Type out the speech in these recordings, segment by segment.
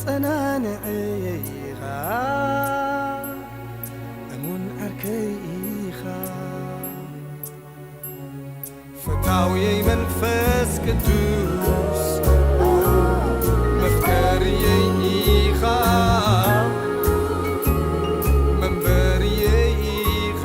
ጸናንዐይ ኢኻ፣ እሙን ዓርከይ ኢኻ። ፈታውየይ መንፈስ ቅዱስ፣ መፍቀርየይ ኢኻ፣ መንበርየይ ኢኻ።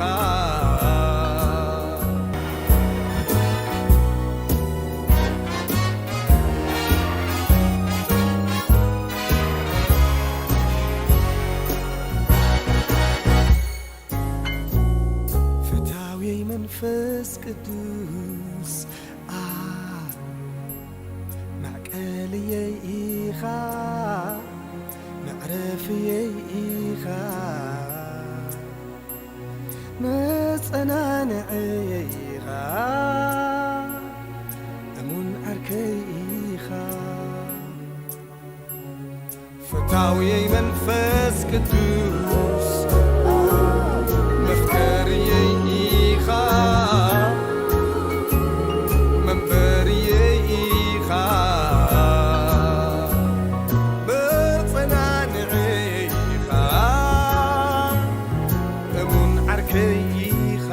ፈታውየይ መንፈስ ቅዱስ፣ ኣ፣ መዕቀልየይ ኢኻ፣ መዕረፍየይ ኢኻ፣ መጸናንዐየይ ኢኻ፣ እሙን ዓርከይ ኢኻ። ፈታውየይ መንፈስ ቅዱስ፣ መፍቀርየይ ኢኻ፣ መንበርየይ ኢኻ፣ መጸናንዐይ ኢኻ፣ እሙን ዓርከይ ኢኻ።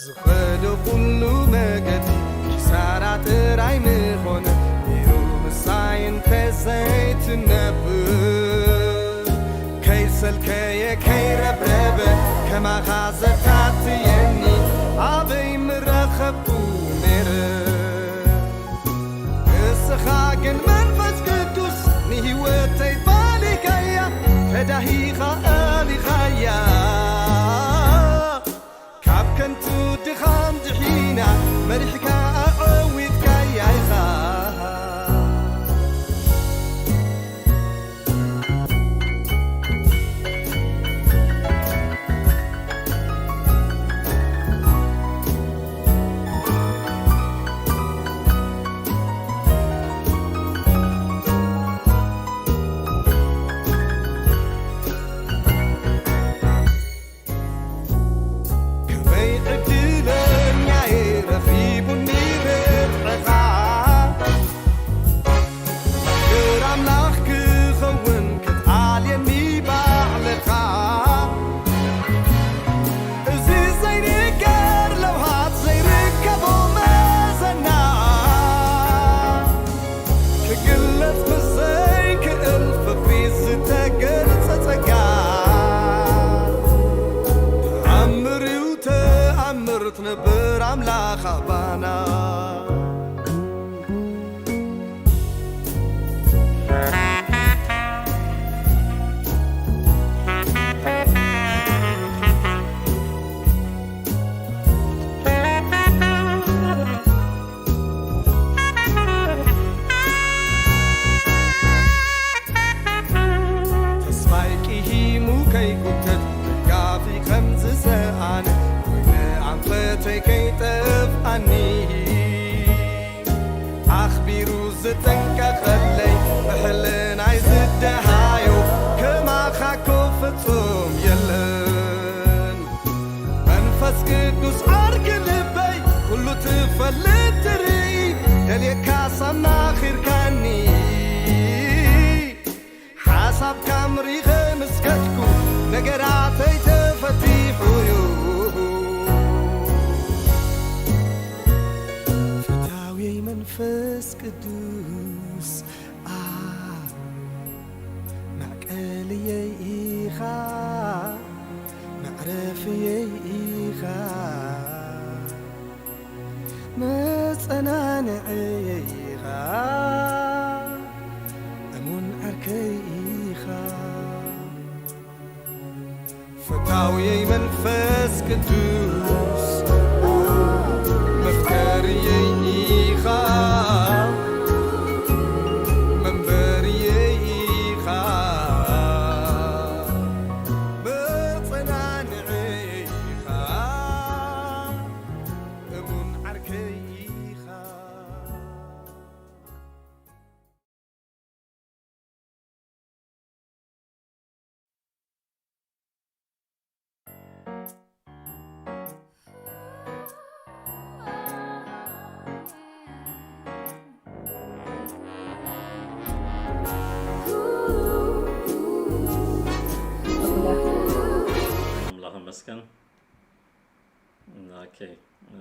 ዝኸዶ ኩሉ መገዲ ኪሳራ ጥራይ ምኾነ፣ ነይሩ ምሳይ እንተ ዘይትነብር፣ ከይሰልከየ ከይረብረበ ከማኻ ዘታትየኒ ኣበይ ምረኸብኩ ነይረ። ንስኻ ግን መንፈስ ቅዱስ ንህይወተይ ባሊካያ፣ ተዳሂኻ ኣሊኻያ። ካብ ከንቱ ድኻም ድሒና መሪሕካ ኣዐዊትካያ ኢኻ። ከመይ ዕድለኛ'የ ረኺቡኒ ርትዕኻ፣ ፍቕር ኣምላኽ ክኸውን ክትኣልየኒ ባዕልኻ። እዚ ዘይንገር ለውሃት ዘይርከቦ መዘና፣ ክግለጽ ብዘይክእል ፍቕሪ ዝተገልጸ ጸጋ። ተኣምር እዩ ተኣምር ትነብር ኣምላኽ ኣባና። ተስፋይ ቂሂሙ ከይጉተት፣ ደጋፊ ከም ዝሰኣነ፣ ወይ ንኣንፈተይ ከይጠፍኣኒ፣ ኣኽቢሩ ዝጠንቀቐለይ፣ ብሕልናይ ዝደሃዮ፣ ከማኻ እኮ ፍጹም የለን። መንፈስ ቅዱስ ዓርኪ ልበይ፣ ኩሉ ትፈልጥ ትርኢ፣ ደልየካስ ኣማኺርካኒ። ሓሳብካ ኣምሪኸ ምስ ከድኩ፣ ነገራተይ ተፈቲሑ እዩ። ፈታውየይ መንፈስ ቅዱስ፣ ኣ፣ መዕቀልየይ ኢኻ፣ መዕረፍየይ ኢኻ፣ መጸናንዐየይ ኢኻ፣ እሙን ዓርከይ ኢኻ። ፈታውየይ መንፈስ ቅዱስ፣ መፍቀርየይ ኢኻ፣ መንበርየይ ኢኻ፣ መጸናንዐይ ኢኻ። ይመስገን። ኦኬ፣ እ፣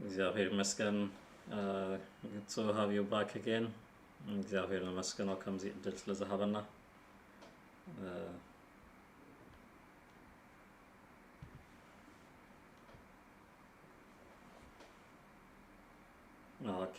እግዚኣብሔር ይመስገን። እ፣ good to have you back again። እግዚኣብሔር ነመስግኖ ከምዚ ዕድል ስለ ዝሃበና። እ፣ ኦኬ።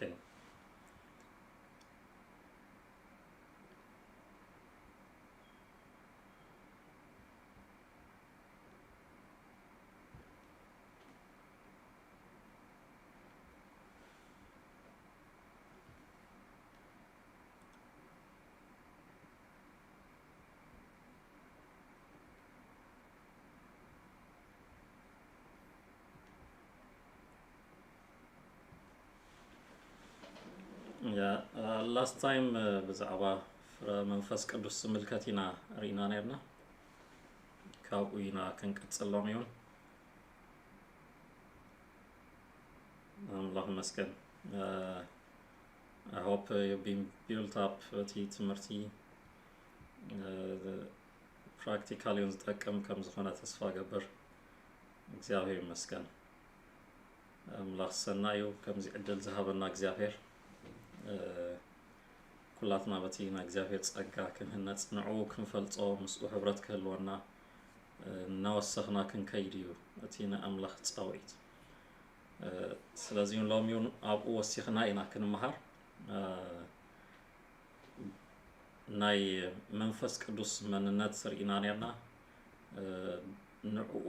ያ፣ እ፣ ላስት ታይም፣ እ፣ ብዛዕባ ፍረ መንፈስ ቅዱስ ዝምልከት ኢና ርኢና ነርና። ካብኡ ኢና ክንቅጽል ሎሚ እውን። ኣምላኽ ይመስገን። እ፣ I hope you've been built up በቲ ትምህርቲ፣ እ፣ ፕራክቲካል እውን ዝጠቅም ከም ዝኾነ ተስፋ ገብር። እግዚኣብሔር ይመስገን። ኣምላኽ ሰናይ እዩ፣ ከምዚ ዕድል ዝሃበና እግዚኣብሔር። እ፣ ኩላትና በቲ ናይ እግዚኣብሔር ጸጋ ክንህነጽ፣ ንዕኡ ክንፈልጾ፣ ምስኡ ሕብረት ክህልወና፣ እ፣ እናወሰኽና ክንከይድ እዩ እቲ ናይ ኣምላኽ ጻውዒት። እ፣ ስለዚ እውን ሎሚ እውን ኣብኡ ወሲኽና ኢና ክንመሃር። እ፣ ናይ መንፈስ ቅዱስ መንነት ርኢና ነርና። እ፣ ንዕኡ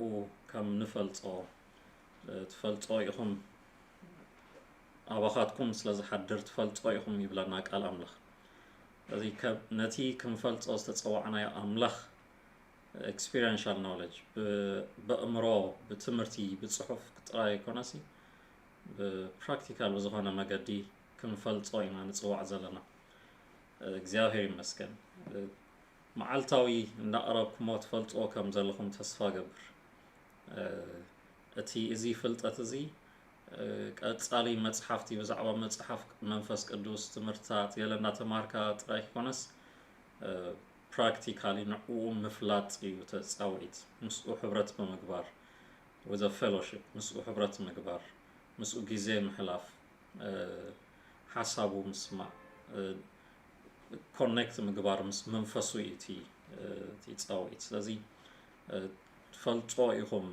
ከም ንፈልጾ፣ እ፣ ትፈልጦ ኢኹም፣ ኣባኻትኩም ስለ ዝሓድር ትፈልጦ ኢኹም ይብለና ቃል ኣምላኽ። ስለዚ ከብ-፣ ነቲ ክንፈልጾ ዝተጸዋዕናዮ ኣምላኽ ኤክስፒሪንሻል ኖሌጅ ብ-፣ በእምሮ፣ ብትምህርቲ፣ ብጽሑፍ ጥራይ ኣይኮነሲ፣ ብፕራክቲካል ብዝኾነ መገዲ ክንፈልጾ ኢና ንጽዋዕ ዘለና። እግዚኣብሔር ይመስገን። መዓልታዊ እንዳቕረብኩሞ ትፈልጥዎ ከም ዘለኹም ተስፋ እገብር። እቲ፣ እዚ ፍልጠት እዚ፣ ቀጻሊ መጽሓፍቲ ብዛዕባ መጽሓፍ መንፈስ ቅዱስ፣ ትምህርትታት ገለ እንዳተማሃርካ ጥራይ ክኾነስ፣ ፕራክቲካሊ ንዕኡ ምፍላጥ እዩ ተጻውዒት። ምስኡ ሕብረት ብምግባር፣ with a fellowship፣ ምስኡ ሕብረት ምግባር፣ ምስኡ ግዜ ምሕላፍ፣ እ፣ ሓሳቡ ምስማዕ፣ እ፣ ኮኔክት ምግባር ምስ መንፈሱ እዩ እቲ፣ እ፣ እቲ ጻውዒት። ስለዚ፣ እ፣ ትፈልጦ ኢኹም፣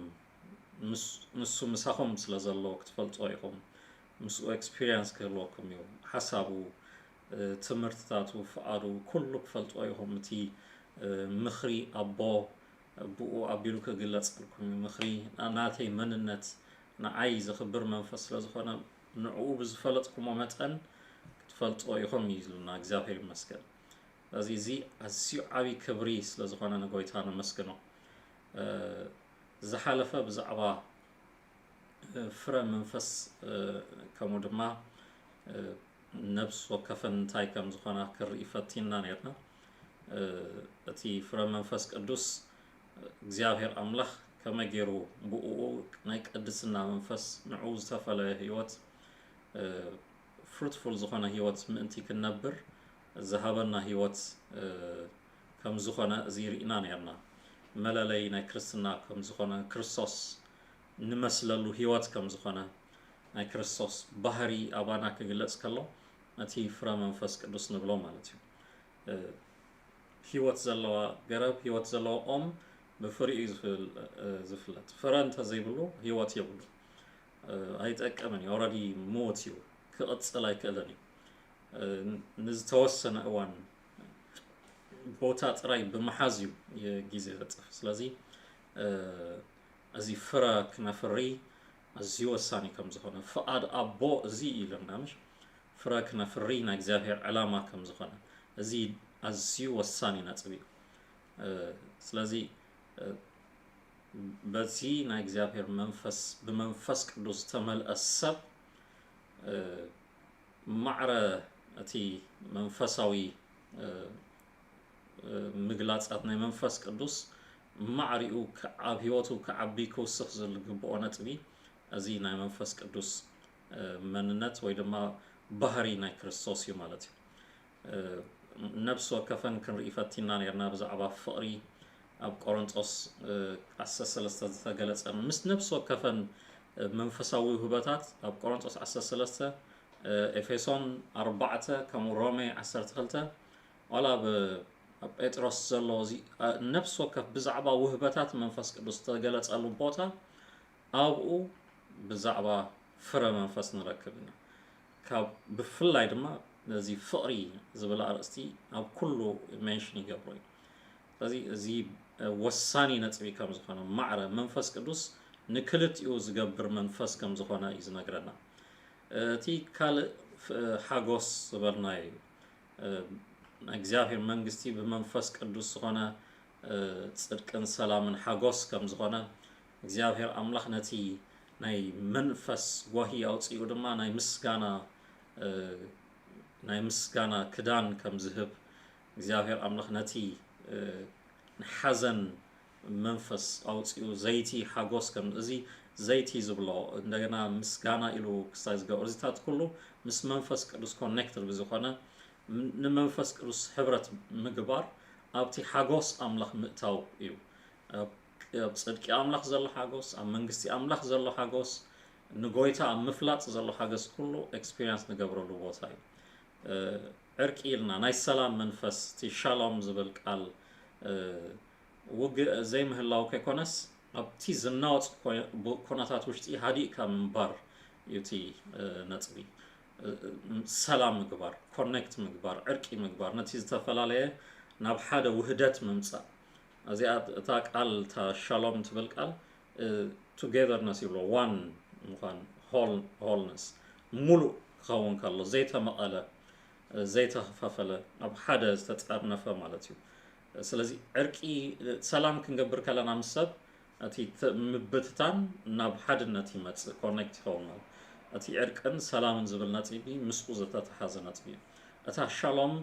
ምስ-፣ ንሱ ምሳኹም ስለ ዘሎ ክትፈልጦ ኢኹም። ምስኡ ኤክስፒሪየንስ ክህልወኩም እዩ። ሓሳቡ፣ እ፣ ትምህርትታቱ፣ ፍቓዱ፣ ኩሉ ክፈልጦ ኢኹም። እቲ፣ እ፣ ምኽሪ ኣቦ ብኡ ኣቢሉ ክግለጸልኩም እዩ። ምኽሪ ና-፣ ናተይ መንነት፣ ንዓይ ዘኽብር መንፈስ ስለ ዝኾነ፣ ንዕኡ ብዝፈለጥኩሞ መጠን ክትፈልጥዎ ኢኹም እዩ ዝብልና። እግዚኣብሔር ይመስገን። ስለዚ እዚ ኣዝዩ ዓብዪ ክብሪ ስለ ዝኾነ ንጎይታ ነመስግኖ። እ፣ ዝሓለፈ ብዛዕባ፣ እ፣ ፍረ መንፈስ፣ እ፣ ከምኡ ድማ፣ እ፣ ነብሲ ወከፈን እንታይ ከም ዝኾና ክርኢ ፈቲንና ነርና። እ፣ እቲ ፍረ መንፈስ ቅዱስ እግዚኣብሔር ኣምላኽ ከመይ ገይሩ ብእኡ ናይ ቅድስና መንፈስ ንዕኡ ዝተፈለየ ህይወት፣ እ፣ ፍሩትፉል ዝኾነ ህይወት ምእንቲ ክንነብር ዝሃበና ህይወት፣ እ፣ ከም ዝኾነ እዚ ርኢና ነርና። መለለይ ናይ ክርስትና ከም ዝኾነ ክርስቶስ ንመስለሉ ህይወት ከም ዝኾነ ናይ ክርስቶስ ባህሪ ኣባና ክግለጽ ከሎ ነቲ ፍረ መንፈስ ቅዱስ ንብሎ ማለት እዩ። እ፣ ህይወት ዘለዋ ገረብ፣ ህይወት ዘለዎ ኦም ብፍሪኡ እዩ ዝፍል-፣ እ፣ ዝፍለጥ። ፍረ እንተዘይብሉ ህይወት የብሉ። እ፣ ኣይጠቅምን እዩ። ኦልሬዲ ምዉት እዩ። ክቕጽል ኣይክእልን እዩ። እ፣ ንዝተወሰነ እዋን ቦታ ጥራይ ብምሓዝ እዩ ግዜ ዘጥፍ። ስለዚ፣ እ፣ እዚ ፍረ ክነፍሪ ኣዝዩ ወሳኒ ከም ዝኾነ፣ ፍቓድ ኣቦ እዚ እዩ ኢሉና፣ ምሽ? ፍረ ክነፍሪ ናይ እግዚኣብሔር ዕላማ ከም ዝኾነ፣ እዚ ኣዝዩ ወሳኒ ነጥቢ እዩ። እ፣ ስለዚ፣ እ፣ በዚ ናይ እግዚኣብሔር መንፈስ፣ ብመንፈስ ቅዱስ ዝተመልአ ሰብ፣ እ፣ ማዕረ እቲ መንፈሳዊ፣ እ፣ እ፣ ምግላጻት ናይ መንፈስ ቅዱስ ማዕሪኡ ኣብ ህይወቱ ክዓቢ ክውስኽ ዝግብኦ ነጥቢ እዚ ናይ መንፈስ ቅዱስ መንነት ወይ ድማ ባህሪ ናይ ክርስቶስ እዩ ማለት እዩ። ነብሲ ወከፈን ክንርኢ ፈቲና ነርና ብዛዕባ ፍቕሪ ኣብ ቆሮንጦስ ዓሰርተ ሰለስተ ዝተገለጸ ምስ ነብሲ ወከፈን መንፈሳዊ ውህበታት ኣብ ቆሮንጦስ ዓሰርተ ሰለስተ፣ ኤፌሶን ኣርባዕተ፣ ከምኡ ሮሜ ዓሰርተ ክልተ፣ ዋላ ኣብ ጴጥሮስ ዘሎ እዚ ነብሲ ወከፍ ብዛዕባ ውህበታት መንፈስ ቅዱስ ዝተገለጸሉ ቦታ ኣብኡ ብዛዕባ ፍረ መንፈስ ንረክብ ኢና። ካብ ብፍላይ ድማ ነዚ ፍቕሪ ዝብል ኣርእስቲ ኣብ ኩሉ ሜንሽን ይገብሮ እዩ። ስለዚ እዚ ወሳኒ ነጥቢ ከም ዝኾነ ማዕረ መንፈስ ቅዱስ ንክልቲኡ ዝገብር መንፈስ ከም ዝኾነ እዩ ዝነግረና። እቲ ካልእ ሓጎስ ዝበልናዮ እዩ። እግዚኣብሔር መንግስቲ ብመንፈስ ቅዱስ ዝኾነ ጽድቅን ሰላምን ሓጎስ ከም ዝኾነ እግዚኣብሔር ኣምላኽ ነቲ ናይ መንፈስ ጓሂ ኣውፂኡ ድማ ናይ ምስጋና ናይ ምስጋና ክዳን ከም ዝህብ እግዚኣብሔር ኣምላኽ ነቲ ሓዘን መንፈስ ኣውፂኡ ዘይቲ ሓጎስ ከም እዚ ዘይቲ ዝብሎ እንደገና ምስጋና ኢሉ ክስታይ ዝገብር እዚታት ኩሉ ምስ መንፈስ ቅዱስ ኮኔክትድ ብዝኾነ ንመንፈስ ቅዱስ ሕብረት ምግባር ኣብቲ ሓጎስ ኣምላኽ ምእታው እዩ። ኣብ ጽድቂ ኣምላኽ ዘሎ ሓጎስ፣ ኣብ መንግስቲ ኣምላኽ ዘሎ ሓጎስ፣ ንጎይታ ኣብ ምፍላጥ ዘሎ ሓገዝ ኩሉ ኤክስፒሪንስ ንገብረሉ ቦታ እዩ። ዕርቂ ኢልና ናይ ሰላም መንፈስ እቲ ሻሎም ዝብል ቃል ውግእ ዘይምህላው ከይኮነስ ኣብቲ ዝናወፅ ኩነታት ውሽጢ ሃዲእካ ምንባር እዩ እቲ ነጥቢ። ሰላም ምግባር፣ ኮኔክት ምግባር፣ ዕርቂ ምግባር፣ ነቲ ዝተፈላለየ ናብ ሓደ ውህደት ምምፃእ። እዚኣ እታ ቃል እታ ሻሎም ትብል ቃል ቱጌዘርነስ ይብሎ ዋን ምዃን ሆልነስ ሙሉእ ክኸውን ከሎ ዘይተመቐለ ዘይተኸፋፈለ ኣብ ሓደ ዝተጠርነፈ ማለት እዩ። ስለዚ ዕርቂ ሰላም ክንገብር ከለና ምስ ሰብ እቲ ምብትታን ናብ ሓድነት ይመፅእ ኮኔክት ይኸውን ማለት እቲ ዕርቅን ሰላምን ዝብል ነጥቢ ምስኡ ዝተተሓዘ ነጥቢ እዩ። እታ ሻሎም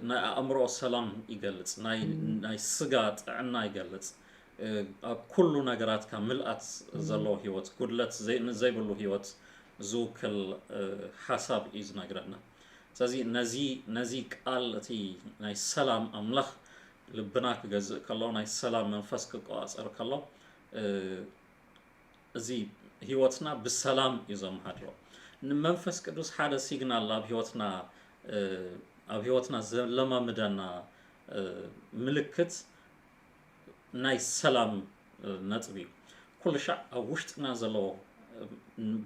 ናይ ኣእምሮ ሰላም ይገልጽ፣ ናይ ስጋ ጥዕና ይገልጽ፣ ኣብ ኩሉ ነገራትካ ምልኣት ዘለዎ ህይወት፣ ጉድለት ዘይብሉ ህይወት ዝውክል ሓሳብ እዩ ዝነግረና። ስለዚ ነዚ ነዚ ቃል እቲ ናይ ሰላም ኣምላኽ ልብና ክገዝእ ከሎ ናይ ሰላም መንፈስ ክቆጻጸር ከሎ እዚ ህይወትና ብሰላም እዩ ዘመሃድሮ። ንመንፈስ ቅዱስ ሓደ ሲግናል ኣብ ህይወትና ኣብ ህይወትና ዘለማምደና ምልክት ናይ ሰላም ነጥቢ እዩ። ኩሉ ሻዕ ኣብ ውሽጥና ዘሎ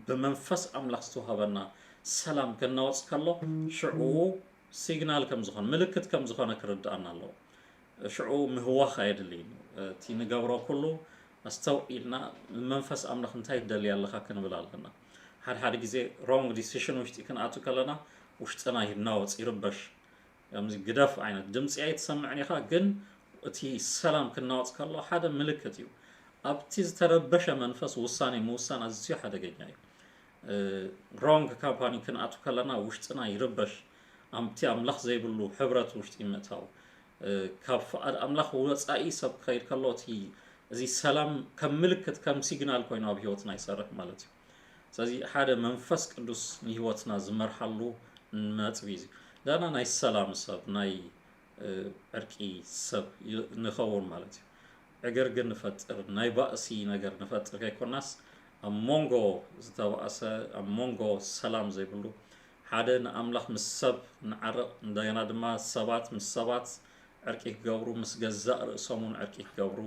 ብመንፈስ ኣምላኽ ዝተዋሃበና ሰላም ከናወፅ ከሎ ሽዑ ሲግናል ከም ዝኾነ ምልክት ከም ዝኾነ ክርድኣና ኣለዎ። ሽዑ ምህዋኽ ኣየድልይን እዩ። እቲ ንገብሮ ኩሉ ኣስተውዒልና መንፈስ ኣምላኽ እንታይ ትደሊ ኣለኻ ክንብል ኣለና። ሓደ ሓደ ግዜ ሮንግ ዲሲሽን ውሽጢ ክንኣቱ ከለና ውሽጥና ይናወፅ ይርበሽ። ከምዚ ግደፍ ዓይነት ድምፂ ኣይትሰምዕን ኢኻ፣ ግን እቲ ሰላም ክናወፅ ከሎ ሓደ ምልክት እዩ። ኣብቲ ዝተረበሸ መንፈስ ውሳኔ ምውሳን ኣዝዩ ሓደገኛ እዩ። ሮንግ ካምፓኒ ክንኣቱ ከለና ውሽጥና ይርበሽ። ኣምቲ ኣምላኽ ዘይብሉ ሕብረት ውሽጢ ምእታው ካብ ፍቓድ ኣምላኽ ወፃኢ ሰብ ክኸይድ ከሎ እቲ እዚ ሰላም ከም ምልክት ከም ሲግናል ኮይኑ ኣብ ህይወትና ይሰርሕ ማለት እዩ። ስለዚ ሓደ መንፈስ ቅዱስ ንህይወትና ዝመርሓሉ ነጥቢ እዚ ዳና ናይ ሰላም ሰብ ናይ ዕርቂ ሰብ ንኸውን ማለት እዩ። ዕግርግር ንፈጥር ናይ ባእሲ ነገር ንፈጥር ከይኮናስ ኣብ መንጎ ዝተባእሰ ኣብ መንጎ ሰላም ዘይብሉ ሓደ ንኣምላኽ ምስ ሰብ ንዓርቕ እንደገና ድማ ሰባት ምስ ሰባት ዕርቂ ክገብሩ ምስ ገዛእ ርእሶም እውን ዕርቂ ክገብሩ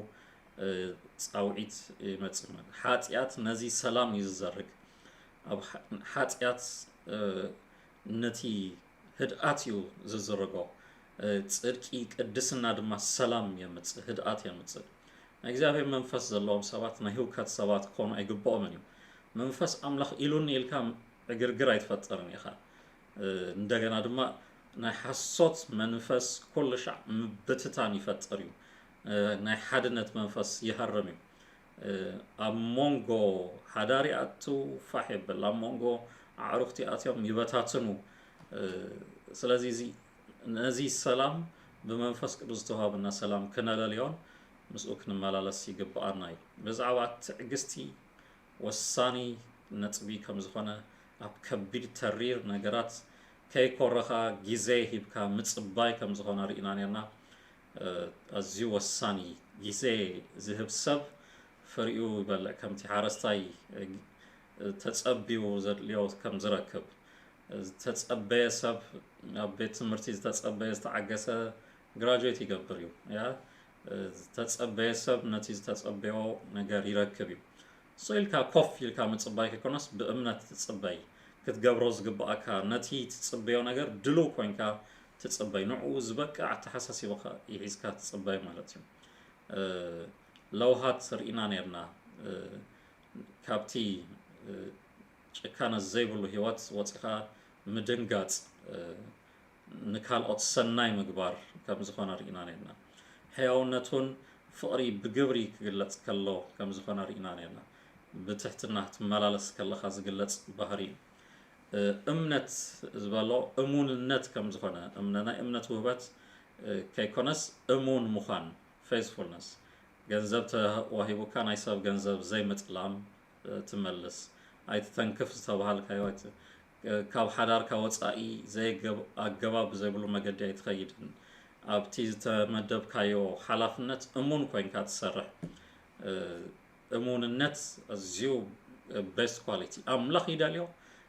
ፃውዒት ይመፅእ ማለት ሓጢኣት ነዚ ሰላም እዩ ዝዘርግ። ኣብ ሓጢኣት ነቲ ህድኣት እዩ ዝዝርጎ። ጽድቂ ቅድስና ድማ ሰላም የምጽእ ህድኣት የምጽእ። ናይ እግዚኣብሔር መንፈስ ዘለዎም ሰባት ናይ ህውከት ሰባት ክኾኑ ኣይግብኦምን እዩ። መንፈስ ኣምላኽ ኢሉኒ ኢልካ ዕግርግር ኣይትፈጥርን ኢኻ። እንደገና ድማ ናይ ሓሶት መንፈስ ኩሉ ሻዕ ምብትታን ይፈጥር እዩ። ናይ ሓድነት መንፈስ ይሃርም እዩ። ኣብ መንጎ ሓዳር ይኣቱ ፋሕ የብል ኣብ መንጎ ኣዕሩኽቲ ኣትዮም ይበታትኑ። ስለዚ እዚ ነዚ ሰላም ብመንፈስ ቅዱስ ዝተዋሃበና ሰላም ክነለልዮን ምስኡ ክንመላለስ ይግብኣና እዩ። ብዛዕባ ትዕግስቲ ወሳኒ ነጥቢ ከም ዝኾነ፣ ኣብ ከቢድ ተሪር ነገራት ከይኮረኻ ግዜ ሂብካ ምጽባይ ከም ዝኾነ ርኢና ነርና። እ፣ ኣዝዩ ወሳኒ፣ ግዜ ዝህብ ሰብ ፍሪኡ ይበልዕ፣ ከምቲ ሓረስታይ፣ እ፣ ተጸብዩ ዘድልዮ ከም ዝረክብ። ዝተጸበየ ሰብ፣ ኣብ ቤት ትምህርቲ ዝተጸበየ፣ ዝተዓገሰ ግራጁዌት ይገብር እዩ። ያ፣ ዝተጸበየ ሰብ ነቲ ዝተጸበዮ ነገር ይረክብ እዩ። ስቕ ኢልካ ኮፍ ኢልካ ምጽባይ ከይኮነስ፣ ብእምነት ትጽበይ። ክትገብሮ ዝግብኣካ፣ ነቲ ትጽበዮ ነገር ድሉው ኮይንካ ትጽበይ። ንዕኡ ዝበቅዕ ኣተሓሳሲባኻ ይሒዝካ ትጽበይ ማለት እዩ። እ፣ ለውሃት ርኢና ነርና። እ፣ ካብቲ፣ እ፣ ጭካነ ዘይብሉ ህይወት ወጺኻ ምድንጋጽ፣ እ፣ ንካልኦት ሰናይ ምግባር ከም ዝኾነ ርኢና ነርና። ሕያውነቱን ፍቕሪ ብግብሪ ክግለጽ ከሎ ከም ዝኾነ ርኢና ነርና። ብትሕትና ክትመላለስ ከለኻ ዝግለጽ ባህሪ እዩ። እ፣ እምነት ዝበሎ እሙንነት ከም ዝኾነ፣ እምነ-፣ ናይ እምነት ውህበት፣ እ፣ ከይኮነስ እሙን ምዃን፣ ፌዝፉልነስ። ገንዘብ ተዋሂቡካ ናይ ሰብ ገንዘብ ዘይምጥላም፣ እ፣ ትመልስ። ኣይትተንክፍ ዝተባሃልካዮ ኣይት-፣ እ፣ ካብ ሓዳርካ ወጻኢ ዘየገብ-፣ ኣገባብ ብዘይብሉ መገዲ ኣይትኸይድን። ኣብቲ ዝተመደብካዮ ሓላፍነት እሙን ኮይንካ ትሰርሕ። እ፣ እሙንነት ኣዝዩ ቤስት ኳሊቲ። ኣምላኽ ይደልዮ፣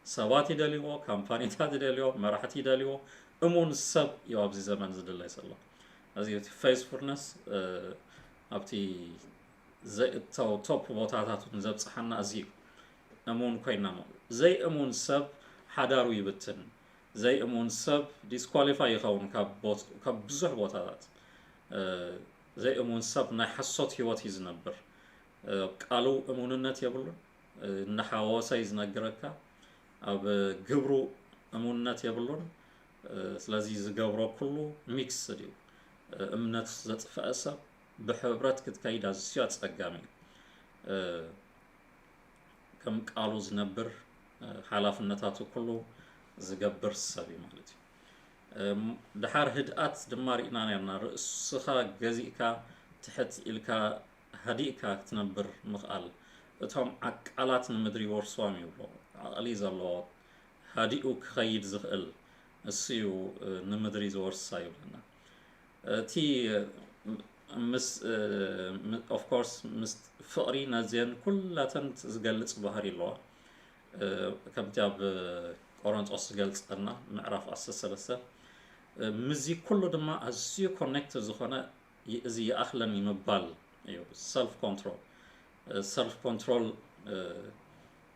ሰባት ይደልይዎ፣ ካምፓኒታት ይደልዮ፣ መራሕቲ ይደልይዎ። እሙን ሰብ እዩ ኣብዚ ዘመን ዝድለይ ዘሎ። ኣዝዩ እቲ ፌዝፉልነስ፣ እ፣ ኣብቲ ዘይእተው ቶፕ ቦታታት እውን ዘብጽሓና ኣዝዩ እዩ። እሙን ኮይና ማለት፣ ዘይእሙን ሰብ ሓዳሩ ይብትን። ዘይእሙን ሰብ ዲስኳሊፋይ ይኸውን ካብ ቦት-፣ ካብ ብዙሕ ቦታታት። እ፣ ዘይእሙን ሰብ ናይ ሓሶት ህይወት እዩ ዝነብር። እ፣ ኣብ ቃሉ እሙንነት የብሉን። እ፣ እናሓወሰ እዩ ዝነግረካ። ኣብ ግብሩ እሙንነት የብሉን። እ፣ ስለዚ ዝገብሮ ኩሉ ሚክስድ እዩ። እ፣ እምነት ዘጥፈአ ሰብ ብሕብረት ክትከይድ ኣዝዩ ኣጸጋሚ እዩ። እ፣ ከም ቃሉ ዝነብር፣ እ፣ ሓላፍነታቱ ኩሉ ዝገብር ሰብ እዩ ማለት እዩ። እም፣ ድሓር ህድኣት ድማ ርኢና ነርና። ርእስኻ ገዚእካ ትሕት ኢልካ ሃዲእካ ክትነብር ምኽኣል። እቶም ዓቃላት ንምድሪ ይወርስዎም ይብሎ። ዓቕሊ ዘለዎ ሃዲኡ ክኸይድ ዝኽእል እሱ እዩ፣ እ፣ ንምድሪ ዝወርሳ ይብለና። እቲ፣ እ፣ ምስ፣ እ፣ ም-፣ ኦፍ ኮርስ ምስ ፍቕሪ ነዚአን ኩላተን ዝገልጽ ባህሪ ኣለዋ። እ፣ ከምቲ ኣብ፣ እ፣ ቆሮንጦስ ዝገልጸልና ምዕራፍ ዓሰርተ ሰለስተ፣ እ፣ ምስዚ ኩሉ ድማ ኣዝዩ ኮኔክት ዝኾነ ይ-፣ እዚ ይኣኽለኒ ምባል እዩ። ሰልፍ ኮንትሮል፣ እ፣ ሰልፍ ኮንትሮል፣ እ፣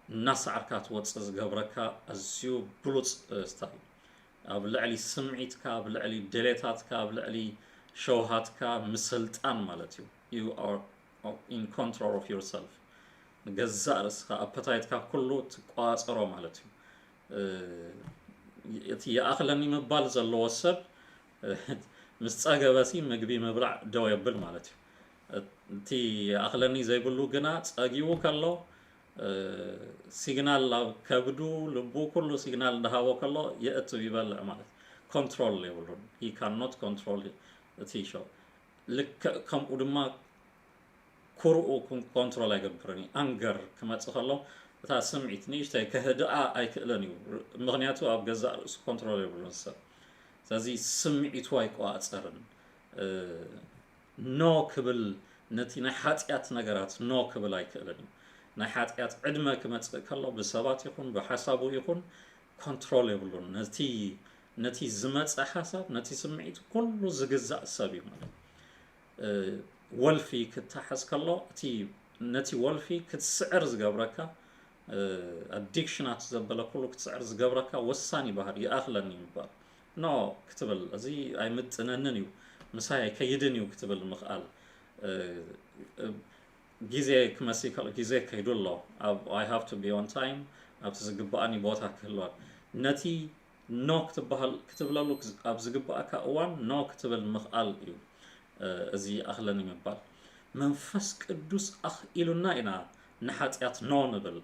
እናሰዓርካ ትወጽእ ዝገብረካ ኣዝዩ ብሉጽ፣ እ፣ ስታይል። ኣብ ልዕሊ ስምዒትካ፣ ኣብ ልዕሊ ድሌታትካ፣ ኣብ ልዕሊ ሸውሃትካ ምስልጣን ማለት እዩ። You are in control of yourself። ንገዛእ ርእስኻ ኣፐታይትካ ኩሉ ትቆጻጸሮ ማለት እዩ። እ፣ እቲ ይኣኽለኒ ምባል ዘለዎ ሰብ፣ እ፣ ምስ ጸገበሲ ምግቢ ምብላዕ ደው የብል ማለት እዩ። እቲ ይኣኽለኒ ዘይብሉ ግና ጸጊቡ ከሎ፣ እ፣ ሲግናል ኣብ ከብዱ፣ ልቡ፣ ኩሉ ሲግናል እንዳሃቦ ከሎ የእትው ይበልዕ ማለት እዩ። ኮንትሮል የብሉን። He cannot control እቲ ሸው። ልክዕ ከምኡ ድማ ኩርኡ ኮን-፣ ኮንትሮል ኣይገብርን እዩ። ኣንገር ክመጽእ ከሎ እታ ስምዒት ንእሽተይ ከህድኣ ኣይክእልን እዩ። ር-፣ ምኽንያቱ ኣብ ገዛእ ርእሱ ኮንትሮል የብሉን ሰብ። ስለዚ ስምዒቱ ኣይቆጻጸርን። እ፣ ኖ ክብል፣ ነቲ ናይ ሓጢኣት ነገራት ኖ ክብል ኣይክእልን እዩ። ናይ ሓጢኣት ዕድመ ክመጽእ ከሎ ብሰባት ይኹን ብሓሳቡ ይኹን ኮንትሮል የብሉን። ነቲ፣ ነቲ ዝመጸ ሓሳብ፣ ነቲ ስምዒት ኩሉ ዝግዛእ ሰብ እዩ ማለት እዩ። እ፣ ወልፊ ክተሓዝ ከሎ፣ እቲ፣ ነቲ ወልፊ ክትስዕር ዝገብረካ፣ እ፣ ኣዲክሽናት ዘበለ ኩሉ ክትስዕር ዝገብረካ ወሳኒ ባህሪ ይኣኽለኒ ምባል። ኖ ክትብል፣ እዚ ኣይምጥነንን እዩ፣ ምሳይ ኣይከይድን እዩ ክትብል ምኽኣል። እ፣ እ፣ ግዜ ክመሲ ከሎ፣ ግዜ ከይዱ ኣሎ። ኣብ፣ I have to be on time፣ ኣብቲ ዝግብኣኒ ቦታ ክህልወን። ነቲ ኖ ክትበሃል፣ ክትብለሉ ክዝ-፣ ኣብ ዝግብኣካ እዋን ኖ ክትብል ምኽኣል እዩ። እ፣ እዚ ይኣኽለኒ ምባል። መንፈስ ቅዱስ ኣኽኢሉና ኢና ንሓጢኣት ኖ ንብል።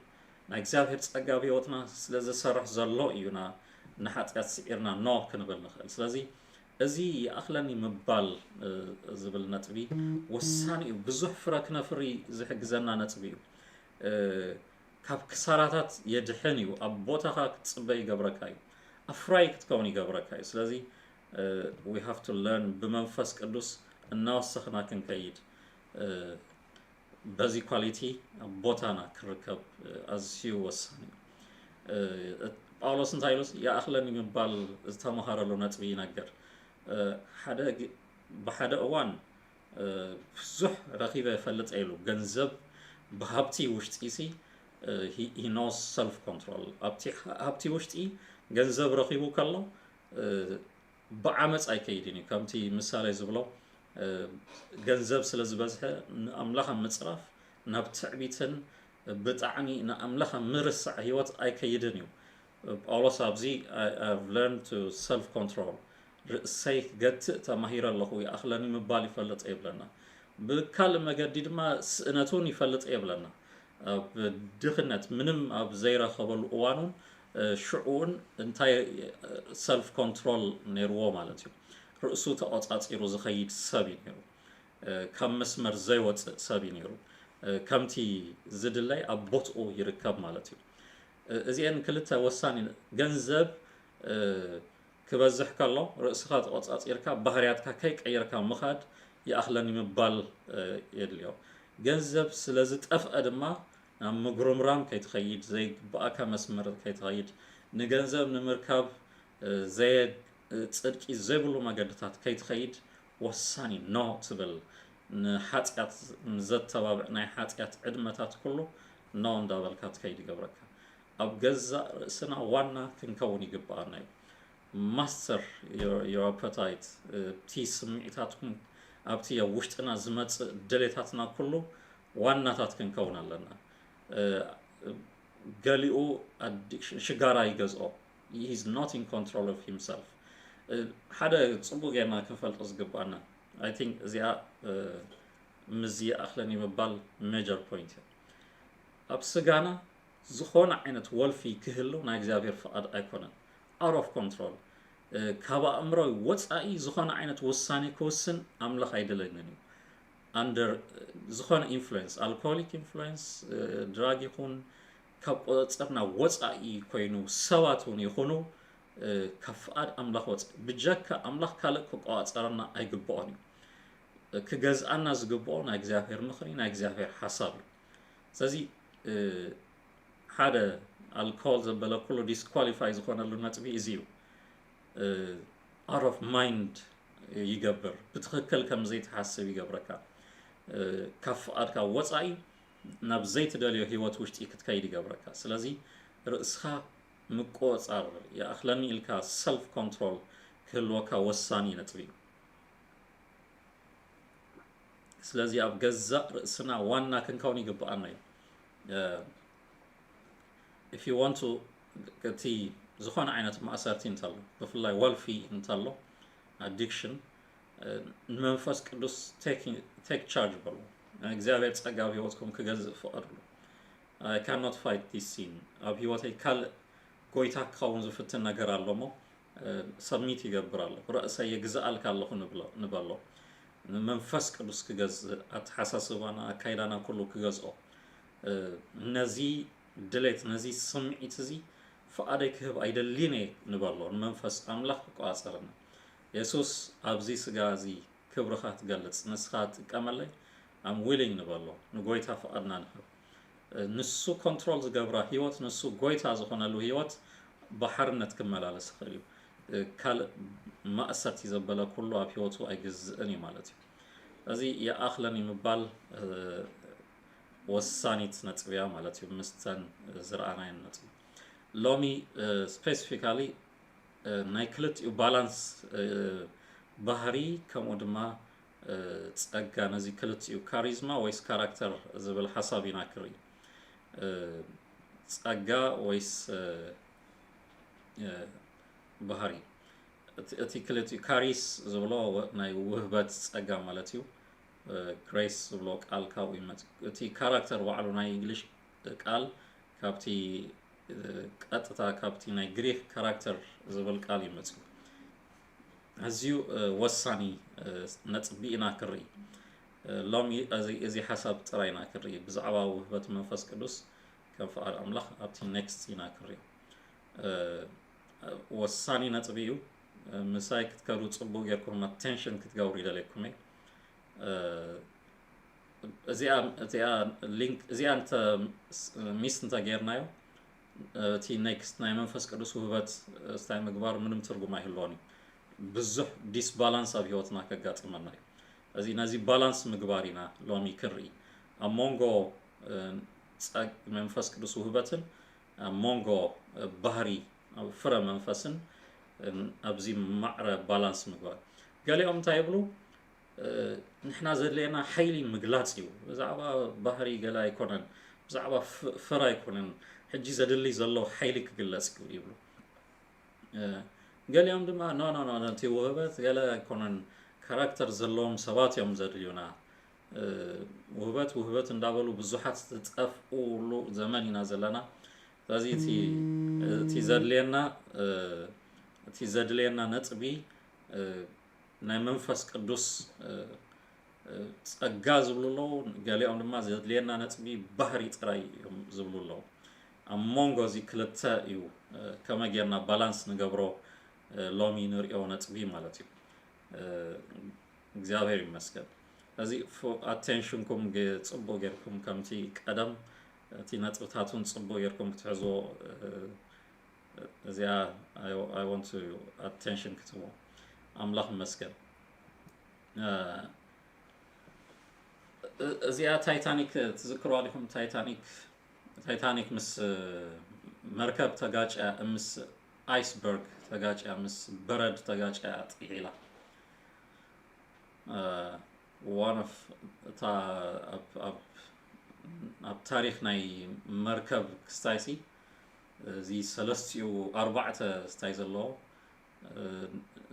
ናይ እግዚኣብሔር ጸጋ ኣብ ህይወትና ስለ ዝሰርሕ ዘሎ እዩና ንሓጢኣት ስዒርና ኖ ክንብል ንኽእል። ስለዚ እዚ ይኣኽለኒ ምባል ዝብል ነጥቢ ወሳኒ እዩ። ብዙሕ ፍረ ክነፍሪ ዝሕግዘና ነጥቢ እዩ። ካብ ክሳራታት የድሕን እዩ። ኣብ ቦታኻ ክትፅበ ይገብረካ እዩ። ኣፍራይ ክትከውን ይገብረካ እዩ። ስለዚ we have to learn ብመንፈስ ቅዱስ እናወሰኽና ክንከይድ በዚ ኳሊቲ ኣብ ቦታና ክርከብ ኣዝዩ ወሳኒ እዩ። ጳውሎስ እንታይ ኢሉስ ይኣኽለኒ ምባል ዝተምሃረሉ ነጥቢ ይነግር። ሓደ ብሓደ እዋን ብዙሕ ረኺበ እፈልጥ ኢሉ ገንዘብ ብሃብቲ ውሽጢ ሲ he knows self control ኣብቲ ሃብቲ ውሽጢ ገንዘብ ረኺቡ ከሎ ብዓመፅ ኣይከይድን እዩ። ከምቲ ምሳሌ ዝብሎ ገንዘብ ስለ ዝበዝሐ ንኣምላኽ ኣብ ምፅራፍ ናብ ትዕቢትን ብጣዕሚ ንኣምላኽ ኣብ ምርሳዕ ህይወት ኣይከይድን እዩ። ጳውሎስ ኣብዚ I've learned to self control ርእሰይ ክገትእ ተማሂረ ኣለኹ ይኣኽለኒ ምባል ይፈልጥ የብለና። ብካልእ መገዲ ድማ ስእነቱን ይፈልጥ የብለና። ኣብ ድኽነት ምንም ኣብ ዘይረኸበሉ እዋኑን ሽዑውን እንታይ ሰልፍ ኮንትሮል ነይርዎ ማለት እዩ። ርእሱ ተቆጻጺሩ ዝኸይድ ሰብ እዩ ነይሩ። ካብ መስመር ዘይወፅእ ሰብ እዩ ነይሩ። ከምቲ ዝድለይ ኣብ ቦትኡ ይርከብ ማለት እዩ። እዚአን ክልተ ወሳኒ ገንዘብ ክበዝሕ ከሎ ርእስኻ ተቆጻጺርካ ባህርያትካ ከይቀየርካ ምኻድ ይኣኽለኒ ምባል የድልዮ። ገንዘብ ስለ ዝጠፍአ ድማ ናብ ምጉርምራም ከይትኸይድ፣ ዘይግብኣካ መስመር ከይትኸይድ፣ ንገንዘብ ንምርካብ ዘየ ጽድቂ ዘይብሉ መገድታት ከይትኸይድ ወሳኒ ኖ ትብል። ንሓጢኣት ንዘተባብዕ ናይ ሓጢኣት ዕድመታት ኩሉ ኖ እንዳበልካ ትከይድ ይገብረካ። ኣብ ገዛእ ርእስና ዋና ክንከውን ይግብኣና እዩ። ማስተር your appetite፣ እቲ ስምዒታትኩም ኣብቲ ኣብ ውሽጥና ዝመጽእ ድሌታትና ኩሉ ዋናታት ክንከውን ኣለና። ገሊኡ ኣዲክሽን ሽጋራ ይገዝኦ። He is not in control of himself። ሓደ ጽቡቅ ጌርና ክንፈልጦ ዝግባና I think እዚኣ ምዚ ይኣኽለኒ ምባል ሜጀር ፖይንት እዩ። ኣብ ስጋና ዝኾነ ዓይነት ወልፊ ክህሉ ናይ እግዚኣብሔር ፍቓድ ኣይኮነን። Out of control፣ ካብ ኣእምሮይ ወፃኢ ዝኾነ ዓይነት ውሳኔ ክውስን ኣምላኽ ኣይደለንን እዩ። ኣንደር ዝኾነ ኢንፍሉዌንስ፣ ኣልኮሆሊክ ኢንፍሉዌንስ፣ ድራግ ይኹን ካብ ቁፅፅርና ወፃኢ ኮይኑ ሰባት እውን ይኹኑ ካብ ፍቓድ ኣምላኽ ወፃኢ ብጀካ ኣምላኽ ካልእ ክቆፃፀረና ኣይግብኦን እዩ። ክገዝኣና ዝግብኦ ናይ እግዚኣብሔር ምኽሪ ናይ እግዚኣብሔር ሓሳብ እዩ። ስለዚ ሓደ ኣልኮል ዘበለ ኩሉ ዲስኳሊፋይ ዝኾነሉ ነጥቢ እዚ እዩ። Out of mind ይገብር፣ ብትኽክል ከም ዘይትሓስብ ይገብረካ። ካብ ፍቓድካ ወፃኢ ናብ ዘይትደልዮ ህይወት ውሽጢ ክትከይድ ይገብረካ። ስለዚ ርእስኻ ምቆፃር ይኣኽለኒ ኢልካ ሰልፍ ኮንትሮል ክህልወካ ወሳኒ ነጥቢ እዩ። ስለዚ ኣብ ገዛእ ርእስና ዋና ክንከውን ይግብኣና እዩ። If you want to፣ እቲ ዝኾነ ዓይነት ማእሰርቲ እንተሎ ብፍላይ ወልፊ እንተሎ ኣዲክሽን ንመንፈስ ቅዱስ ቴክ ቻርጅ በሉ። እግዚኣብሔር ጸጋ ኣብ ህይወትኩም ክገዝእ ፍቐድሉ። I cannot fight this sin። ኣብ ህይወተይ ካልእ ጎይታ ክኸውን ዝፍትን ነገር ኣሎ እሞ ሰብሚት ይገብር ኣለኹ። ርእሰይ የግዝኣልካ ኣለኹ ንብሎ- ንበሎ። ንመንፈስ ቅዱስ ክገዝእ ኣተሓሳስባና ኣካይዳና ኩሉ ክገዝኦ ነዚ ድሌት ነዚ ስምዒት እዚ ፍቓደይ ክህብ ኣይደልን እየ ንበሎ። ንመንፈስ ኣምላኽ ክቆጻጸረና። የሱስ ኣብዚ ስጋ እዚ ክብርኻ ትገልጽ ንስኻ ትጥቀመለይ I'm willing ንበሎ። ንጎይታ ፍቓድና ንህብ። ንሱ ኮንትሮል ዝገብራ ህይወት ንሱ ጎይታ ዝኾነሉ ህይወት ብሓርነት ክመላለስ ይኽእል እዩ። ካልእ ማእሰርቲ ዘበለ ኩሉ ኣብ ህይወቱ ኣይግዝእን እዩ ማለት እዩ። እዚ ይኣኽለኒ ምባል ወሳኒት ነጥቢ እያ ማለት እዩ። ምስተን ዝረኣናየን ነጥቢ ሎሚ ስፔሲፊካሊ ናይ ክልቲኡ ባላንስ ባህሪ ከምኡ ድማ ጸጋ ነዚ ክልቲኡ ካሪዝማ ወይስ ካራክተር ዝብል ሓሳብ ኢና ክርኢ። ጸጋ ወይስ ባህሪ እቲ ክልቲኡ ካሪስ ዝብሎ ናይ ውህበት ጸጋ ማለት እዩ። ግሬስ ዝብሎ ቃል ካብኡ ይመጽእ። እቲ ካራክተር ባዕሉ ናይ እንግሊሽ ቃል ካብቲ ቀጥታ ካብቲ ናይ ግሪክ ካራክተር ዝብል ቃል ይመጽእ። ኣዝዩ ወሳኒ ነጥቢ ኢና ክርኢ። ሎሚ እዚ ሓሳብ ጥራይ ኢና ክርኢ። ብዛዕባ ውህበት መንፈስ ቅዱስ ከም ፍቓድ ኣምላኽ ኣብቲ ኔክስት ኢና ክርኢ። ወሳኒ ነጥቢ እዩ። ምሳይ ክትከዱ ጽቡቅ ጌርኩም ኣቴንሽን ክትገብሩ ይደለኩም እየ። እዚኣ ሊንክ እዚኣ ሚስ እንተጌርናዮ እቲ ኔክስት ናይ መንፈስ ቅዱስ ውህበት ስታይ ምግባር ምንም ትርጉም ኣይህልዎን እዩ። ብዙሕ ዲስባላንስ ኣብ ህይወትና ከጋጥመና እዩ። እዚ ነዚ ባላንስ ምግባር ኢና ሎሚ ክንርኢ። ኣብ መንጎ መንፈስ ቅዱስ ውህበትን ኣብ መንጎ ባህሪ ፍረ መንፈስን ኣብዚ ማዕረ ባላንስ ምግባር። ገሊኦም እንታይ ይብሉ? ንሕና ዘድልየና ሓይሊ ምግላፅ እዩ። ብዛዕባ ባህሪ ገለ ኣይኮነን፣ ብዛዕባ ፍረ ኣይኮነን፣ ሕጂ ዘድሊ ዘሎ ሓይሊ ክግለፅ እዩ ይብሉ። ገሊኦም ድማ ኖ ኖ ኖ ነቲ ውህበት ገለ ኣይኮነን፣ ካራክተር ዘለዎም ሰባት እዮም ዘድልዩና። ውህበት ውህበት እንዳበሉ ብዙሓት ዝጠፍኡሉ ዘመን ኢና ዘለና። ስለዚ እቲ ዘድልየና እቲ ዘድልየና ነጥቢ ናይ መንፈስ ቅዱስ ጸጋ ዝብሉ ኣለዉ። ገሊኦም ድማ ዘድልየና ነጥቢ ባህሪ ጥራይ እዮም ዝብሉ ኣለዉ። ኣብ መንጎ እዚ ክልተ እዩ ከመይ ጌርና ባላንስ ንገብሮ ሎሚ ንሪኦ ነጥቢ ማለት እዩ። እግዚኣብሔር ይመስገን። እዚ ኣቴንሽንኩም ጽቡቅ ጌርኩም ከምቲ ቀደም እቲ ነጥብታቱን ጽቡቅ ጌርኩም ክትሕዝዎ እዚኣ ኣቴንሽን ክትህቦ ኣምላኽ ይመስገን። እዚኣ ታይታኒክ ትዝክርዋ ዲኹም? ታይታኒክ ታይታኒክ ምስ መርከብ ተጋጭያ ምስ ኣይስበርግ ተጋጭያ ምስ በረድ ተጋጭያ ጥዒላ። ዋን ኦፍ እታ ኣብ ታሪክ ናይ መርከብ ክስታይሲ እዚ ሰለስቲኡ ኣርባዕተ ስታይ ዘለዎ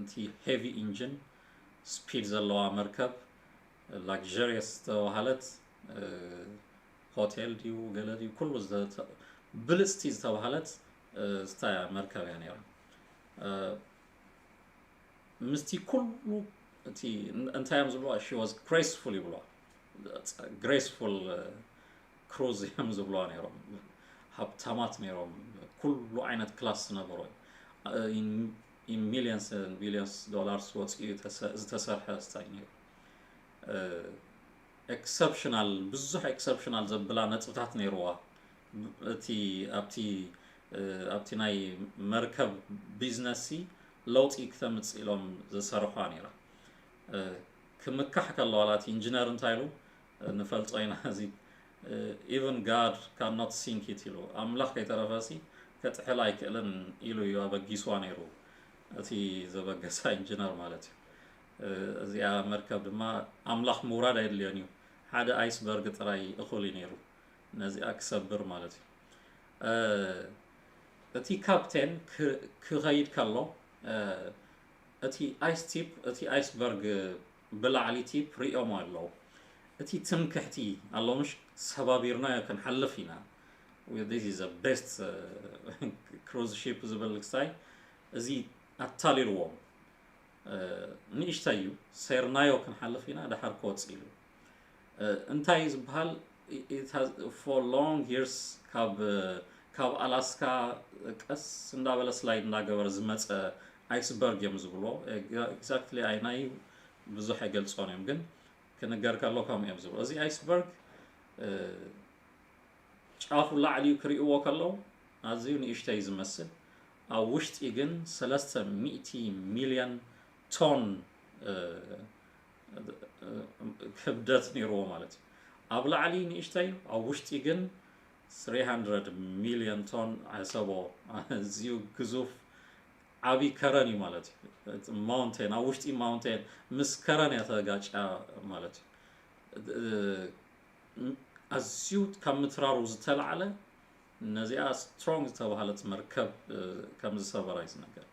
እቲ ሄቪ ኢንጂን ስፒድ ዘለዋ መርከብ ላግዠሪየስ ዝተባሃለት ሆቴል ድዩ ገለ ድዩ ኩሉ ብልፅቲ ዝተባሃለት ስታይ መርከብ እያ ነይራ። ምስቲ ኩሉ እቲ እንታይ እዮም ዝብልዋ she was graceful ይብልዋ። graceful ክሩዝ እዮም ዝብልዋ ነይሮም። ሃብታማት ነይሮም። ኩሉ ዓይነት ክላስ ዝነበሮ in millions and billions dollars ወፂኡ ዝተሰርሐ ስታይ ነይሩ። ኤክሰፕሽናል ብዙሕ ኤክሰፕሽናል ዘብላ ነጥብታት ነይርዋ። እቲ ኣብቲ ኣብቲ ናይ መርከብ ቢዝነስ ለውጢ ክተምፅእ ኢሎም ዝሰርሖ ነይራ። ክምካሕ ከለዋ ላቲ ኢንጂነር እንታይ ኢሉ ንፈልጦ ኢና። እዚ even God cannot sink it ኢሉ ኣምላኽ ከይተረፈሲ ከጥሕል ኣይክእልን ኢሉ እዩ ኣበጊስዋ ነይሩ። እቲ ዘበገሳ ኢንጂነር ማለት እዩ። እዚኣ መርከብ ድማ ኣምላኽ ምውራድ ኣይድልዮን እዩ። ሓደ ኣይስበርግ ጥራይ እኹል እዩ ነይሩ ነዚኣ ክሰብር ማለት እዩ። እቲ ካፕቴን ክኸይድ ከሎ እቲ ኣይስ ቲፕ እቲ ኣይስበርግ ብላዕሊ ቲፕ ሪኦሞ ኣለዉ። እቲ ትምክሕቲ ኣሎ ምሽ ሰባቢርናዮ ክንሓልፍ ኢና። ቤስት ክሩዝ ሺፕ ዝብል ክስታይ እዚ ኣታሊልዎም። ንእሽተይ እዩ ሰይርናዮ ክንሓልፍ ኢና ድሓር ክወፅእ ኢሉ። እንታይ ዝበሃል for long years ካብ ኣላስካ ቀስ እንዳበለ ስላይድ እንዳገበረ ዝመፀ ኣይስበርግ እዮም ዝብልዎ። ኤግዛክትሊ ኣይናይ ብዙሕ ኣይገልፆን እዮም ግን ክንገር ከሎ ከምኡ እዮም ዝብሉ። እዚ ኣይስበርግ ጫፉ ላዕሊ ክርእይዎ ከለዉ ኣዝዩ ንእሽተይ ዝመስል ኣብ ውሽጢ ግን ሰለስተ ሚእቲ ሚልዮን ቶን ክብደት ነይርዎ ማለት እዩ። ኣብ ላዕሊ ንእሽተይ ኣብ ውሽጢ ግን ሚልዮን ቶን ዓሰቦ ኣዝዩ ግዙፍ ዓብዪ ከረን እዩ ማለት እዩ። ማውንቴን ኣብ ውሽጢ ማውንቴን ምስ ከረን እያ ተጋጭያ ማለት እዩ። ኣዝዩ ካብ ምትራሩ ዝተላዕለ ነዚኣ ስትሮንግ ዝተባሃለት መርከብ ከም ዝሰበራ እዩ ዝነገር።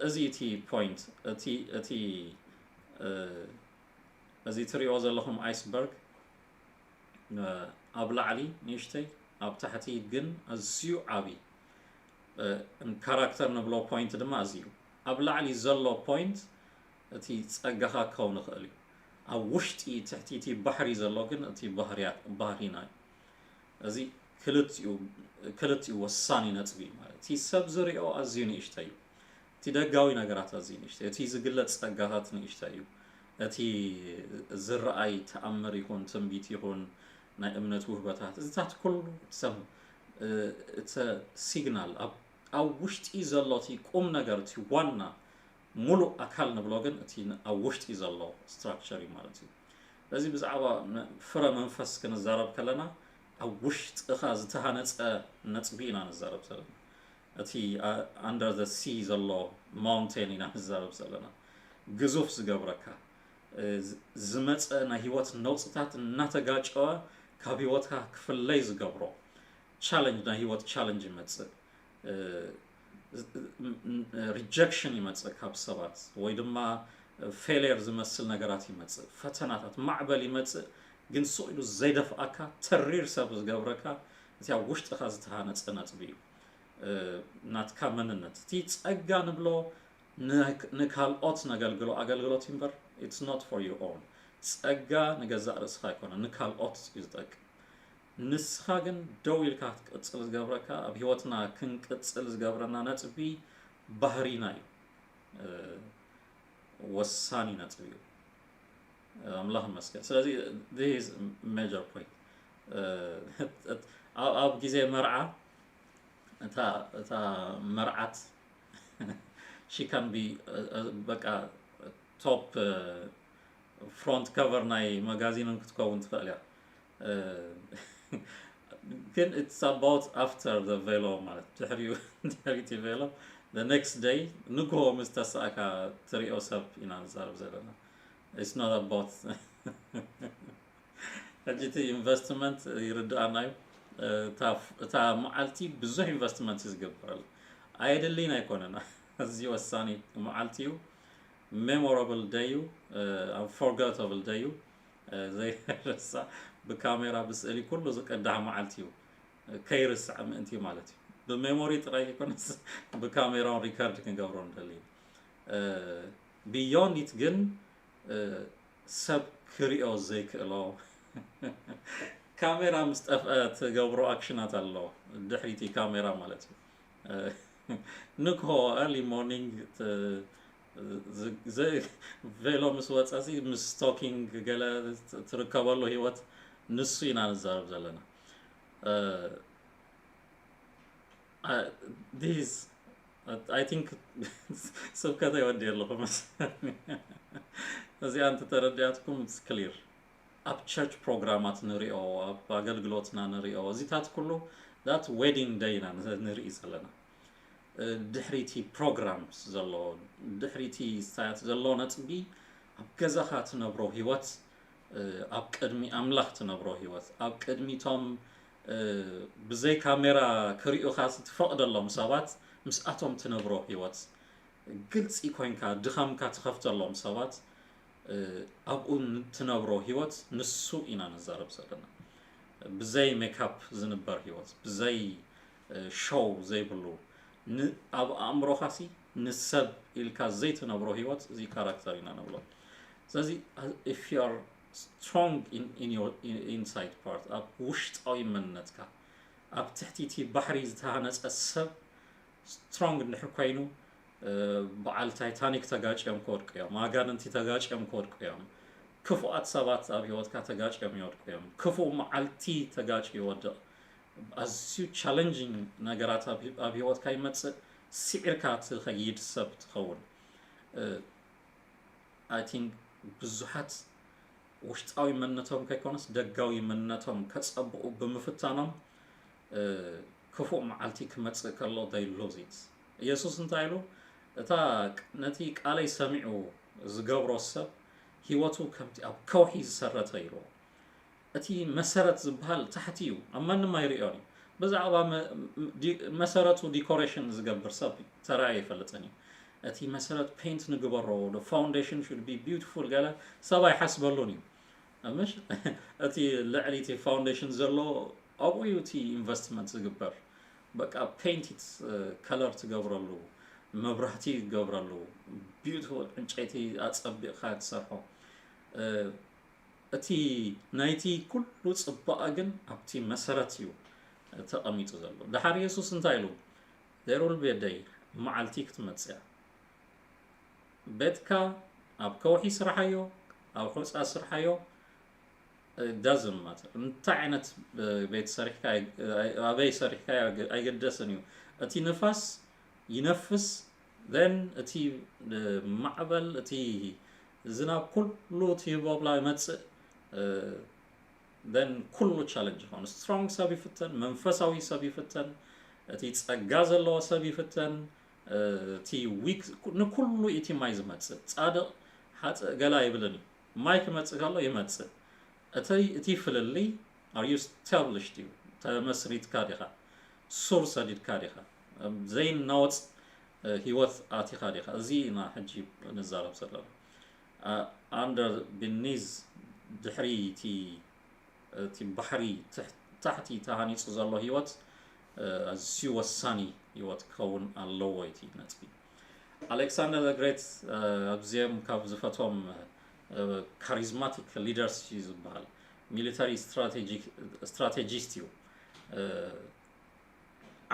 እዚ እቲ ፖይንት እቲ እዚ ትሪኦ ዘለኹም ኣይስበርግ ኣብ ላዕሊ ንእሽተይ ኣብ ታሕቲ ግን ኣዝዩ ዓብዪ ካራክተር ንብሎ ፖይንት ድማ እዚ እዩ። ኣብ ላዕሊ ዘሎ ፖይንት እቲ ጸጋኻ ክኸውን ይኽእል እዩ። ኣብ ውሽጢ ትሕቲ እቲ ባሕሪ ዘሎ ግን እቲ ባህርያት ባህሪና እዩ። እዚ ክልቲኡ ክልቲኡ ወሳኒ ነጥቢ እዩ። ማለት እቲ ሰብ ዝሪኦ ኣዝዩ ንእሽቶ እዩ። እቲ ደጋዊ ነገራት ኣዝዩ ንእሽቶ እዩ። እቲ ዝግለጽ ጸጋታት ንእሽቶ እዩ። እቲ ዝረኣይ ተኣምር ይኹን ትንቢት ይኹን ናይ እምነት ውህበታት እዚታት ኩሉ ሰም እቲ ሲግናል ኣብ ኣብ ውሽጢ ዘሎ እቲ ቁም ነገር እቲ ዋና ሙሉእ ኣካል ንብሎ ግን እቲ ኣብ ውሽጢ ዘሎ ስትራክቸር እዩ ማለት እዩ። ስለዚ ብዛዕባ ፍረ መንፈስ ክንዛረብ ከለና ኣብ ውሽጥኻ ዝተሃነፀ ነጥቢ ኢና ንዛረብ ዘለና። እቲ under the sea ዘሎ ማውንቴን ኢና ንዛረብ ዘለና። ግዙፍ ዝገብረካ ዝመፀ ናይ ህይወት ነውፅታት እናተጋጨወ ካብ ህይወትካ ክፍለይ ዝገብሮ ቻለንጅ ናይ ህይወት ቻለንጅ ይመፅእ። ሪጀክሽን ይመፅእ ካብ ሰባት ወይ ድማ ፌሌር ዝመስል ነገራት ይመፅእ፣ ፈተናታት ማዕበል ይመፅእ። ግን ስቕ ኢሉ ዘይደፍኣካ ተሪር ሰብ ዝገብረካ እቲ ኣብ ውሽጥኻ ዝተሃነፀ ነጥቢ እዩ። ናትካ መንነት እቲ ፀጋ ንብሎ ንካልኦት ነገልግሎ ኣገልግሎት እምበር it's not for your own። ፀጋ ንገዛእ ርእስኻ ኣይኮነ ንካልኦት እዩ ዝጠቅም። ንስኻ ግን ደው ኢልካ ክትቅፅል ዝገብረካ ኣብ ህይወትና ክንቅፅል ዝገብረና ነጥቢ ባህሪና እዩ። ወሳኒ ነጥቢ እዩ። ኣምላኽ ይመስገን። ስለዚ this is major point። ኣብ ግዜ መርዓ እታ መርዓት she can be በቃ ቶፕ ፍሮንት ከቨር ናይ መጋዚን ክትከውን ትኽእል እያ። ግን it's about after the ቬሎ ማለት ድሕሪኡ ድሕሪቲ ቬሎ the next day ንግሆ ምስ ተሳእካ ትሪኦ ሰብ ኢና ንዛረብ ዘለና። It's not about ሕጂ እቲ ኢንቨስትመንት ይርድኣና እዩ። እታ መዓልቲ ብዙሕ ኢንቨስትመንት እዩ ዝግበረሉ። ኣየድልይን ኣይኮነን። ኣዝዩ ወሳኒ መዓልቲ እዩ። ሜሞራብል ደይ እዩ። ኣንፎርጋታብል ደይ እዩ። ዘይረሳዕ ብካሜራ ብስእሊ ኩሉ ዝቅዳሕ መዓልቲ እዩ። ከይርስዕ ምእንቲ ማለት እዩ። ብሜሞሪ ጥራይ ይኮነስ ብካሜራውን ሪከርድ ክንገብሮ ንደሊ። ቢዮንድ ኢት ግን ሰብ ክሪኦ ዘይክእሎ ካሜራ ምስ ጠፍአ ትገብሮ ኣክሽናት ኣሎ። ድሕሪቲ ካሜራ ማለት እዩ። ንግሆ ኤርሊ ሞርኒንግ ቬሎ ምስ ወፀሲ ምስ ስቶኪንግ ገለ ትርከበሉ ህይወት ንሱ ኢና ንዛረብ ዘለና። ዲስ ኣይ ቲንክ ስብከተይ ወዲ ኣለኹ መስለኒ። እዚኣ እንተተረዲኣትኩም it's clear። ኣብ ቸርች ፕሮግራማት ንሪኦ፣ ኣብ ኣገልግሎትና ንሪኦ፣ እዚታት ኩሉ that wedding day ኢና ንርኢ ዘለና። ድሕሪቲ ፕሮግራም ዘሎ ድሕሪቲ ስታያት ዘሎ ነጥቢ ኣብ ገዛኻ ትነብሮ ህይወት፣ ኣብ ቅድሚ ኣምላኽ ትነብሮ ህይወት፣ ኣብ ቅድሚቶም ብዘይ ካሜራ ክሪኡኻ ትፈቕደሎም ሰባት ምስኣቶም ትነብሮ ህይወት ግልፂ ኮይንካ ድኻምካ ትኸፍተሎም ሰባት ኣብኡ ትነብሮ ህይወት ንሱ ኢና ንዛረብ ዘለና። ብዘይ ሜካፕ ዝንበር ህይወት፣ ብዘይ ሾው ዘይብሉ፣ ኣብ ኣእምሮኻሲ ንሰብ ኢልካ ዘይትነብሮ ህይወት እዚ ካራክተር ኢና ንብሎ። ስለዚ if you are strong in your inside part ኣብ ውሽጣዊ መንነትካ ኣብ ትሕቲ እቲ ባሕሪ ዝተሃነፀ ሰብ ስትሮንግ እንድሕር ኮይኑ በዓል ታይታኒክ ተጋጭዮም ክወድቁ እዮም። ኣጋንንቲ ተጋጭዮም ክወድቁ እዮም። ክፉኣት ሰባት ኣብ ህይወትካ ተጋጭዮም ይወድቁ እዮም። ክፉእ መዓልቲ ተጋጭዩ ይወድቕ። ኣዝዩ ቻለንጂንግ ነገራት ኣብ ህይወትካ ይመፅእ። ስዒርካ ትኸይድ ሰብ ትኸውን። ኣይ ቲንክ ብዙሓት ውሽጣዊ መንነቶም ከይኮነስ ደጋዊ መንነቶም ከጸብቑ ብምፍታኖም ክፉእ መዓልቲ ክመጽእ ከሎ they lose it። ኢየሱስ እንታይ ኢሉ? እታ ነቲ ቃለይ ሰሚዑ ዝገብሮ ሰብ ህይወቱ ከምቲ ኣብ ከውሒ ዝሰረተ ኢልዎ። እቲ መሰረት ዝበሃል ታሕቲ እዩ፣ ኣብ ማንም ኣይርእዮን እዩ። ብዛዕባ መሰረቱ ዲኮሬሽን ዝገብር ሰብ ተራእየ ኣይፈልጥን እዩ። እቲ መሰረት ፔንት ንግበሮ፣ the foundation should be beautiful ገለ ሰብ ኣይሓስበሉን እዩ። ምሽ እቲ ልዕሊ እቲ ፋውንዴሽን ዘሎ ኣብኡ እዩ እቲ ኢንቨስትመንት ዝግበር። በቃ ፔንት ከለር ትገብረሉ፣ መብራህቲ ይገብረሉ፣ ቢዩቲፉል ዕንጨይቲ ኣጸቢቕካ ትሰርሖ። እቲ ናይቲ ኩሉ ጽባቐ ግን ኣብቲ መሰረት እዩ ተቐሚጡ ዘሎ። ደሓር የሱስ እንታይ ኢሉ? There will be a day፣ መዓልቲ ክትመጽእ እያ። ቤትካ ኣብ ከውሒ ስርሓዮ፣ ኣብ ሑጻ ስርሓዮ፣ ዳዝን ማተር እንታይ ዓይነት ቤት ሰሪሕካ፣ ኣበይ ሰሪሕካ ኣይገደስን እዩ። እቲ ንፋስ ይነፍስ፣ then እቲ ማዕበል፣ እቲ ዝናብ፣ ኩሉ እቲ ህቦብላ ይመጽእ፣ then ኩሉ ቻለንጅ ይኸውን። ስትሮንግ ሰብ ይፍተን፣ መንፈሳዊ ሰብ ይፍተን፣ እቲ ጸጋ ዘለዎ ሰብ ይፍተን፣ እቲ ዊክ፣ ንኩሉ እቲ ማይ ዝመጽእ ጻድቕ ሓጥእ ገላ ይብልን እዩ። ማይ ክመጽእ ከሎ ይመጽእ። እቲ እቲ ፍልልይ are you established እዩ፣ ተመስሪትካ ዲኻ፣ ሱር ሰዲድካ ዲኻ፣ ዘይናወጽ ህይወት ኣቲኻ ዲኻ። እዚ ኢና ሕጂ ንዛረብ ዘለና። ኣንደር ቢኒዝ ድሕሪ እቲ እቲ ባሕሪ ታሕቲ ተሃኒፁ ዘሎ ህይወት ኣዝዩ ወሳኒ ህይወት ክኸውን ኣለዎ። እቲ ነጥቢ ኣሌክሳንደር the Great ኣብዚኦም ካብ ዝፈትዎም ካሪዝማቲክ ሊደርስ እዩ ዝበሃል። ሚሊታሪ ስትራቴጂስት እዩ።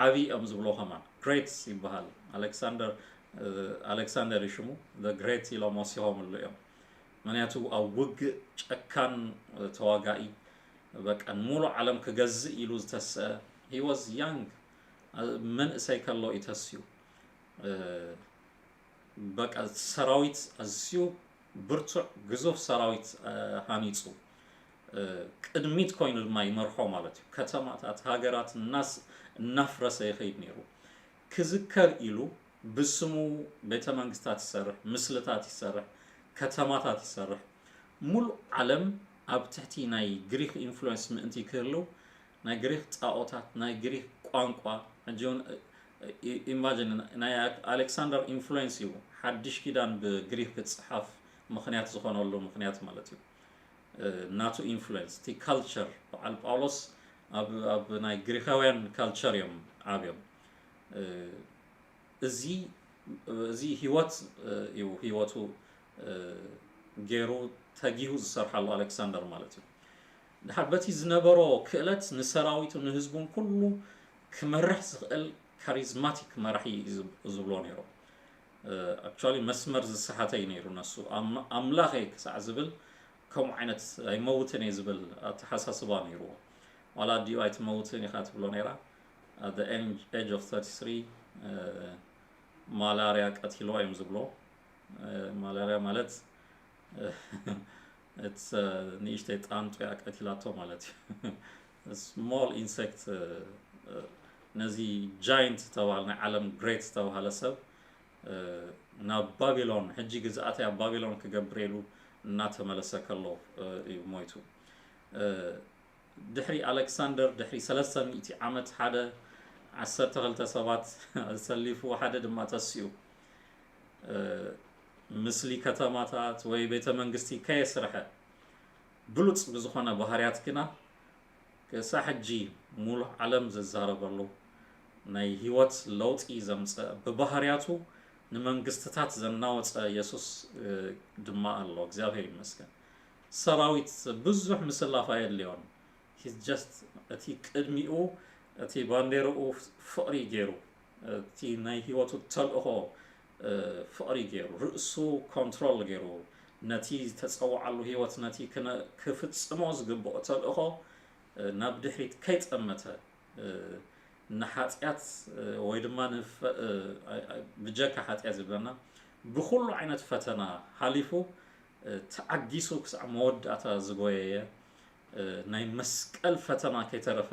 ዓብይ እዮም ዝብሎ ከማን ግሬት ይበሃል። ኣሌክሳንደር ኣሌክሳንደር እዩ ሽሙ። ግሬት ኢሎም ወሲኾምሉ እዮም። ምክንያቱ ኣብ ውግእ ጨካን ተዋጋኢ፣ በቃ ንሙሉእ ዓለም ክገዝእ ኢሉ ዝተስአ። He was young፣ መንእሰይ ከሎ እዩ ተስዩ። በቃ ሰራዊት ኣዝዩ ብርቱዕ ግዙፍ ሰራዊት ሃኒፁ ቅድሚት ኮይኑ ድማ ይመርሖ ማለት እዩ። ከተማታት፣ ሃገራት እናፍረሰ ይኸይድ ነይሩ። ክዝከር ኢሉ ብስሙ ቤተ መንግስታት ይሰርሕ፣ ምስልታት ይሰርሕ፣ ከተማታት ይሰርሕ። ሙሉእ ዓለም ኣብ ትሕቲ ናይ ግሪክ ኢንፍሉዌንስ ምእንቲ ክህልው ናይ ግሪክ ጣኦታት፣ ናይ ግሪክ ቋንቋ፣ ሕጂ እውን ኢማጂን ናይ ኣሌክሳንደር ኢንፍሉዌንስ እዩ ሓድሽ ኪዳን ብግሪክ ክፅሓፍ ምኽንያት ዝኾነሉ ምኽንያት ማለት እዩ። ናቱ ኢንፍሉዌንስ እቲ ካልቸር በዓል ጳውሎስ ኣብ ናይ ግሪካውያን ካልቸር እዮም ዓብዮም። እዚ እዚ ህይወት እዩ ህይወቱ ገይሩ ተጊሁ ዝሰርሓሉ ኣሌክሳንደር ማለት እዩ። ድሓር በቲ ዝነበሮ ክእለት ንሰራዊቱ ንህዝቡን ኩሉ ክመርሕ ዝኽእል ካሪዝማቲክ መራሒ ዝብሎ ነይሩ። ኣክቹዋሊ መስመር ዝሰሓተ እዩ ነይሩ ነሱ። ኣምላኸይ ክሳዕ ዝብል ከምኡ ዓይነት ኣይመውትን እየ ዝብል ኣተሓሳስባ ነይርዎ። ዋላ ኣዲኡ ኣይትመውትን ኢኻ ትብሎ ነይራ። At the age of thirty-three ማላርያ ቀቲሎ እዮም ዝብሎ። ማላርያ ማለት ንእሽተይ ጣንጡ እያ ቀቲላቶ ማለት እዩ። ስሞል ኢንሴክት ነዚ ጃይንት ዝተባሃለ ናይ ዓለም ግሬት ዝተባሃለ ሰብ ናብ ባቢሎን ሕጂ ግዝኣተይ ኣብ ባቢሎን ክገብር ኢሉ እናተመለሰ ከሎ እዩ ሞይቱ። ድሕሪ ኣሌክሳንደር ድሕሪ ሰለስተ ሚእቲ ዓመት ሓደ ዓሰርተ ክልተ ሰባት ኣሰሊፉ ሓደ ድማ ተሲኡ። ምስሊ ከተማታት ወይ ቤተ መንግስቲ ከየስርሐ ብሉፅ ብዝኾነ ባህርያት ግና ክሳዕ ሕጂ ሙሉእ ዓለም ዝዛረበሉ ናይ ህይወት ለውጢ ዘምፀ ብባህርያቱ ንመንግስትታት ዘናወፀ የሱስ ድማ ኣሎ። እግዚኣብሔር ይመስገን። ሰራዊት ብዙሕ ምስላፍ ኣየድልዮን። He's just እቲ ቅድሚኡ እቲ ባንዴርኡ ፍቕሪ ገይሩ እቲ ናይ ህይወቱ ተልእኾ ፍቕሪ ገይሩ ርእሱ ኮንትሮል ገይሩ ነቲ ዝተፀውዓሉ ህይወት ነቲ ክፍፅሞ ዝግብኦ ተልእኾ ናብ ድሕሪት ከይጠመተ ንሓጢኣት ወይ ድማ ብጀካ ሓጢኣት ዝብለና ብኩሉ ዓይነት ፈተና ሓሊፉ ተዓጊሱ ክሳዕ መወዳእታ ዝጎየየ ናይ መስቀል ፈተና ከይተረፈ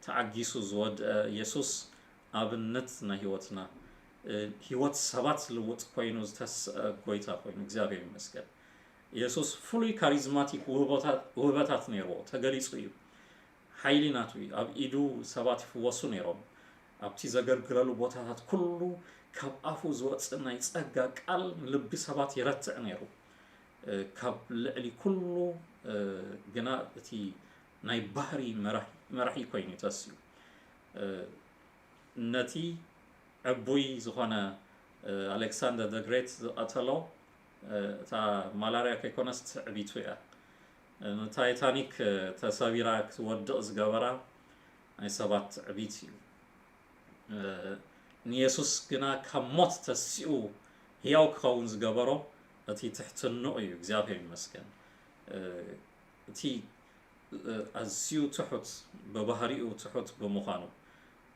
ተዓጊሱ ዝወድአ የሱስ ኣብነት ናይ ህይወትና ህይወት ሰባት ዝልውጥ ኮይኑ ዝተስአ ጎይታ ኮይኑ እግዚኣብሔር ይመስገን። የሱስ ፍሉይ ካሪዝማቲክ ውህበታት ነይርዎ ተገሊጹ እዩ። ሓይሊ ናቱ እዩ። ኣብ ኢዱ ሰባት ይፍወሱ ነይሮም። ኣብቲ ዘገልግለሉ ቦታታት ኩሉ ካብ ኣፉ ዝወፅእ ናይ ፀጋ ቃል ልቢ ሰባት ይረትዕ ነይሩ። ካብ ልዕሊ ኩሉ ግና እቲ ናይ ባህሪ መራሒ ኮይኑ ተስዩ። ነቲ ዕቡይ ዝኾነ ኣሌክሳንደር ደ ግሬት ዝቐተሎ እታ ማላርያ ከይኮነስ ትዕቢቱ እያ። ንታይታኒክ ተሰቢራ ክትወድቕ ዝገበራ ናይ ሰባት ትዕቢት እዩ። ንየሱስ ግና ካብ ሞት ተሲኡ ህያው ክኸውን ዝገበሮ እቲ ትሕትንኡ እዩ። እግዚኣብሔር ይመስገን። እቲ ኣዝዩ ትሑት፣ ብባህሪኡ ትሑት ብምዃኑ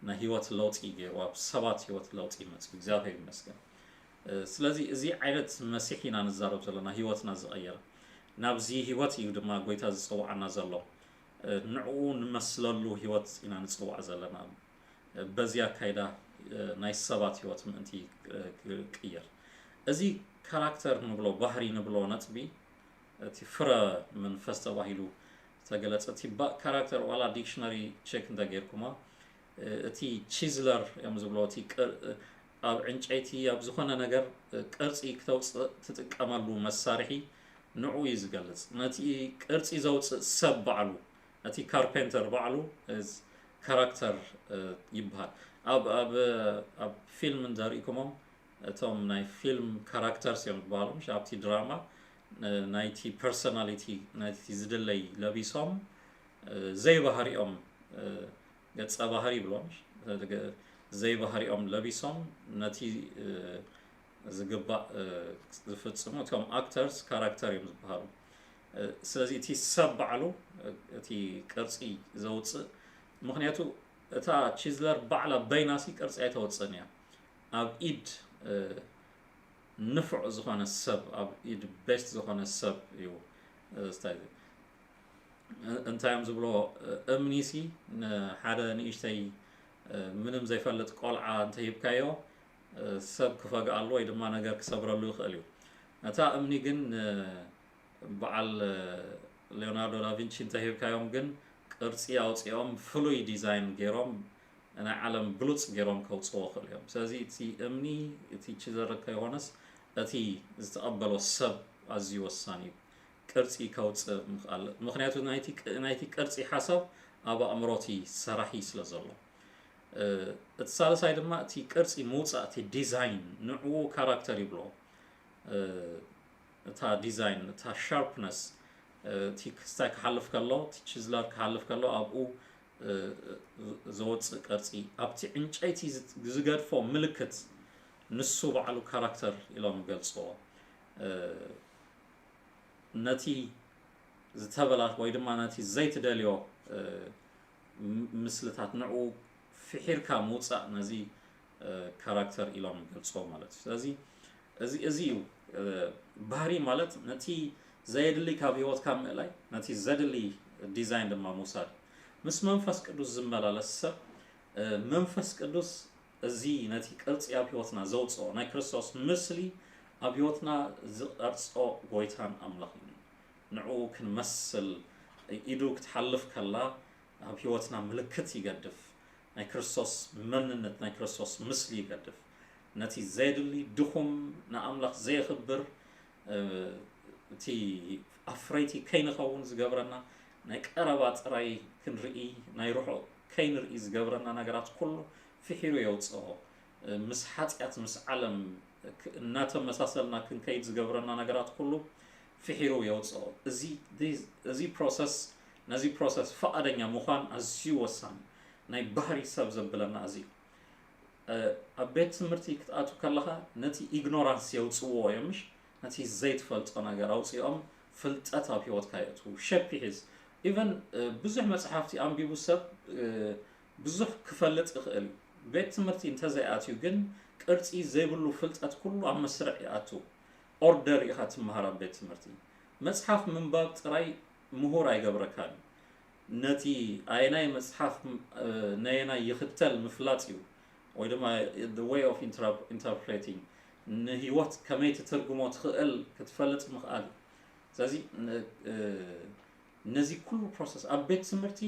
ናይ ህይወት ለውጢ ገይሩ ኣብ ሰባት ህይወት ለውጢ መፅኡ። እግዚኣብሔር ይመስገን። ስለዚ እዚ ዓይነት መሲሕ ኢና ንዛረብ ዘለና፣ ህይወትና ዝቐየረ። ናብዚ ህይወት እዩ ድማ ጎይታ ዝፅውዓና ዘሎ። ንዕኡ ንመስለሉ ህይወት ኢና ንፅዋዕ ዘለና። በዚ ኣካይዳ ናይ ሰባት ህይወት ምእንቲ ክቅየር፣ እዚ ካራክተር ንብሎ፣ ባህሪ ንብሎ ነጥቢ፣ እቲ ፍረ መንፈስ ተባሂሉ ዝተገለጸ፣ እቲ ካራክተር ዋላ ዲክሽነሪ ቸክ እንተገይርኩማ፣ እቲ ቺዝለር እዮም ዝብሎ፣ እቲ ኣብ ዕንጨይቲ ኣብ ዝኾነ ነገር ቅርጺ ክተውፅእ ትጥቀመሉ መሳርሒ ንዑ እዩ ዝገልጽ። ነቲ ቅርጺ ዘውፅእ ሰብ ባዕሉ፣ እቲ ካርፔንተር ባዕሉ ካራክተር ይበሃል። ኣብ ኣብ ኣብ ፊልም እንተሪእኩሞም፣ እቶም ናይ ፊልም ካራክተርስ እዮም ዝበሃሉ፣ ምሽ ኣብቲ ድራማ ናይቲ ፐርሶናሊቲ፣ ናይቲ ዝድለይ ለቢሶም፣ ዘይባህሪኦም፣ ገጸ ባህሪ ይብሎም፣ ዘይባህሪኦም ለቢሶም ነቲ ዝግባእ ዝፍጽሙ፣ እቶም ኣክተርስ ካራክተር እዮም ዝበሃሉ። ስለዚ እቲ ሰብ ባዕሉ እቲ ቅርጺ ዘውፅእ፣ ምኽንያቱ እታ ቺዝለር ባዕላ በይናሲ ቅርጺ ኣይተወፅእን እያ። ኣብ ኢድ ንፉዕ ዝኾነ ሰብ፣ ኣብ ኢድ ቤስት ዝኾነ ሰብ እዩ። እንታይ እዮም ዝብሎ፣ እምኒሲ ንሓደ ንእሽተይ ምንም ዘይፈልጥ ቆልዓ እንተሂብካዮ፣ ሰብ ክፈግኣሉ ወይ ድማ ነገር ክሰብረሉ ይኽእል እዩ። ነታ እምኒ ግን በዓል ሌዮናርዶ ዳቪንቺ እንተሂብካዮም ግን ቅርጺ ኣውፂኦም ፍሉይ ዲዛይን ገይሮም ናይ ዓለም ብሉፅ ገይሮም ከውፅዎ ይኽእሉ እዮም። ስለዚ እቲ እምኒ፣ እቲ ቺዘር ከይኮነስ እቲ ዝተቐበሎ ሰብ ኣዝዩ ወሳኒ እዩ። ቅርጺ ከውፅእ ምኽኣል፣ ምኽንያቱ ናይቲ ቅርጺ ሓሳብ ኣብ ኣእምሮቲ ሰራሒ ስለ ዘሎ። እቲ ሳልሳይ ድማ እቲ ቅርጺ ምውፃእ፣ እቲ ዲዛይን፣ ንዕኡ ካራክተር ይብሎ። እታ ዲዛይን፣ እታ ሻርፕነስ፣ እቲ ክስታይ ክሓልፍ ከሎ፣ እቲ ቺዝለር ክሓልፍ ከሎ ኣብኡ ዘወፅእ ቅርጺ፣ ኣብቲ ዕንጨይቲ ዝገድፎ ምልክት ንሱ ባዕሉ ካራክተር ኢሎም ይገልፅዎ። ነቲ ዝተበላ ወይ ድማ ነቲ ዘይትደልዮ ምስልታት ንዕኡ ፍሒርካ ምውፃእ፣ ነዚ ካራክተር ኢሎም ይገልፅዎ ማለት እዩ። ስለዚ እዚ እዚ እዩ ባህሪ ማለት፣ ነቲ ዘየድሊ ካብ ህይወትካ ምእላይ፣ ነቲ ዘድሊ ዲዛይን ድማ ምውሳድ። ምስ መንፈስ ቅዱስ ዝመላለስ ሰብ መንፈስ ቅዱስ እዚ ነቲ ቅርጺ ኣብ ህይወትና ዘውጽኦ ናይ ክርስቶስ ምስሊ ኣብ ህይወትና ዝቐርጾ ጎይታን ኣምላኽ እዩ። ንዕኡ ክንመስል ኢዱ ክትሓልፍ ከላ ኣብ ህይወትና ምልክት ይገድፍ። ናይ ክርስቶስ መንነት፣ ናይ ክርስቶስ ምስሊ ይገድፍ። ነቲ ዘየድሊ፣ ድኹም፣ ንኣምላኽ ዘየኽብር፣ እቲ ኣፍረይቲ ከይንኸውን ዝገብረና፣ ናይ ቀረባ ጥራይ ክንርኢ፣ ናይ ርሑቕ ከይንርኢ ዝገብረና ነገራት ኩሉ ፍሒሩ የውፅኦ። ምስ ሓጢኣት፣ ምስ ዓለም እናተመሳሰልና ክንከይድ ዝገብረና ነገራት ኩሉ ፍሒሩ የውፅኦ። እዚ ፕሮሰስ፣ ነዚ ፕሮሰስ ፈቓደኛ ምዃን ኣዝዩ ወሳኒ፣ ናይ ባህሪ ሰብ ዘብለና እዚ እዩ። ኣብ ቤት ትምህርቲ ክትኣቱ ከለኻ ነቲ ኢግኖራንስ የውፅዎ እዮም፣ ምሽ? ነቲ ዘይትፈልጦ ነገር ኣውፂኦም ፍልጠት ኣብ ህይወትካ የእትዉ። ሸፕ ይሕዝ። ኢቨን ብዙሕ መፅሓፍቲ ኣንቢቡ ሰብ ብዙሕ ክፈልጥ ይኽእል እዩ። ቤት ትምህርቲ እንተዘይኣትዩ ግን ቅርፂ ዘይብሉ ፍልጠት ኩሉ ኣብ መስርዕ ይኣቱ። ኦርደር ኢኻ ትመሃር ኣብ ቤት ትምህርቲ። መፅሓፍ ምንባብ ጥራይ ምሁር ኣይገብረካን እዩ። ነቲ ኣየናይ መፅሓፍ ነየናይ ይኽተል ምፍላጥ እዩ። ወይ ድማ the way of interpreting፣ ንህይወት ከመይ ትትርጉሞ ትኽእል ክትፈልጥ ምኽኣል እዩ። ስለዚ ነዚ ኩሉ ፕሮሰስ ኣብ ቤት ትምህርቲ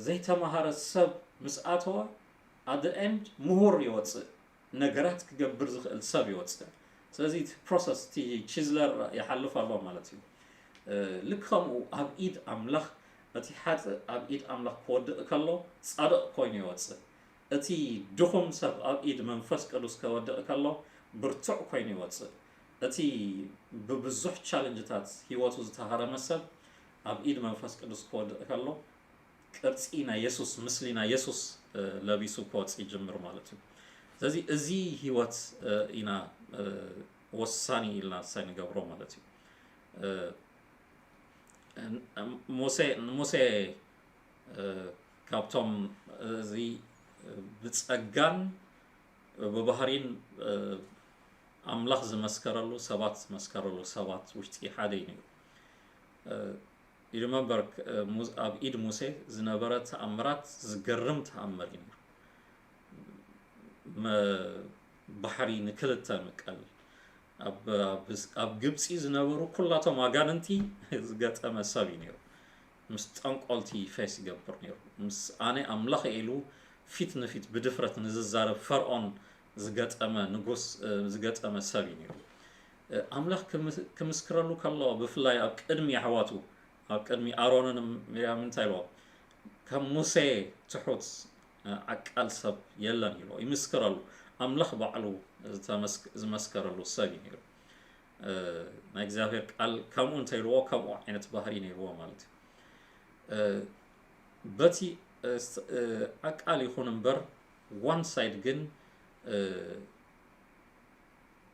ዘይተማሃረ ሰብ ምስ ኣተወ፣ at the end ምሁር ይወፅእ፣ ነገራት ክገብር ዝኽእል ሰብ ይወፅእ። ስለዚ እቲ ፕሮሰስ፣ እቲ ቺዝለር ይሓልፍ ኣሎ ማለት እዩ። ልክ ከምኡ ኣብ ኢድ ኣምላኽ፣ እቲ ሓጥእ ኣብ ኢድ ኣምላኽ ክወድቕ ከሎ ጻድቕ ኮይኑ ይወጽእ። እቲ ድኹም ሰብ ኣብ ኢድ መንፈስ ቅዱስ ከወድቕ ከሎ ብርቱዕ ኮይኑ ይወጽእ። እቲ ብብዙሕ ቻለንጅታት ህይወቱ ዝተሃረመ ሰብ ኣብ ኢድ መንፈስ ቅዱስ ክወድቕ ከሎ ቅርጺ ናይ የሱስ፣ ምስሊ ናይ የሱስ ለቢሱ ክወጽእ ይጅምር ማለት እዩ። ስለዚ እዚ ህይወት ኢና ወሳኒ ኢልና ሳይ ንገብሮ ማለት እዩ። ሙሴ ሙሴ ካብቶም እዚ ብጸጋን ብባህሪን ኣምላኽ ዝመስከረሉ ሰባት ዝመስከረሉ ሰባት ውሽጢ ሓደ እዩ ነይሩ። ይሪመምበር ኣብ ኢድ ሙሴ ዝነበረ ተኣምራት ዝገርም ተኣምር እዩ ነይሩ። ባሕሪ ንክልተ ምቀል፣ ኣብ ግብፂ ዝነበሩ ኩላቶም ኣጋንንቲ ዝገጠመ ሰብ እዩ ነይሩ። ምስ ጠንቆልቲ ፌስ ይገብር ነይሩ። ምስ ኣነ ኣምላኽ ኢሉ ፊት ንፊት ብድፍረት ንዝዛረብ ፈርዖን ዝገጠመ ንጉስ ዝገጠመ ሰብ እዩ ነይሩ። ኣምላኽ ክምስክረሉ ከሎ ብፍላይ ኣብ ቅድሚ ኣሕዋቱ ኣብ ቅድሚ ኣሮንን ሚርያም እንታይ ኢልዎ? ከም ሙሴ ትሑት ዓቃል ሰብ የለን ኢልዎ ይምስክረሉ። ኣምላኽ ባዕሉ ዝመስከረሉ ሰብ እዩ ነይሩ። ናይ እግዚኣብሔር ቃል ከምኡ እንተኢልዎ ከምኡ ዓይነት ባህሪ ነይርዎ ማለት እዩ። በቲ ዓቃል ይኹን እምበር ዋን ሳይድ ግን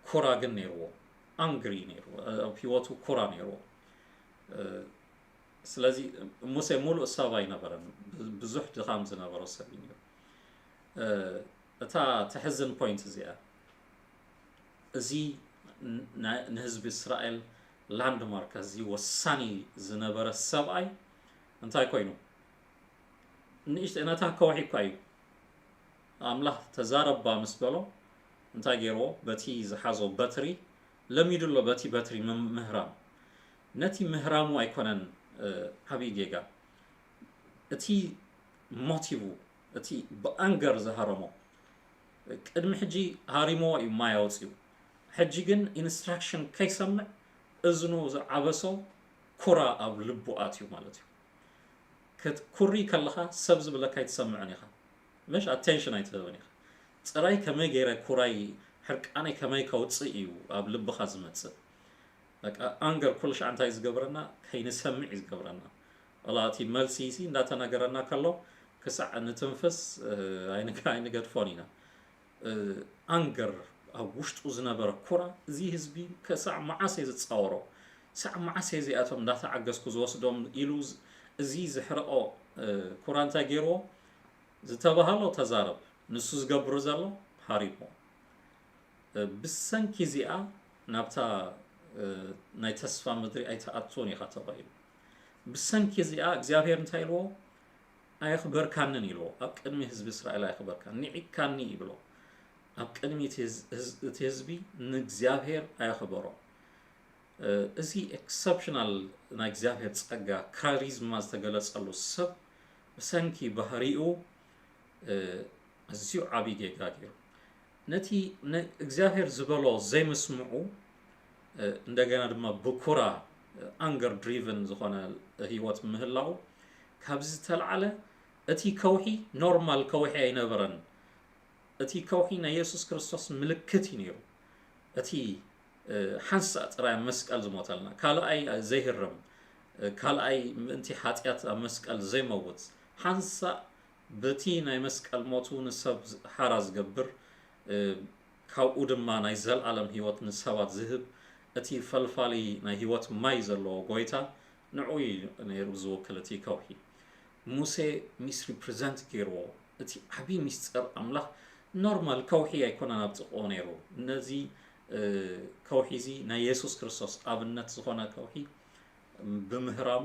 ኩራ ግን ነይርዎ። ኣንግሪ ነይርዎ። ኣብ ህይወቱ ኩራ ነይርዎ። ስለዚ ሙሴ ሙሉእ ሰብ ኣይነበረን። ብዙሕ ድኻም ዝነበሮ ሰብ እዩ ነይሩ። እታ ተሕዝን ፖይንት እዚኣ፣ እዚ ንህዝቢ እስራኤል ላንድማርክ፣ እዚ ወሳኒ ዝነበረ ሰብኣይ እንታይ ኮይኑ? ንእሽተ ነታ ከውሒ እኳ እዩ ኣምላኽ ተዛረባ ምስ በሎ እንታይ ገይርዎ? በቲ ዝሓዞ በትሪ ለሚዱ ኣሎ። በቲ በትሪ ምህራም፣ ነቲ ምህራሙ ኣይኮነን ዓብዪ ጌጋ፣ እቲ ሞቲቭ፣ እቲ ብኣንገር ዝሃረሞ። ቅድሚ ሕጂ ሃሪሞ እዩ ማይ ኣውፅኡ። ሕጂ ግን ኢንስትራክሽን ከይሰምዕ እዝኑ ዝዓበሶ ኩራ ኣብ ልቡ ኣትዩ ማለት እዩ። ክትኩሪ ከለኻ ሰብ ዝብለካ ኣይትሰምዕን ኢኻ። መሽ ኣቴንሽን ኣይትህብን ኢኻ። ፅራይ ከመይ ገይረ ኩራይ ሕርቃነይ ከመይ ከውፅእ እዩ ኣብ ልብኻ ዝመፅእ። በቃ ኣንገር ኩሉ ሻዕ እንታይ ዝገብረና? ከይንሰምዕ እዩ ዝገብረና። ወላ እቲ መልሲ ሲ እንዳተነገረና ከሎ ክሳዕ ንትንፍስ ኣይንገድፎን ኢና። ኣንገር ኣብ ውሽጡ ዝነበረ ኩራ እዚ ህዝቢ ክሳዕ መዓስ እየ ዝፃወሮ? ክሳዕ መዓስ እየ እዚኣቶም እንዳተዓገስኩ ዝወስዶም ኢሉ እዚ ዝሕረቆ ኩራ እንታይ ገይርዎ? ዝተባሃሎ ተዛረብ፣ ንሱ ዝገብሩ ዘሎ ሃሪሞ። ብሰንኪ እዚኣ ናብታ ናይ ተስፋ ምድሪ ኣይትኣቱን ኢኻ ተባሂሉ። ብሰንኪ እዚኣ እግዚኣብሔር እንታይ ኢልዎ? ኣየኽበርካንን ኢልዎ። ኣብ ቅድሚ ህዝቢ እስራኤል ኣየኽበርካን፣ ንዒካኒ ይብሎ። ኣብ ቅድሚ እቲ ህዝቢ ንእግዚኣብሔር ኣየኽበሮ። እዚ ኤክሰፕሽናል ናይ እግዚኣብሔር ጸጋ ካሪዝማ ዝተገለጸሉ ሰብ ብሰንኪ ባህሪኡ ኣዝዩ ዓብዪ ጌጋ ገይሩ። ነቲ እግዚኣብሔር ዝበሎ ዘይምስምዑ፣ እንደገና ድማ ብኩራ ኣንገር ድሪቨን ዝኾነ ህይወት ምህላው፣ ካብዚ ዝተላዕለ እቲ ከውሒ ኖርማል ከውሒ ኣይነበረን። እቲ ከውሒ ናይ የሱስ ክርስቶስ ምልክት እዩ ነይሩ። እቲ ሓንሳእ ጥራይ ኣብ መስቀል ዝሞተልና፣ ካልኣይ ዘይህረም፣ ካልኣይ ምእንቲ ሓጢኣት ኣብ መስቀል ዘይመውት፣ ሓንሳእ በቲ ናይ መስቀል ሞቱ ንሰብ ሓራ ዝገብር፣ ካብኡ ድማ ናይ ዘለኣለም ህይወት ንሰባት ዝህብ፣ እቲ ፈልፋሊ ናይ ህይወት ማይ ዘለዎ ጎይታ ንዕኡ እዩ ነይሩ ዝውክል እቲ ከውሒ። ሙሴ ሚስ ሪፕሬዘንት ገይርዎ። እቲ ዓብዪ ሚስጥር ኣምላኽ ኖርማል ከውሒ ኣይኮነን ኣብ ጥቕኡ ነይሩ። ነዚ ከውሒ እዚ ናይ የሱስ ክርስቶስ ኣብነት ዝኾነ ከውሒ ብምህራሙ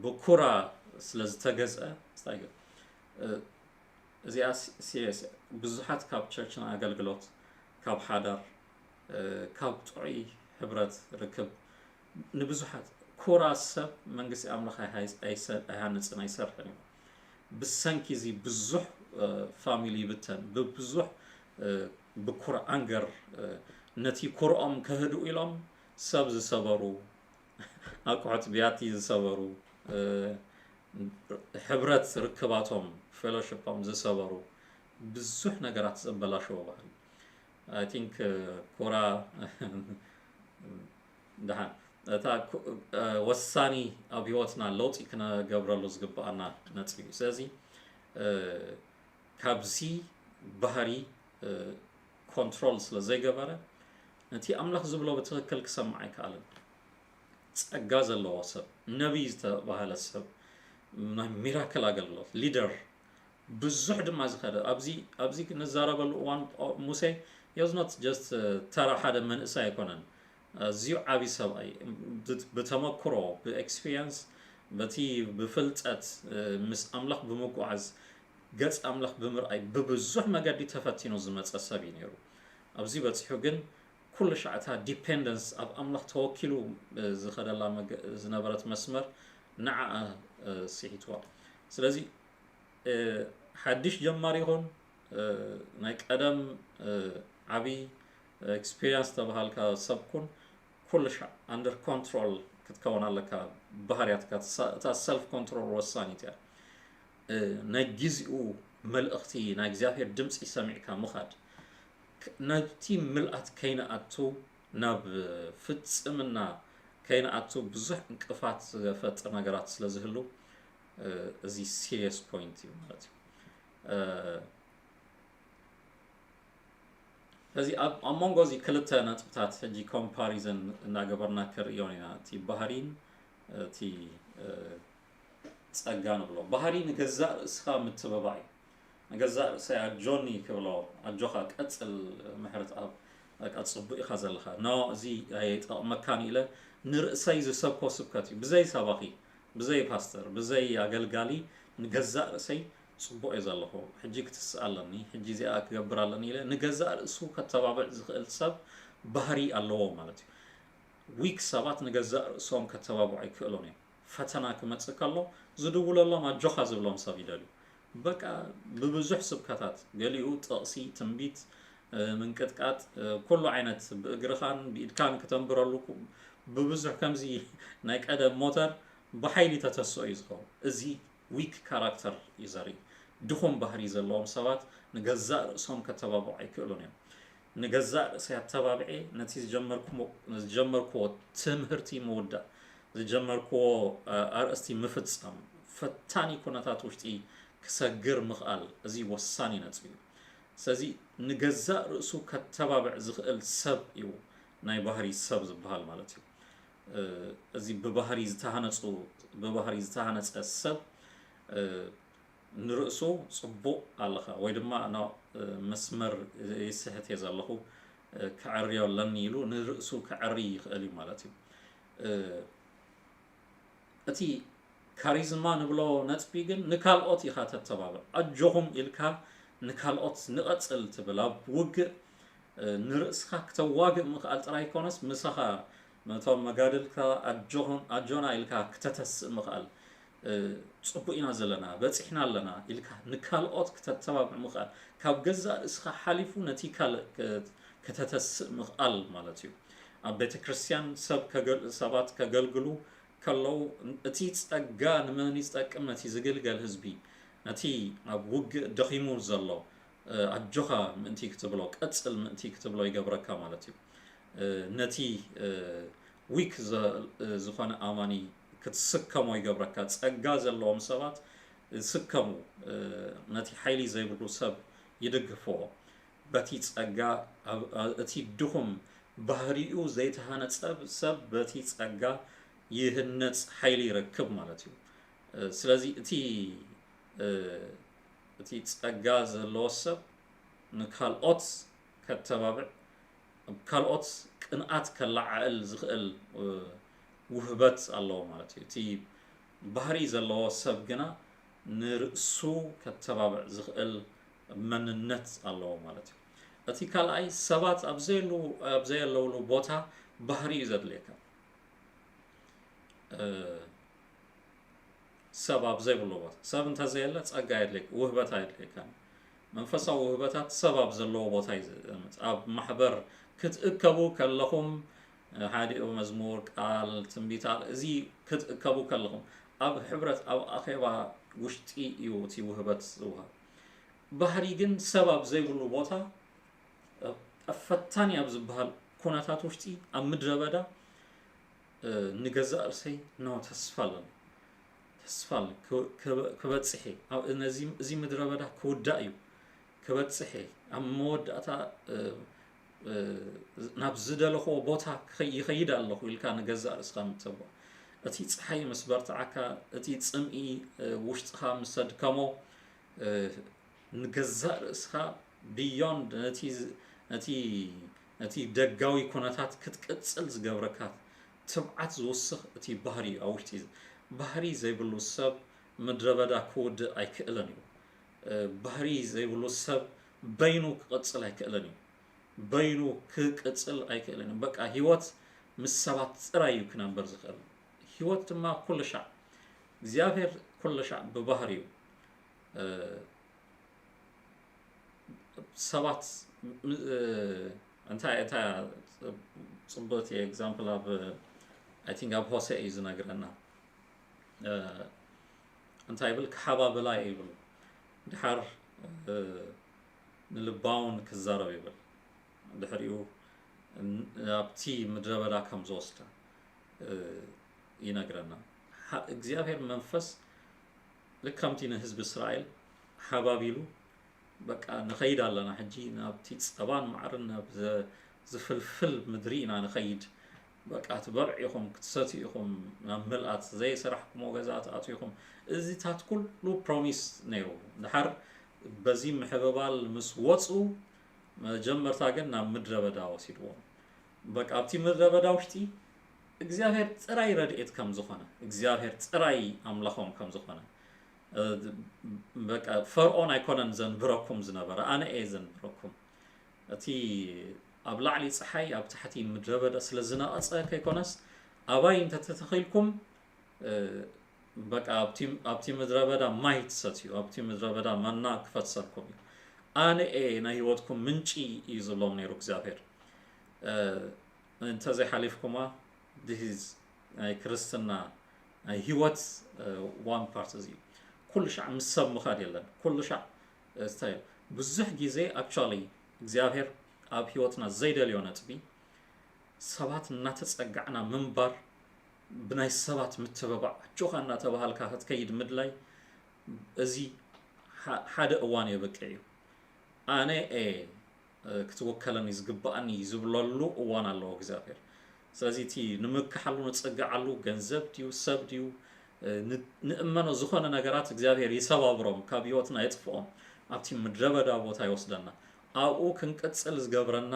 ብኩራ ስለ ዝተገዝአ፣ እዚኣ ሲሪየስ። ብዙሓት ካብ ቸርች ንኣገልግሎት፣ ካብ ሓዳር፣ ካብ ጥዑይ ሕብረት ርክብ ንብዙሓት ኩራ ሰብ መንግስቲ ኣምላኽ ኣይሃንፅን ኣይሰርሕን እዩ። ብሰንኪ እዚ ብዙሕ ፋሚሊ ይብተን፣ ብብዙሕ ብኩራ ኣንገር ነቲ ኩርኦም ከህድኡ ኢሎም ሰብ ዝሰበሩ፣ ኣቑሑት ብያቲ ዝሰበሩ፣ ሕብረት ርክባቶም፣ ፌሎሺፖም ዝሰበሩ፣ ብዙሕ ነገራት ዘበላሸዎ ባህሪ። I think ኮራ ደሓን እታ ወሳኒ ኣብ ህይወትና ለውጢ ክነገብረሉ ዝግብኣና ነጥቢ እዩ። ስለዚ ካብዚ ባህሪ ኮንትሮል ስለ ዘይገበረ ነቲ ኣምላኽ ዝብሎ ብትኽክል ክሰምዕ ኣይከኣልን። ጸጋ ዘለዎ ሰብ፣ ነቢይ ዝተባህለ ሰብ፣ ናይ ሚራክል ኣገልግሎት ሊደር፣ ብዙሕ ድማ ዝኸደ ኣብዚ ኣብዚ ንዛረበሉ እዋን ሙሴ፣ he was not just ተራ ሓደ መንእሰይ ኣይኮነን። ኣዝዩ ዓቢ ሰብኣይ፣ ብተመክሮ፣ ብኤክስፒሪየንስ፣ በቲ ብፍልጠት ምስ ኣምላኽ ብምጓዓዝ፣ ገጽ ኣምላኽ ብምርኣይ፣ ብብዙሕ መገዲ ተፈቲኑ ዝመጸ ሰብ እዩ ነይሩ። ኣብዚ በጺሑ ግን ኩሉ ሻዕታ ዲፔንደንስ ኣብ ኣምላኽ ተወኪሉ ዝኸደላ ዝነበረት መስመር ንዓኣ ስሒትዋ። ስለዚ ሓድሽ ጀማሪ ይኹን ናይ ቀደም ዓብዪ ኤክስፒሪንስ ተባሃልካ ሰብ ኩን ኩሉ ሻዕ ኣንደር ኮንትሮል ክትከውን ኣለካ። ባህርያትካ እታ ሰልፍ ኮንትሮል ወሳኒት እያ። ናይ ግዚኡ መልእኽቲ ናይ እግዚኣብሔር ድምፂ ሰሚዕካ ምኻድ ነቲ ምልኣት ከይንኣቱ ናብ ፍጽምና ከይንኣቱ ብዙሕ እንቅፋት ዝፈጥር ነገራት ስለ ዝህሉ እዚ ሲሪየስ ፖይንት እዩ ማለት እዩ። ስለዚ ኣብ ኣብ መንጎ እዚ ክልተ ነጥብታት ሕጂ ኮምፓሪዘን እናገበርና ክንርእዮን ኢና። እቲ ባህሪን እቲ ጸጋ ንብሎ። ባህሪ ንገዛእ ርእስኻ ምትብባዕ እዩ። ንገዛእ ርእሰይ ኣጆኒ ክብሎ፣ ኣጆኻ ቀጽል ምሕረትኣብ፣ በቃ ጽቡቕ ኢኻ ዘለኻ። ኖ፣ እዚ ኣይጠቕመካን ኢለ ንርእሰይ ዝሰብኮ ስብከት እዩ። ብዘይ ሰባኺ፣ ብዘይ ፓስተር፣ ብዘይ ኣገልጋሊ ንገዛእ ርእሰይ ጽቡቕ እየ ዘለኹ፣ ሕጂ ክትስእ ኣለኒ፣ ሕጂ እዚኣ ክገብር ኣለኒ ኢለ ንገዛእ ርእሱ ከተባብዕ ዝኽእል ሰብ ባህሪ ኣለዎ ማለት እዩ። ዊክ ሰባት ንገዛእ ርእሶም ከተባብዑ ኣይክእሉን እዮም። ፈተና ክመጽእ ከሎ ዝድውለሎም ኣጆኻ ዝብሎም ሰብ ይደልዩ። በቃ ብብዙሕ ስብከታት፣ ገሊኡ ጥቕሲ፣ ትንቢት፣ ምንቅጥቃጥ፣ ኩሉ ዓይነት ብእግርኻን ብኢድካን ክተንብረሉ ብብዙሕ ከምዚ ናይ ቀደም ሞተር ብሓይሊ ተተስኦ እዩ ዝኸውን። እዚ ዊክ ካራክተር እዩ ዘርኢ። ድኹም ባህሪ ዘለዎም ሰባት ንገዛእ ርእሶም ከተባብዑ ኣይክእሉን እዮም። ንገዛእ ርእሰይ ኣተባብዔ ነቲ ዝጀመርኩዎ ትምህርቲ ምውዳእ፣ ዝጀመርኩዎ ኣርእስቲ ምፍጻም፣ ፈታኒ ኩነታት ውሽጢ ክሰግር ምኽኣል፣ እዚ ወሳኒ ነጥቢ እዩ። ስለዚ ንገዛእ ርእሱ ከተባብዕ ዝኽእል ሰብ እዩ ናይ ባህሪ ሰብ ዝበሃል ማለት እዩ። እዚ ብባህሪ ዝተሃነጹ ብባህሪ ዝተሃነጸ ሰብ ንርእሱ ጽቡቕ ኣለኻ ወይ ድማ ናብ መስመር ይስሕት እየ ዘለኹ ክዕርዮ ኣለኒ ኢሉ ንርእሱ ክዕሪ ይኽእል እዩ ማለት እዩ። እቲ ካሪዝማ ንብሎ ነጥቢ ግን ንካልኦት ኢኻ ተተባብዕ። ኣጆኹም ኢልካ ንካልኦት ንቐጽል ትብል። ኣብ ውግእ ንርእስኻ ክተዋግእ ምኽኣል ጥራይ ኣይኮነስ ምሳኻ ነቶም መጋድልካ ኣጆና ኢልካ ክተተስእ ምኽኣል ጽቡቅ ኢና ዘለና በጺሕና ኣለና ኢልካ ንካልኦት ክተተባብዕ ምኽኣል ካብ ገዛእ ርእስኻ ሓሊፉ ነቲ ካልእ ከተተስእ ምኽኣል ማለት እዩ። ኣብ ቤተ ክርስቲያን ሰብ ሰባት ከገልግሉ ከለዉ እቲ ጸጋ ንመን ዝጠቅም ነቲ ዝግልገል ህዝቢ ነቲ ኣብ ውግእ ደኺሙ ዘሎ ኣጆኻ ምእንቲ ክትብሎ ቀጽል ምእንቲ ክትብሎ ይገብረካ ማለት እዩ። ነቲ ዊክ ዝኾነ ኣማኒ ክትስከሞ ይገብረካ። ጸጋ ዘለዎም ሰባት ይስከሙ፣ ነቲ ሓይሊ ዘይብሉ ሰብ ይድግፍዎ። በቲ ጸጋ እቲ ድኹም ባህሪኡ ዘይተሃነጸ ሰብ በቲ ጸጋ ይህነጽ፣ ሓይሊ ይረክብ ማለት እዩ። ስለዚ እቲ እቲ ጸጋ ዘለዎ ሰብ ንካልኦት ከተባብዕ፣ ኣብ ካልኦት ቅንኣት ከለዓዕል ዝኽእል ውህበት ኣለዎ ማለት እዩ። እቲ ባህሪ ዘለዎ ሰብ ግና ንርእሱ ከተባብዕ ዝኽእል መንነት ኣለዎ ማለት እዩ። እቲ ካልኣይ ሰባት ኣብ ዘየለውሉ ቦታ ባህሪ እዩ ዘድልየካ። ሰብ ኣብ ዘይብሉ ቦታ ሰብ እንተዘየለ ጸጋ የድልየካ፣ ውህበት ኣየድልየካን። መንፈሳዊ ውህበታት ሰብ ኣብ ዘለዎ ቦታ እዩ ዝመጽእ። ኣብ ማሕበር ክትእከቡ ከለኹም ሓዲኡ መዝሙር፣ ቃል፣ ትንቢት፣ እዚ ክትእከቡ ከለኹም ኣብ ሕብረት ኣብ ኣኼባ ውሽጢ እዩ እቲ ውህበት ዝወሃብ። ባህሪ ግን ሰብ ኣብ ዘይብሉ ቦታ ኣብ ፈታኒ ኣብ ዝበሃል ኩነታት ውሽጢ ኣብ ምድረ በዳ ንገዛእ ርእሰይ ኖ ተስፋ ኣለኒ ተስፋ ክበፅሕ እዚ ምድረ በዳ ክውዳእ እዩ ክበፅሕ ኣብ መወዳእታ ናብ ዝደለኽዎ ቦታ ይኸይድ ኣለኹ ኢልካ ንገዛእ ርእስኻ ምተብዖ እቲ ፀሓይ ምስ በርትዓካ እቲ ፅምኢ ውሽጥኻ ምስ ኣድከሞ ንገዛእ ርእስኻ beyond ነቲ ደጋዊ ኩነታት ክትቅፅል ዝገብረካ ትብዓት ዝውስኽ እቲ ባህሪ እዩ ኣብ ውሽጢ ባህሪ ዘይብሉ ሰብ ምድረ በዳ ክውድእ ኣይክእልን እዩ ባህሪ ዘይብሉ ሰብ በይኑ ክቕፅል ኣይክእልን እዩ በይኑ ክቅፅል ኣይክእልን እዩ በቃ ህይወት ምስ ሰባት ጥራይ እዩ ክነብር ዝኽእል ህይወት ድማ ኩሉ ሻዕ እግዚኣብሔር ኩሉ ሻዕ ብባህሪ እዩ ሰባት እንታይ እንታይ ፅቡቅ example ኣብ I think ኣብ ሆሴ እዩ ዝነግረና እንታይ ይብል ክሓባብላ ይብል ድሓር ንልባውን ክዛረብ ይብል ድሕሪኡ ኣብቲ ምድረ በዳ ከም ዝወስዳ ይነግረና እግዚኣብሔር መንፈስ ልክ ከምቲ ንህዝቢ እስራኤል ሓባቢሉ በቃ ንኸይድ ኣለና ሕጂ ናብቲ ፀባን ማዕርን ናብ ዝፍልፍል ምድሪ ኢና ንኸይድ በቃ ትበልዑ ኢኹም ክትሰትዩ ኢኹም ናብ ምልኣት ዘይሰራሕኩሞ ገዛ ትኣትዉ ኢኹም እዚታት ኩሉ ፕሮሚስ ነይሩ ድሓር በዚ ምሕብባል ምስ ወፁ መጀመርታ ግን ናብ ምድረ በዳ ወሲድዎም በቃ ኣብቲ ምድረ በዳ ውሽጢ እግዚኣብሔር ጥራይ ረድኤት ከም ዝኾነ እግዚኣብሔር ጥራይ ኣምላኾም ከም ዝኾነ በቃ ፈርኦን ኣይኮነን ዘንብረኩም ዝነበረ ኣነ እየ ዘንብረኩም እቲ ኣብ ላዕሊ ፀሓይ ኣብ ታሕቲ ምድረ በዳ ስለ ዝነቐፀ ከይኮነስ ኣባይ እንተተተኺልኩም በቃ ኣብቲ ምድረ በዳ ማይ ትሰትዩ ኣብቲ ምድረ በዳ መና ክፈትሰልኩም እዩ ኣነ እየ ናይ ህይወትኩም ምንጪ እዩ ዝብሎም ነይሩ እግዚኣብሔር እንተዘይሓሊፍኩማ ድሂዝ ናይ ክርስትና ናይ ህይወት one part እዚ ኩሉ ሻዕ ምስ ሰብ ምኻድ የለን ኩሉ ሻዕ ስታይል ብዙሕ ግዜ actually እግዚኣብሔር ኣብ ህይወትና ዘይደልዮ ነጥቢ ሰባት እናተፀጋዕና ምንባር ብናይ ሰባት ምትብባዕ ኣጆኻ እናተባሃልካ ክትከይድ ምድላይ እዚ ሓደ እዋን የብቅዕ እዩ ኣነ ክትወከለኒ ዝግባኣኒ ዝብለሉ እዋን ኣለዎ እግዚኣብሔር ስለዚ እቲ ንምክሓሉ ንፀግዓሉ ገንዘብ ድዩ ሰብ ድዩ ንእመኖ ዝኾነ ነገራት እግዚኣብሔር ይሰባብሮም ካብ ህይወትና የጥፍኦም ኣብቲ ምድረ በዳ ቦታ ይወስደና ኣብኡ ክንቅፅል ዝገብረና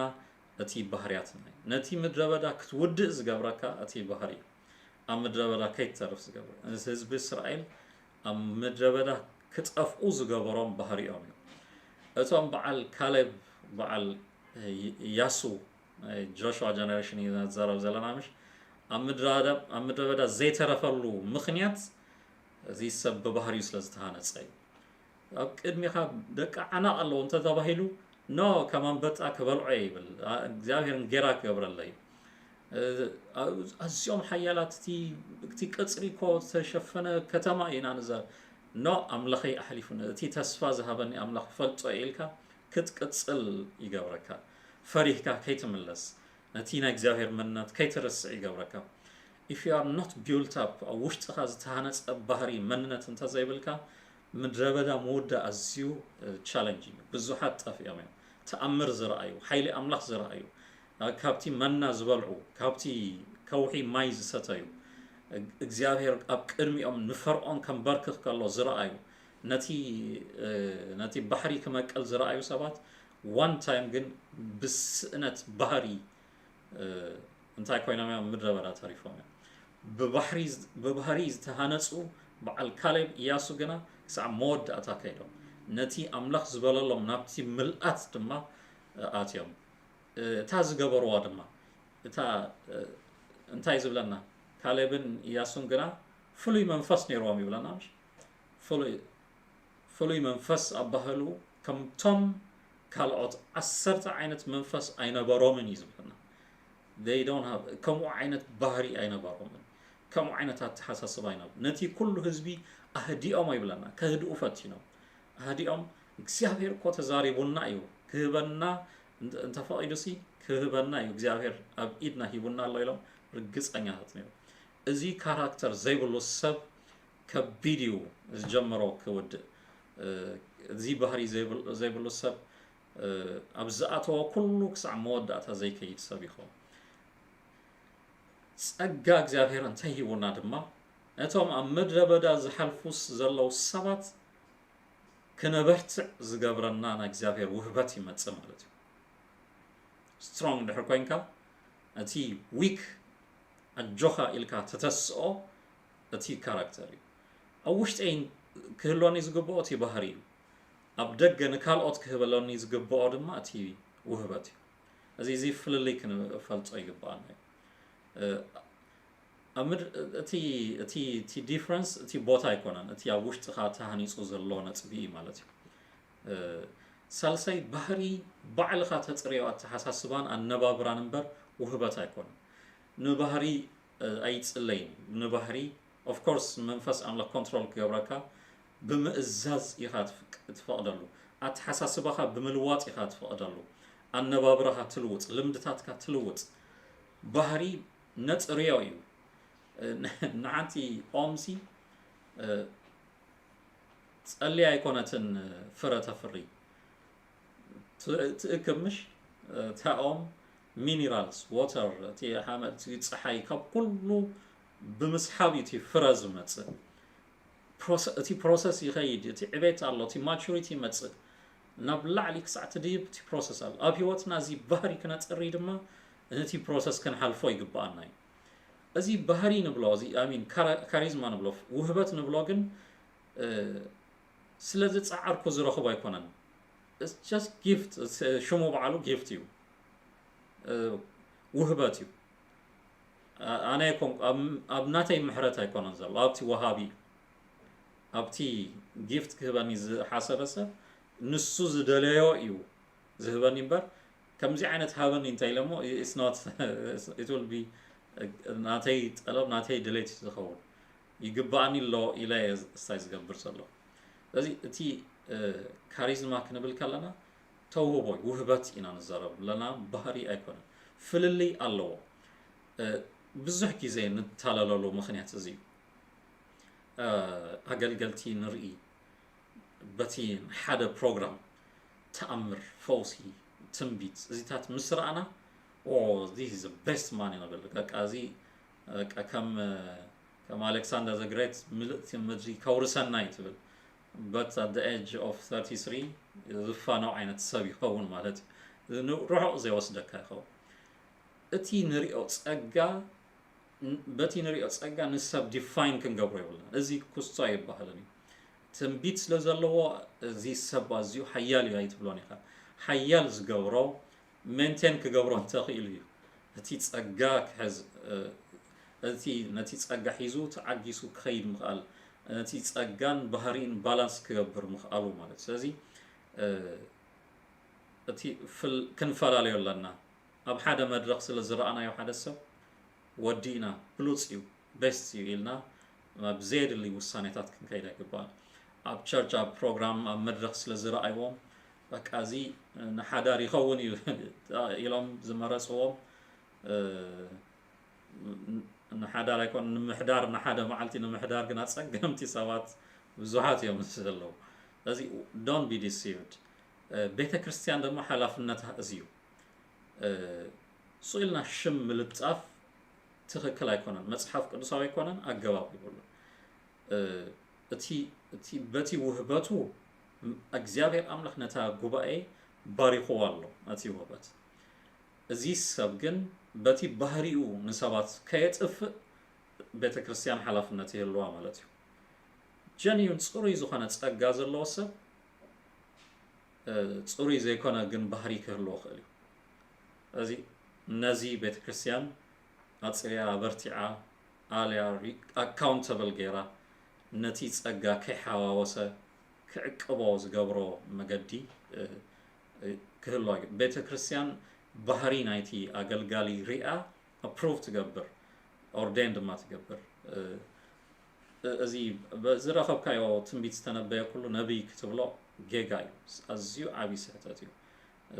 እቲ ባህርያትና እዩ ነቲ ምድረ በዳ ክትውድእ ዝገብረካ እቲ ባህሪ እዩ ኣብ ምድረ በዳ ከይትተርፍ ዝገብር ህዝቢ እስራኤል ኣብ ምድረ በዳ ክጠፍኡ ዝገበሮም ባህሪኦም እዩ እቶም በዓል ካሌብ በዓል ያሱ ጆሽዋ ጀነሬሽን እዩ ዘረብ ዘለና ምሽ ኣብ ምድረ በዳ ዘይተረፈሉ ምኽንያት እዚ ሰብ ብባህሪኡ ስለ ዝተሃነፀ እዩ ኣብ ቅድሚኻ ደቂ ዓናቕ ኣለዉ እንተተባሂሉ ኖ ከም ኣንበጣ ክበልዖ ይብል እግዚኣብሔር እንጌራ ክገብረለ እዩ ኣዝዮም ሓያላት እቲ ቀፅሪ እኮ ዝተሸፈነ ከተማ ኢና ንዘ ኖ ኣምላኸይ ኣሕሊፉ እቲ ተስፋ ዝሃበኒ ኣምላኽ ፈልጦ ኢልካ ክትቅፅል ይገብረካ ፈሪህካ ከይትምለስ ነቲ ናይ እግዚኣብሔር መንነት ከይትርስዕ ይገብረካ if you are not built up ኣብ ውሽጥኻ ዝተሃነፀ ባህሪ መንነት እንተዘይብልካ ምድረ በዳ ምውዳእ ኣዝዩ ቻለንጅ እዩ ብዙሓት ጠፊኦም እዮም ተኣምር ዝረኣዩ ሓይሊ ኣምላኽ ዝረኣዩ ካብቲ መና ዝበልዑ ካብቲ ከውሒ ማይ ዝሰተዩ እግዚኣብሔር ኣብ ቅድሚኦም ንፈርዖን ከንበርክኽ ከሎ ዝረኣዩ ነቲ ነቲ ባሕሪ ክመቅል ዝረኣዩ ሰባት one time ግን ብስእነት ባህሪ እንታይ ኮይኖም እዮም ምድረ በዳ ተሪፎም እዮም ብባህሪ ዝተሃነፁ በዓል ካሌብ እያሱ ግና ክሳዕ መወዳእታ ከይዶም ነቲ ኣምላኽ ዝበለሎም ናብቲ ምልኣት ድማ ኣትዮም እታ ዝገበርዋ ድማ እታ እንታይ ዝብለና ካሌብን እያሱን ግና ፍሉይ መንፈስ ነይርዎም ይብለና ፍሉይ መንፈስ ኣባህሉ ከምቶም ካልኦት ዓሰርተ ዓይነት መንፈስ ኣይነበሮምን እዩ ዝብለና ከምኡ ዓይነት ባህሪ ኣይነበሮምን ከምኡ ዓይነት ኣተሓሳስባ ኢና። ነቲ ኩሉ ህዝቢ ኣህዲኦም ኣይብለና፣ ከህድኡ ፈቲኖም። ኣህዲኦም፣ እግዚኣብሔር እኮ ተዛሪቡና እዩ፣ ክህበና፣ እንተ-፣ እንተፈቒዱሲ ክህበና እዩ፣ እግዚኣብሔር ኣብ ኢድና ሂቡና ኣሎ ኢሎም ርግጸኛታት ነይሮም። እዚ ካራክተር ዘይብሉ ሰብ ከቢድ እዩ ዝጀመሮ ክውድእ። እ፣ እዚ ባህሪ ዘይብል-፣ ዘይብሉ ሰብ፣ እ፣ ኣብ ዝኣተዎ ኩሉ ክሳዕ መወዳእታ ዘይከይድ ሰብ ይኸውን። ጸጋ እግዚኣብሔር እንተሂቡና ድማ፣ ነቶም ኣብ ምድረ በዳ ዝሓልፉስ ዘለዉ ሰባት ክነበርትዕ ዝገብረና ናይ እግዚኣብሔር ውህበት ይመጽእ ማለት እዩ። ስትሮንግ እንድሕር ኮይንካ፣ እቲ ዊክ ኣጆኻ ኢልካ ተተስኦ እቲ ካራክተር እዩ። ኣብ ውሽጠይ ክህልወኒ ዝግብኦ እቲ ባህሪ እዩ። ኣብ ደገ ንካልኦት ክህበለኒ ዝግብኦ ድማ እቲ ውህበት እዩ። እዚ፣ እዚ ፍልልይ ክንፈልጦ ይግብኣና እዩ። እ፣ ኣብ ምድ-፣ እቲ፣ እቲ፣ እቲ ዲፍረንስ እቲ ቦታ ኣይኮነን፣ እቲ ኣብ ውሽጥኻ ተሃኒጹ ዘሎ ነጥቢ እዩ ማለት እዩ። እ፣ ሳልሳይ ባህሪ ባዕልኻ ተጽርዮ ኣተሓሳስባን ኣነባብራን እምበር ውህበት ኣይኮነን። ንባህሪ፣ እ፣ ኣይጽለይን። ንባህሪ፣ ኦፍ ኮርስ፣ መንፈስ ኣምላኽ ኮንትሮል ክገብረካ ብምእዛዝ ኢኻ ትፍቅ-፣ ትፈቕደሉ። ኣተሓሳስባኻ ብምልዋጥ ኢኻ ትፈቕደሉ። ኣነባብራኻ ትልውጥ፣ ልምድታትካ ትልውጥ። ባህሪ ነጽርዮ እዩ። እ፣ ንሓንቲ ኦምሲ፣ እ፣ ጸልያ ኣይኮነትን ፍረ ተፍሪ። ት-፣ ትእክብ ምሽ? እታ ኦም ሚኒራልስ፣ ዋተር፣ እቲ ሓመድ፣ እቲ ጸሓይ፣ ካብ ኩሉ ብምስሓብ እዩ እቲ ፍረ ዝመጽእ። ፕሮሰ-፣ እቲ ፕሮሰስ ይኸይድ፣ እቲ ዕቤት ኣሎ፣ እቲ ማቹሪቲ ይመጽእ። ናብ ላዕሊ ክሳዕ ትድይብ እቲ ፕሮሰስ ኣሎ። ኣብ ህይወትና እዚ ባህሪ ክነጽሪ ድማ ነቲ ፕሮሰስ ክንሓልፎ ይግብኣና እዩ። እዚ ባህሪ ንብሎ፣ እዚ፣ I mean፣ ካራ-፣ ካሪዝማ ንብሎ፣ ውህበት ንብሎ ግን፣ እ፣ ስለ ዝጸዓርኩ ዝረኽቦ ኣይኮነን። It's just gift፣ it's፣ ሽሙ በዓሉ ጊፍት እዩ። እ፣ ውህበት እዩ። ኣ-፣ ኣነ ኣይኮን-፣ ኣብ፣ ኣብ ናተይ ምሕረት ኣይኮነን ዘሎ፣ ኣብቲ ወሃቢ እዩ። ኣብቲ ጊፍት ክህበኒ ዝሓሰበ ሰብ ንሱ ዝደለዮ እዩ ዝህበኒ እምበር፣ ከምዚ ዓይነት ሃበኒ እንታይ ኢለ እሞ፣ it's not፣ it will be፣ ናተይ ጠለብ፣ ናተይ ድሌት እዩ ዝኸውን። ይግብኣኒ ኣሎ ኢለ እየ ስታይ ዝገብር ዘሎ። ስለዚ እቲ፣ እ፣ ካሪዝማ ክንብል ከለና ተውህቦ እዩ፣ ውህበት ኢና ንዛረብ ኣለና፣ ባህሪ ኣይኮነን። ፍልልይ ኣለዎ። እ፣ ብዙሕ ግዜ ንታለለሉ ምኽንያት እዚ እዩ። እ፣ ኣገልገልቲ ንርኢ፣ በቲ ሓደ ፕሮግራም ተኣምር፣ ፈውሲ፣ ትንቢት፣ እዚታት ምስ ረኣና፣ "ኦ፣ this is the best man" ኢና ንብል። በቃ እዚ፣ በቃ ከም፣ ከም ኣሌክሳንደር ዘ ግሬት ምልእቲ ምድሪ ከውርሰና እዩ ትብል። But at the age of thirty-three ዝፋነው ዓይነት ሰብ ይኸውን ማለት እዩ። ን-፣ ርሑቕ ዘይወስደካ ይኸውን። እቲ ንሪኦ ጸጋ፣ ን-፣ በቲ ንሪኦ ጸጋ ንሰብ ዲፋይን ክንገብሮ የብልናን። እዚ ኩስቶ ኣይበሃልን እዩ። ትንቢት ስለ ዘለዎ እዚ ሰብ ኣዝዩ ሓያል እዩ ኣይትብሎን ኢኻ። ሓያል ዝገብሮ፣ ሜንቴን ክገብሮ እንተኽኢሉ እዩ። እቲ ጸጋ ክሕዝ፣ እ፣ እቲ፣ ነቲ ጸጋ ሒዙ ተዓጊሱ ክኸይድ ምኽኣል፣ ነቲ ጸጋን ባህሪን ባላንስ ክገብር ምኽኣሉ ማለት። ስለዚ፣ እ፣ እቲ ፍል-፣ ክንፈላለዮ ኣለና። ኣብ ሓደ መድረኽ ስለ ዝረኣናዮ ሓደ ሰብ ወዲእና፣ ብሉጽ እዩ፣ ቤስት እዩ ኢልና፣ ናብ ዘየድሊ ውሳኔታት ክንከይድ ኣይግባእን። ኣብ ቸርች፣ ኣብ ፕሮግራም፣ ኣብ መድረኽ ስለ ዝረኣይዎም፣ በቃ፣ እዚ ንሓዳር ይኸውን እዩ ኢሎም ዝመረጽዎም፣ እ፣ ንሓዳር ኣይኮን፣ ንምሕዳር፣ ንሓደ መዓልቲ ንምሕዳር ግን ኣጸገምቲ ሰባት ብዙሓት እዮም ዘለዉ። ስለዚ፣ don't be deceived። እ፣ ቤተ ክርስቲያን ድማ ሓላፍነታ እዚ እዩ። እ፣ ስቕ ኢልና ሽም ምልጣፍ ትኽክል ኣይኮነን፣ መጽሓፍ ቅዱሳዊ ኣይኮነን፣ ኣገባብ የብሉን። እ፣ እቲ፣ እቲ በቲ ውህበቱ እግዚኣብሔር ኣምላኽ ነታ ጉባኤ ባሪኽዋ ኣሎ፣ ነቲ ውህበት። እዚ ሰብ ግን በቲ ባህሪኡ ንሰባት ከየጥፍእ ቤተ ክርስቲያን ሓላፍነት ይህልዋ ማለት እዩ። ጀንዩን ጽሩይ ዝኾነ ጸጋ ዘለዎ ሰብ፣ እ፣ ጽሩይ ዘይኮነ ግን ባህሪ ክህልዎ ይኽእል እዩ። እዚ፣ ነዚ ቤተ ክርስቲያን ኣጽርያ፣ ኣበርቲዓ፣ ኣልያ ሪ-፣ ኣካውንተብል ገይራ ነቲ ጸጋ ከይሓዋወሰ ክዕቅቦ ዝገብሮ መገዲ፣ እ፣ እ፣ ክህልዋ ይግ-፣ ቤተ ክርስቲያን ባህሪ ናይቲ ኣገልጋሊ ሪኣ ኣፕሩቭ ትገብር፣ ኦርዴን ድማ ትገብር። እዚ ዝረኸብካዮ ትንቢት ዝተነበየ ኩሉ ነቢይ ክትብሎ ጌጋ እዩ። ኣዝዩ ዓብዪ ስሕተት እዩ።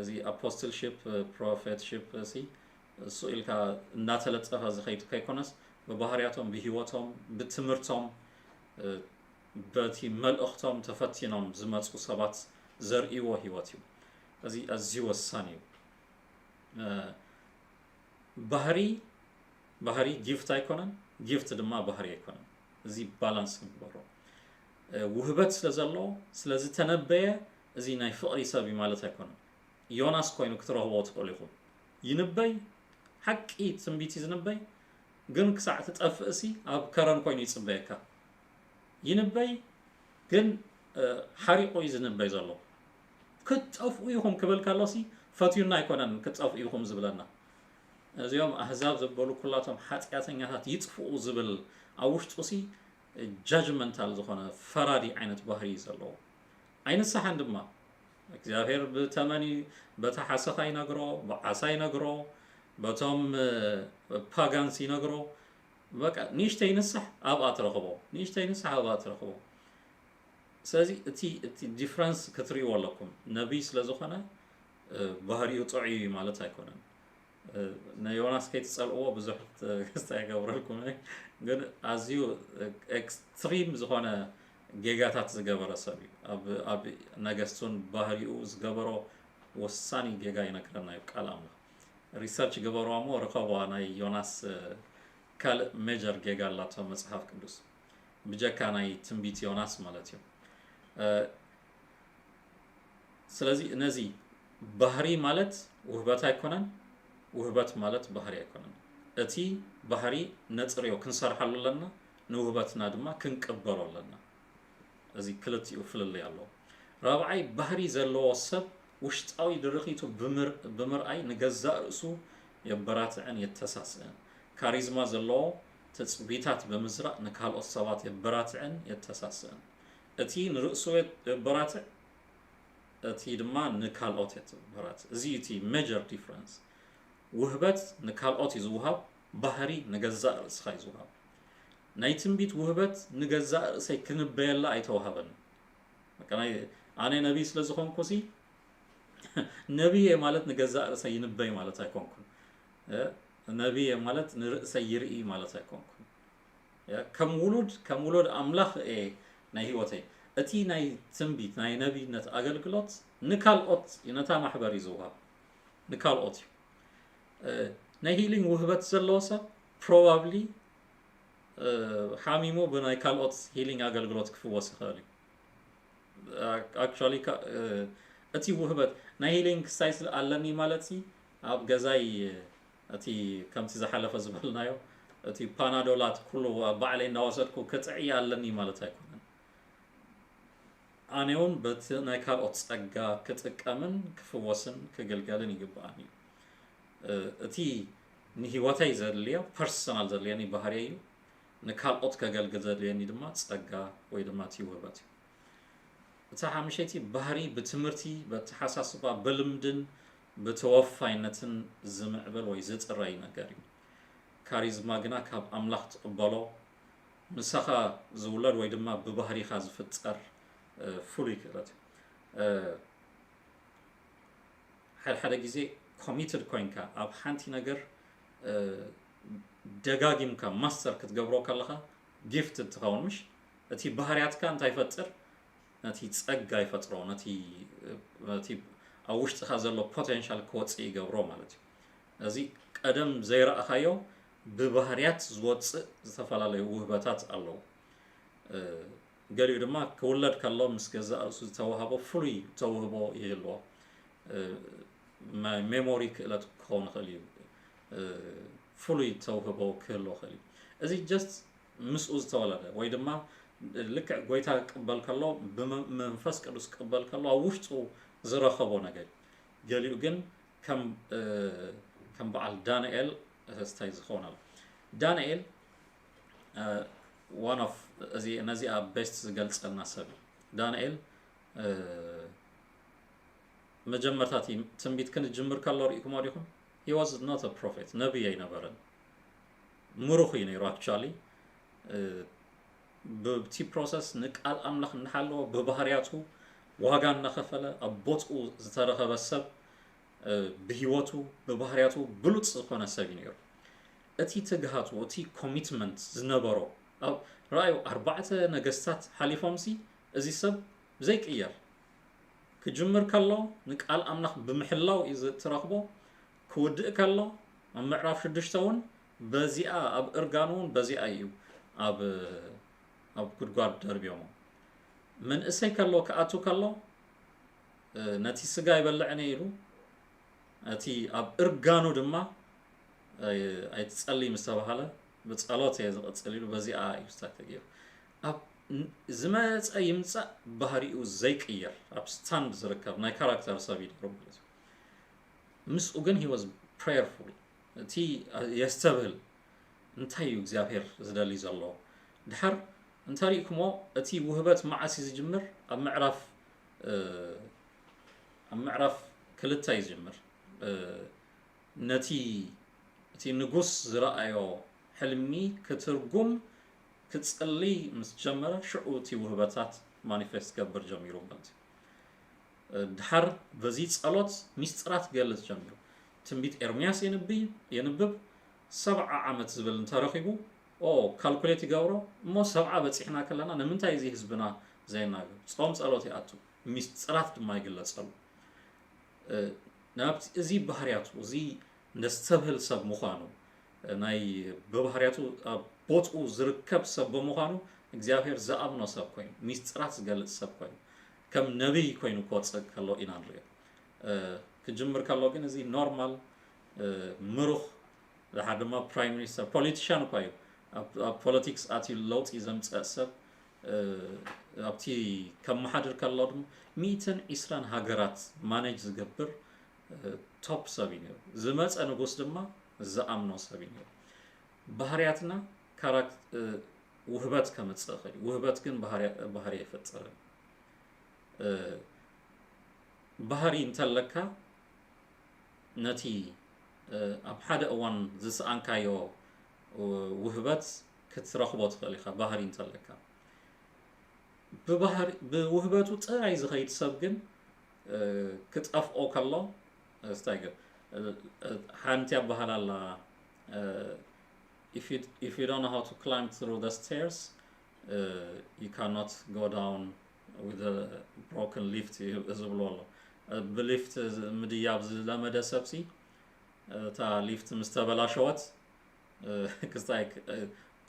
እዚ ኣፖስትልሺፕ ፕሮፌትሺፕ ሲ እሱ ኢልካ እናተለጠፈ ዝኸይድ ከይኮነስ፣ ብባህርያቶም፣ ብህይወቶም፣ ብትምህርቶም፣ በቲ መልእኽቶም ተፈቲኖም ዝመፁ ሰባት ዘርእይዎ ህይወት እዩ። እዚ ኣዝዩ ወሳኒ እዩ። ባህሪ ባህሪ ጊፍት ኣይኮነን፣ ጊፍት ድማ ባህሪ ኣይኮነን። እዚ ባላንስ ንግበሮ። ውህበት ስለ ዘሎ፣ ስለ ዝተነበየ፣ እዚ ናይ ፍቕሪ ሰብ እዩ ማለት ኣይኮነን። ዮናስ ኮይኑ ክትረኽቦ ትኽእሉ ኢኹም። ይንበይ፣ ሓቂ ትንቢት እዩ ዝንበይ፣ ግን ክሳዕ ትጠፍእሲ ኣብ ከረን ኮይኑ ይጽበየካ። ይንበይ፣ ግን ሓሪቑ እዩ ዝንበይ ዘሎ። ክትጠፍኡ ኢኹም ክብል ከሎሲ ፈትዩና ኣይኮነን ክትጠፍኡ ኢኹም ዝብለና። እዚኦም ኣህዛብ ዘበሉ ኩላቶም ሓጢኣተኛታት ይጥፍኡ ዝብል ኣብ ውሽጡሲ ጃጅመንታል ዝኾነ ፈራዲ ዓይነት ባህሪ እዩ ዘለዎ። ኣይንስሓን ድማ። እግዚኣብሔር ብተመን በታ ሓሰኻ ይነግሮ፣ ብዓሳ ይነግሮ፣ በቶም ፓጋንስ ይነግሮ። በቃ ንእሽተይ ንስሕ ኣብኣ ትረኽቦ፣ ንእሽተይ ንስሕ ኣብኣ ትረኽቦ። ስለዚ እቲ እቲ ዲፍረንስ ክትርእይዎ ኣለኩም። ነቢይ ስለ ዝኾነ ባህሪኡ ጥዑይ እዩ ማለት ኣይኮነን። ንዮናስ ከይትጸልእዎ ብዙሕ ክስታ ይገብረልኩም፣ ግን ኣዝዩ ኤክስትሪም ዝኾነ ጌጋታት ዝገበረ ሰብ እዩ። ኣብ ነገስቱን ባህሪኡ ዝገበሮ ወሳኒ ጌጋ ይነግረና እዩ ቃል ኣምላኽ። ሪሰርች ግበርዋ እሞ ርኸብዋ፣ ናይ ዮናስ ካልእ ሜጀር ጌጋ ኣላቶ መጽሓፍ ቅዱስ፣ ብጀካ ናይ ትንቢት ዮናስ ማለት እዩ። ስለዚ ነዚ ባህሪ ማለት ውህበት ኣይኮነን፣ ውህበት ማለት ባህሪ ኣይኮነን። እቲ ባህሪ ነጽርዮ፣ ክንሰርሓሉ ኣለና፣ ንውህበትና ድማ ክንቅበሎ ኣለና። እዚ ክልቲኡ ፍልልይ ኣለዎ። ራብዓይ፣ ባህሪ ዘለዎ ሰብ ውሽጣዊ ድርኺቱ ብምር- ብምርኣይ ንገዛእ ርእሱ የበራትዕን የተሳስእን። ካሪዝማ ዘለዎ ትጽቢታት ብምዝራእ ንካልኦት ሰባት የበራትዕን የተሳስእን። እቲ ንርእሱ የበራትዕ፣ እቲ ድማ ንካልኦት የበራትዕ። እዚ እቲ ሜጀር ዲፍረንስ። ውህበት ንካልኦት እዩ ዝውሃብ፣ ባህሪ ንገዛእ ርእስኻ እዩ ዝውሃብ። ናይ ትንቢት ውህበት ንገዛእ ርእሰይ ክንበየላ ኣይተዋህበን። በቃ ናይ ኣነ ነቢይ ስለ ዝኾንኩ ሲ ነቢይ እየ ማለት ንገዛእ ርእሰይ ይንበይ ማለት ኣይኮንኩን። ነቢይ እየ ማለት ንርእሰይ ይርኢ ማለት ኣይኮንኩን። ከም ውሉድ ከም ውሉድ ኣምላኽ እየ ናይ ህይወተይ። እቲ ናይ ትንቢት ናይ ነቢይነት ኣገልግሎት ንካልኦት እዩ፣ ነታ ማሕበር እዩ ዝውሃብ፣ ንካልኦት እዩ። ናይ ሂሊንግ ውህበት ዘለዎ ሰብ ፕሮባብሊ ሓሚሙ ብናይ ካልኦት ሂሊንግ ኣገልግሎት ክፍወስ ይኽእል እዩ። ኣክቹዋሊ እቲ ውህበት ናይ ሂሊንግ ስታይል ኣለኒ ማለት ሲ ኣብ ገዛይ እቲ ከምቲ ዝሓለፈ ዝበልናዮ እቲ ፓናዶላት ኩሉ ባዕለይ እናወሰድኩ ክጥዕይ ኣለኒ ማለት ኣይኮነን። ኣነ እውን በቲ ናይ ካልኦት ጸጋ ክጥቀምን ክፍወስን ክግልገልን ይግብኣኒ እዩ። እቲ ንህይወተይ ዘድልዮ ፐርሰናል ዘድልየኒ ባህርየ እዩ። ንካልኦት ከገልግል ዘድልየኒ ድማ ጸጋ ወይ ድማ እቲ ውህበት እዩ። እታ ሓምሸይቲ ባህሪ ብትምህርቲ፣ በተሓሳስባ፣ ብልምድን ብተወፋይነትን ዝምዕብል ወይ ዝጥረይ ነገር እዩ። ካሪዝማ ግና ካብ ኣምላኽ ትቕበሎ፣ ምሳኻ ዝውለድ ወይ ድማ ብባህሪኻ ዝፍጠር ፍሉይ ክእለት እዩ። ሓደ ሓደ ግዜ ኮሚትድ ኮይንካ ኣብ ሓንቲ ነገር ደጋጊምካ ማስተር ክትገብሮ ከለኻ ጊፍትድ ትኸውን፣ ምሽ? እቲ ባህርያትካ እንታይ ይፈጥር? ነቲ ጸጋ ይፈጥሮ፣ ነቲ ነቲ ኣብ ውሽጥኻ ዘሎ ፖቴንሻል ክወጽእ ይገብሮ ማለት እዩ። እዚ ቀደም ዘይረኣኻዮ ብባህርያት ዝወጽእ ዝተፈላለዩ ውህበታት ኣለዉ። ገሊኡ ድማ ክውለድ ከሎ ምስ ገዛእ ርእሱ ዝተዋህቦ ፍሉይ ተውህቦ ይህልዎ። ሜሞሪ ክእለት ክኸውን ይኽእል እዩ። ፍሉይ ተውህቦ ክህልዎ ይኽእል እዩ። እዚ ጀስት ምስኡ ዝተወለደ ወይ ድማ ልክዕ ጎይታ ክቅበል ከሎ ብመንፈስ ቅዱስ ክቅበል ከሎ ኣብ ውሽጡ ዝረኸቦ ነገር እዩ። ገሊኡ ግን ከም ከም በዓል ዳንኤል ስታይ ዝኸውን ኣሎ። ዳንኤል ዋን ኦፍ እዚ ነዚኣ ቤስት ዝገልጸልና ሰብ እዩ። ዳንኤል መጀመርታ እቲ ትንቢት ክንጅምር ከሎ ርኢኹሞ ዲኹም? He was not a prophet፣ ነቢይ ኣይነበረን። ምሩኽ እዩ ነይሩ ኣክቹዋሊ። ብቲ ፕሮሰስ ንቃል ኣምላኽ እናሓለወ ብባህርያቱ ዋጋ እናኸፈለ ኣብ ቦትኡ ዝተረኸበ ሰብ ብህይወቱ ብባህርያቱ ብሉፅ ዝኾነ ሰብ እዩ ነይሩ። እቲ ትግሃቱ እቲ ኮሚትመንት ዝነበሮ ኣብ ረኣዩ ኣርባዕተ ነገስታት ሓሊፎምሲ እዚ ሰብ ዘይቅየር ክጅምር ከሎ ንቃል ኣምላኽ ብምሕላው እዩ ትረኽቦ። ክውድእ ከሎ ኣብ ምዕራፍ ሽዱሽተ እውን በዚኣ ኣብ እርጋኑ እውን በዚኣ እዩ ኣብ ኣብ ጉድጓድ ደርብዮሞ። መንእሰይ ከሎ ክኣቱ ከሎ ነቲ ስጋ ይበልዕን ኢሉ እቲ ኣብ እርጋኑ ድማ ኣይትጸሊ ምስ ተባሃለ ብጸሎት እየ ዝቐጽል ኢሉ በዚኣ እዩ ስታክ ተገይሩ። ኣብ ዝመጸ ይምጻእ ባህሪኡ ዘይቅየር ኣብ ስታንድ ዝርከብ ናይ ካራክተር ሰብ እዩ ነይሩ ማለት እዩ። ምስኡ ግን he was prayerful። እቲ የስተብህል እንታይ እዩ እግዚኣብሔር ዝደሊ ዘሎ። ድሓር እንተሪእኩሞ እቲ ውህበት መዓስ እዩ ዝጅምር? ኣብ ምዕራፍ ኣብ ምዕራፍ ክልተ እዩ ዝጅምር። ነቲ እቲ ንጉስ ዝረኣዮ ሕልሚ ክትርጉም ክጽሊ ምስ ጀመረ ሽዑ እቲ ውህበታት ማኒፌስት ገብር ጀሚሩ ማለት እዩ። ድሓር በዚ ጸሎት ሚስጥራት ክገልጽ ጀሚሩ። ትንቢት ኤርምያስ የንብብ የንብብ ሰብዓ ዓመት ዝብል እንተረኺቡ ኦ ካልኩሌት ይገብሮ እሞ ሰብዓ በጺሕና ከለና ንምንታይ እዚ ህዝብና ዘይናገር ጾም ጸሎት ይኣቱ ሚስጥራት ድማ ይግለጸሉ። ናብቲ እዚ ባህርያቱ እዚ ነስተብህል ሰብ ምዃኑ ናይ ብባህርያቱ ኣብ ቦትኡ ዝርከብ ሰብ ብምዃኑ እግዚኣብሔር ዝኣምኖ ሰብ ኮይኑ ሚስጥራት ዝገልጽ ሰብ ኮይኑ ከም ነቢይ ኮይኑ ክወፅእ ከሎ ኢና ንሪኦ። ክጅምር ከሎ ግን እዚ ኖርማል ምሩኽ ድሓር ድማ ፕራይም ሚኒስተር ፖለቲሽያን እኳ እዩ። ኣብ ፖለቲክስ ኣትዩ ለውጢ ዘምፀእ ሰብ ኣብቲ ከመሓድር ከሎ ድማ ሚእትን ዒስራን ሃገራት ማኔጅ ዝገብር ቶፕ ሰብ እዩ ነይሩ። ዝመፀ ንጉስ ድማ ዝኣምኖ ሰብ እዩ ነይሩ። ባህርያትና ካራክት ውህበት ከምፅእ ይኽእል እዩ። ውህበት ግን ባህሪ ኣይፈጥርን። ባህሪ እንተለካ ነቲ ኣብ ሓደ እዋን ዝሰኣንካዮ ውህበት ክትረኽቦ ትኽእል ኢኻ። ባህሪ እንተለካ ብውህበቱ ጥራይ ዝኸይድ ሰብ ግን ክጠፍኦ ከሎ ስታይ ሓንቲ ኣባህላ ኣላ if you don't know how to climb through the stairs you cannot go down with a broken lift ዝብሎ ኣሎ። ብሊፍት ምድያብ ዝለመደ ሰብሲ እታ ሊፍት ምስ ተበላሸወት ክስታይ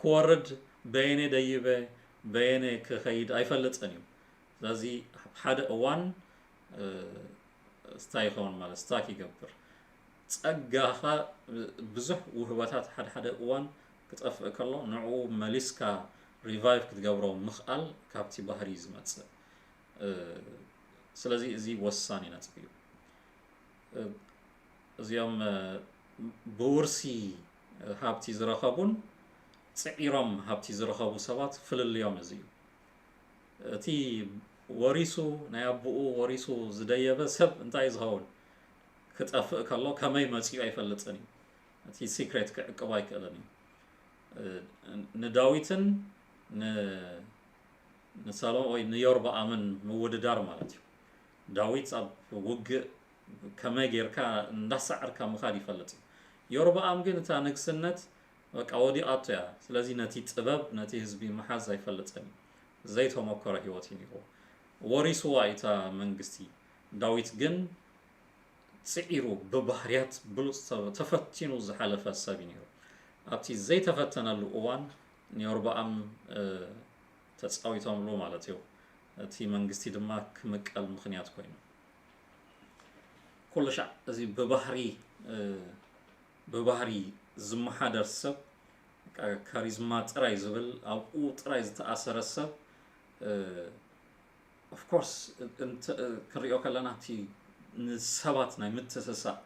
ክወርድ በየነ ደይበ በየነ ክኸይድ ኣይፈልጥን እዩ። ስለዚ ሓደ እዋን ስታይ ይኸውን ማለት ስታክ ይገብር። ጸጋኻ ብዙሕ ውህበታት ሓደ ሓደ እዋን ክጠፍእ ከሎ ንዕኡ መሊስካ ሪቫይቭ ክትገብሮ ምኽኣል ካብቲ ባህሪ እዩ ዝመጽእ። ስለዚ እዚ ወሳኒ ነጥቢ እዩ። እዚኦም ብውርሲ ሃብቲ ዝረኸቡን ጽዒሮም ሃብቲ ዝረኸቡ ሰባት ፍልልዮም እዚ እዩ። እቲ ወሪሱ ናይ ኣቦኡ ወሪሱ ዝደየበ ሰብ እንታይ ዝኸውን ክጠፍእ ከሎ ከመይ መጺኡ ኣይፈልጥን እዩ። እቲ ሲክሬት ክዕቅብ ኣይክእልን እዩ። ንዳዊትን ንሳሎን ወይ ንዮርብኣምን ምውድዳር ማለት እዩ። ዳዊት ኣብ ውግእ ከመይ ጌርካ እንዳሳዕርካ ምኻድ ይፈልጥ እዩ። ዮርብኣም ግን እታ ንግስነት በቃ ወዲቓቶ እያ። ስለዚ ነቲ ጥበብ ነቲ ህዝቢ ምሓዝ ኣይፈልጥን እዩ። ዘይተመኮረ ህይወት እዩ ነይርዎ። ወሪስዋ እዩ እታ መንግስቲ። ዳዊት ግን ጽዒሩ ብባህርያት ብሉጽ ተፈቲኑ ዝሓለፈ ሰብ እዩ ነይሩ። ኣብቲ ዘይተፈተነሉ እዋን ንዮርብኣም ተጻዊቶምሉ ማለት እዩ። እቲ መንግስቲ ድማ ክምቀል ምኽንያት ኮይኑ። ኩሉ ሻዕ እዚ ብባህሪ ብባህሪ ዝመሓደር ሰብ ካሪዝማ ጥራይ ዝብል ኣብኡ ጥራይ ዝተኣሰረ ሰብ ኦፍኮርስ ክንሪኦ ከለና እቲ ንሰባት ናይ ምትስሳእ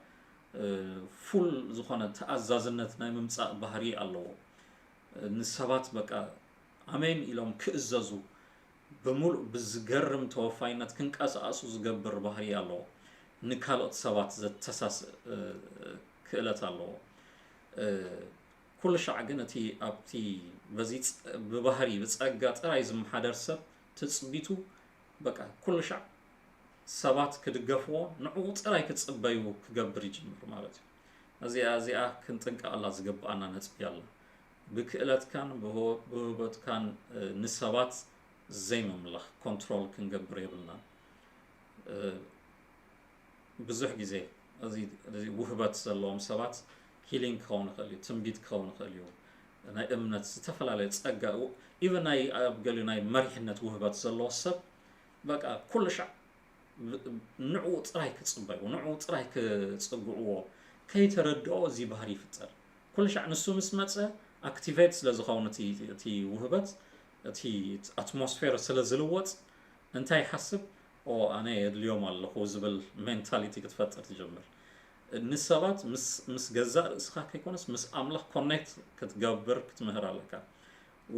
ፉል ዝኾነ ተኣዛዝነት ናይ ምምፃእ ባህሪ ኣለዎ። ንሰባት በቃ ኣሜን ኢሎም ክእዘዙ ብምሉእ ብዝገርም ተወፋይነት ክንቀሳቀሱ ዝገብር ባህሪ ኣለዎ። ንካልኦት ሰባት ዘተሳስእ ክእለት ኣለዎ። ኩሉ ሻዕ ግን እቲ ኣብቲ በዚ ጸ- ብባህሪ ብጸጋ ጥራይ ዝመሓደር ሰብ ትጽቢቱ በቃ ኩሉ ሻዕ ሰባት ክድገፍዎ ንዕኡ ጥራይ ክጽበዩ ክገብር ይጅምር ማለት እዩ። እዚኣ እዚኣ ክንጥንቀቐላ ዝግብኣና ነጥቢ ኣላ። ብክእለትካን ብህቦ- ብህቦትካን እ፣ ንሰባት ዘይምምላኽ ኮንትሮል ክንገብር የብልናን። እ፣ ብዙሕ ግዜ እዚ እዚ ውህበት ዘለዎም ሰባት ሂሊንግ ክኸውን ይኽእል እዩ፣ ትንቢት ክኸውን ይኽእል እዩ፣ ናይ እምነት ዝተፈላለየ ጸጋ ኢቨን ናይ ኣብ ገሊኡ ናይ መሪሕነት ውህበት ዘለዎ ሰብ በቃ ኩሉ ሻዕ ንዕኡ ጥራይ ክጽበዩ ንዕኡ ጥራይ ክጽግዕዎ ከይተረድኦ እዚ ባህሪ ይፍጠር። ኩሉ ሻዕ ንሱ ምስ መጸ ኣክቲቬት ስለ ዝኸውን እቲ ውህበት እቲ ኣትሞስፌር ስለ ዝልወጥ እንታይ ይሓስብ ኦ ኣነ የድልዮም ኣለኹ ዝብል ሜንታሊቲ ክትፈጥር ትጀምር። ንሰባት ምስ ገዛእ ርእስኻ ከይኮነስ ምስ ኣምላኽ ኮኔክት ክትገብር ክትምህር ኣለካ።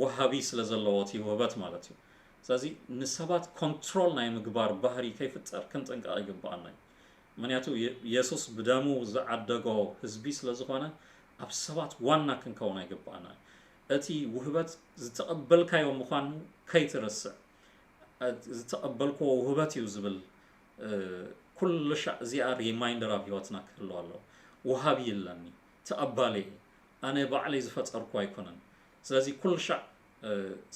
ወሃቢ ስለ ዘለዎ እቲ ውህበት ማለት እዩ። ስለዚ ንሰባት ኮንትሮል ናይ ምግባር ባህሪ ከይፍጠር ክንጥንቀቕ ይግብኣና እዩ። ምክንያቱ የሱስ ብደሙ ዝዓደጎ ህዝቢ ስለ ዝኾነ ኣብ ሰባት ዋና ክንከውን ኣይግብኣና። እቲ ውህበት ዝተቐበልካዮ ምዃኑ ከይትርስዕ። ዝተቐበልክዎ ውህበት እዩ ዝብል ኩሉ ሻዕ እዚኣ ሪማይንደር ኣብ ህይወትና ክህልዋ ኣለዎ። ወሃቢ የለኒ፣ ተቐባሊ እየ፣ ኣነ ባዕለይ ዝፈጠርኩ ኣይኮነን። ስለዚ ኩሉ ሻዕ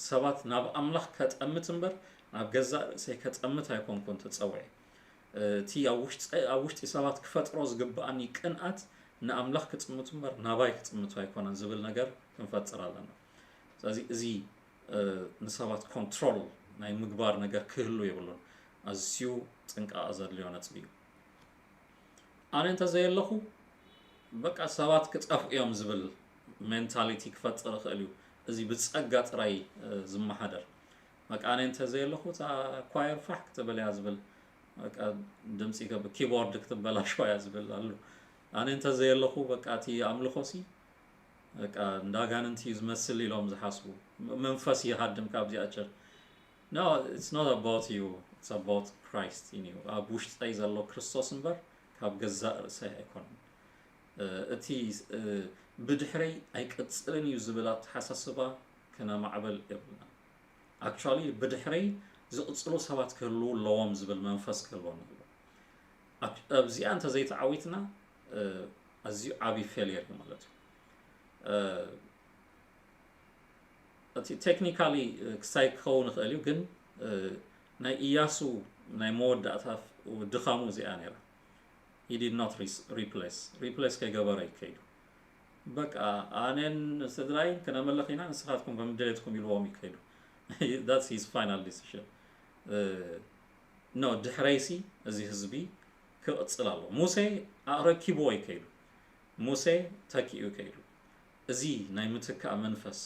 ሰባት ናብ ኣምላኽ ከጠምት እምበር ናብ ገዛእ ርእሰይ ከጠምት ኣይኮንኩን ተጸውዐ። እቲ ኣብ ውሽጢ ሰባት ክፈጥሮ ዝግብኣኒ ቅንኣት ንኣምላኽ ክጥምቱ እምበር ናባይ ክጥምቱ ኣይኮነን ዝብል ነገር ክንፈጥር ኣለና። ስለዚ እዚ ንሰባት ኮንትሮል ናይ ምግባር ነገር ክህሉ የብሉን። ኣዝዩ ጥንቃቐ ዘድልዮ ነጥቢ እዩ። ኣነ እንተዘየለኹ በቃ ሰባት ክጠፍኡ እዮም ዝብል ሜንታሊቲ ክፈጥር ይኽእል እዩ። እዚ ብጸጋ ጥራይ ዝመሓደር በቃ ኣነ እንተዘየለኹ እታ ኳየር ፋሕ ክትብል እያ ዝብል በቃ ድምፂ ኪቦርድ ክትበላሸዋ እያ ዝብል ኣሉ። ኣነ እንተዘየለኹ በቃ እቲ ኣምልኾ ሲ በቃ እንዳ ኣጋንንቲ እዩ ዝመስል ኢሎም ዝሓስቡ መንፈስ ይሃድም ካብዚኣ ቸር No, it's not about you, it's about Christ in you. ኣብ ውሽጠይ ዘሎ ክርስቶስ እምበር ካብ ገዛእ ርእሰይ ኣይኮነን። እቲ ብድሕረይ ኣይቅጽልን እዩ ዝብል ኣተሓሳስባ ክነማዕብል የብልና። ኣክቹዋሊ ብድሕረይ ዝቕጽሉ ሰባት ክህልዉ ኣለዎም ዝብል መንፈስ ክህልወና ኣለዎ። ኣብዚኣ እንተዘይተዓዊትና ኣዝዩ ዓብዪ ፌልየር እዩ ማለት እዩ። እቲ ቴክኒካሊ ክሳይ ክኸውን ይኽእል እዩ ግን ናይ ኢያሱ ናይ መወዳእታ ድኻሙ እዚኣ ነይራ። He did not replace replace ከይገበረ እዩ ከይዱ። በቃ ኣነን ስድራይን ክነምልኽ ኢና ንስኻትኩም ከም ድሌትኩም ኢልዎም እዩ ከይዱ። That's his final decision። No ድሕረይሲ እዚ ህዝቢ ክቕጽል ኣለዎ። ሙሴ ኣረኪብዎ እዩ ከይዱ። ሙሴ ተኪኡ ከይዱ። እዚ ናይ ምትካእ መንፈስ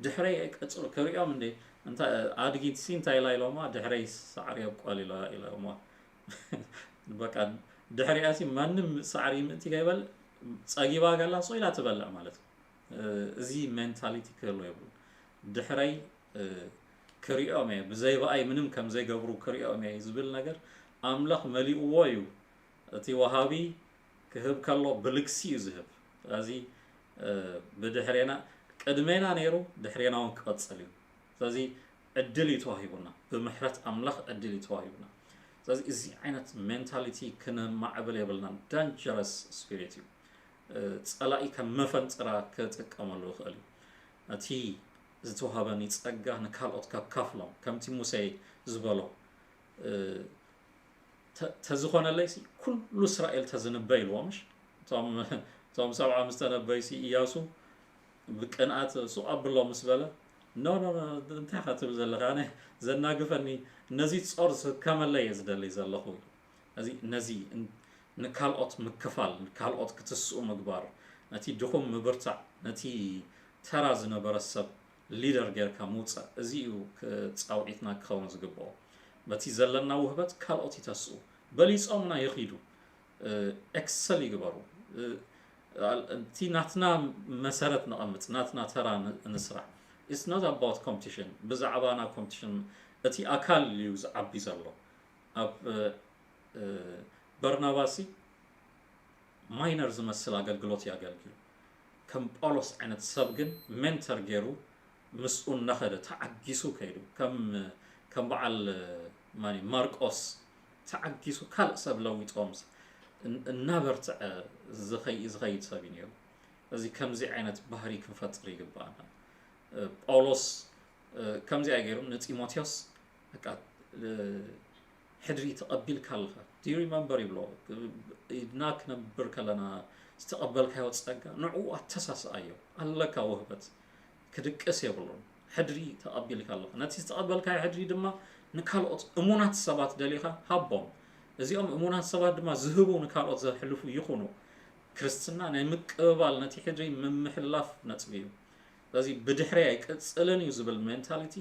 ድሕረይ ኣይቀጽሉ ክሪኦም እንዴ እንታይ ኣድጊ ሲ እንታይ ኢላ ኢሎማ ድሕረይ ሳዕሪ ኣብቋል ኢላ ኢሎማ በቃ ድሕሪኣ ሲ ማንም ሳዕሪ ምእንቲ ከይበል ጸጊባ ገላ ሶ ኢላ ትበልዕ ማለት እዚ ሜንታሊቲ ክህሉ የብሉ ድሕረይ ክሪኦም እየ ብዘይ ብኣይ ምንም ከም ዘይገብሩ ክሪኦም እየ ዝብል ነገር ኣምላኽ መሊእዎ እዩ እቲ ወሃቢ ክህብ ከሎ ብልግሲ እዩ ዝህብ። ስለዚ ብድሕሬና ቅድሜና ነይሩ ድሕሬና እውን ክቐፅል እዩ። ስለዚ ዕድል እዩ ተዋሂቡና፣ ብምሕረት ኣምላኽ ዕድል እዩ ተዋሂቡና። ስለዚ እዚ ዓይነት ሜንታሊቲ ክነማዕብል የብልናን። ዳንጀረስ ስፒሪት እዩ። ፀላኢ ከም መፈንጥራ ክጥቀመሉ ይኽእል እዩ። እቲ ዝተዋሃበኒ ፀጋ ንካልኦት ከካፍሎም ከምቲ ሙሴ ዝበሎ ተዝኾነለይሲ ኩሉ እስራኤል ተዝንበ ኢልዎ ምሽ እቶም ሰብዓ ምስ ተነበይሲ እያሱ ብቅንኣት ሱቕ ኣብሎ ምስ በለ ኖ ኖ እንታይ ኢኻ ትብል ዘለኻ ኣነ ዘናግፈኒ ነዚ ጾር ዝከመለ እየ ዝደሊ ዘለኹ እዚ ነዚ ንካልኦት ምክፋል ንካልኦት ክትስኡ ምግባር ነቲ ድኹም ምብርታዕ ነቲ ተራ ዝነበረ ሰብ ሊደር ጌርካ ምውፃእ እዚ እዩ ፃውዒትና ክኸውን ዝግብኦ በቲ ዘለና ውህበት ካልኦት ይተስኡ በሊፆምና ይኺዱ ኤክሰል ይግበሩ እቲ ናትና መሰረት ነቐምጥ ናትና ተራ ንስራሕ it's not about competition ብዛዕባና ኮምፒቲሽን እቲ ኣካል እዩ ዝዓቢ ዘሎ ኣብ በርናባሲ ማይነር ዝመስል ኣገልግሎት የገልግል ከም ጳውሎስ ዓይነት ሰብ ግን ሜንተር ገይሩ ምስኡ እናኸደ ተዓጊሱ ከይዱ። ከም ከም በዓል ማኒ ማርቆስ ተዓጊሱ ካልእ ሰብ ለዊጦም እናበርትዐ ዝኸይድ ሰብ እዩ ነይሩ። እዚ ከምዚ ዓይነት ባህሪ ክንፈጥር ይግባኣና። ጳውሎስ ከምዚኣ ገይሩ ንጢሞቴዎስ በቃ ሕድሪ ተቐቢልካ ኣለኻ። Do you remember ይብሎ። ኢድና ክነብር ከለና ዝተቐበልካዮ ጸጋ ንዕኡ ኣተሳስኣዮ። ኣለካ ውህበት ክድቅስ የብሉን። ሕድሪ ተቐቢልካ ኣለኻ። ነቲ ዝተቐበልካዮ ሕድሪ ድማ ንካልኦት እሙናት ሰባት ደሊኻ ሃቦም። እዚኦም እሙናት ሰባት ድማ ዝህቡ ንካልኦት ዘሕልፉ ይኹኑ። ክርስትና ናይ ምቅብባል ነቲ ሕድሪ ምምሕልላፍ ነጥቢ እዩ። ስለዚ ብድሕሪ ኣይቅጽልን እዩ ዝብል ሜንታሊቲ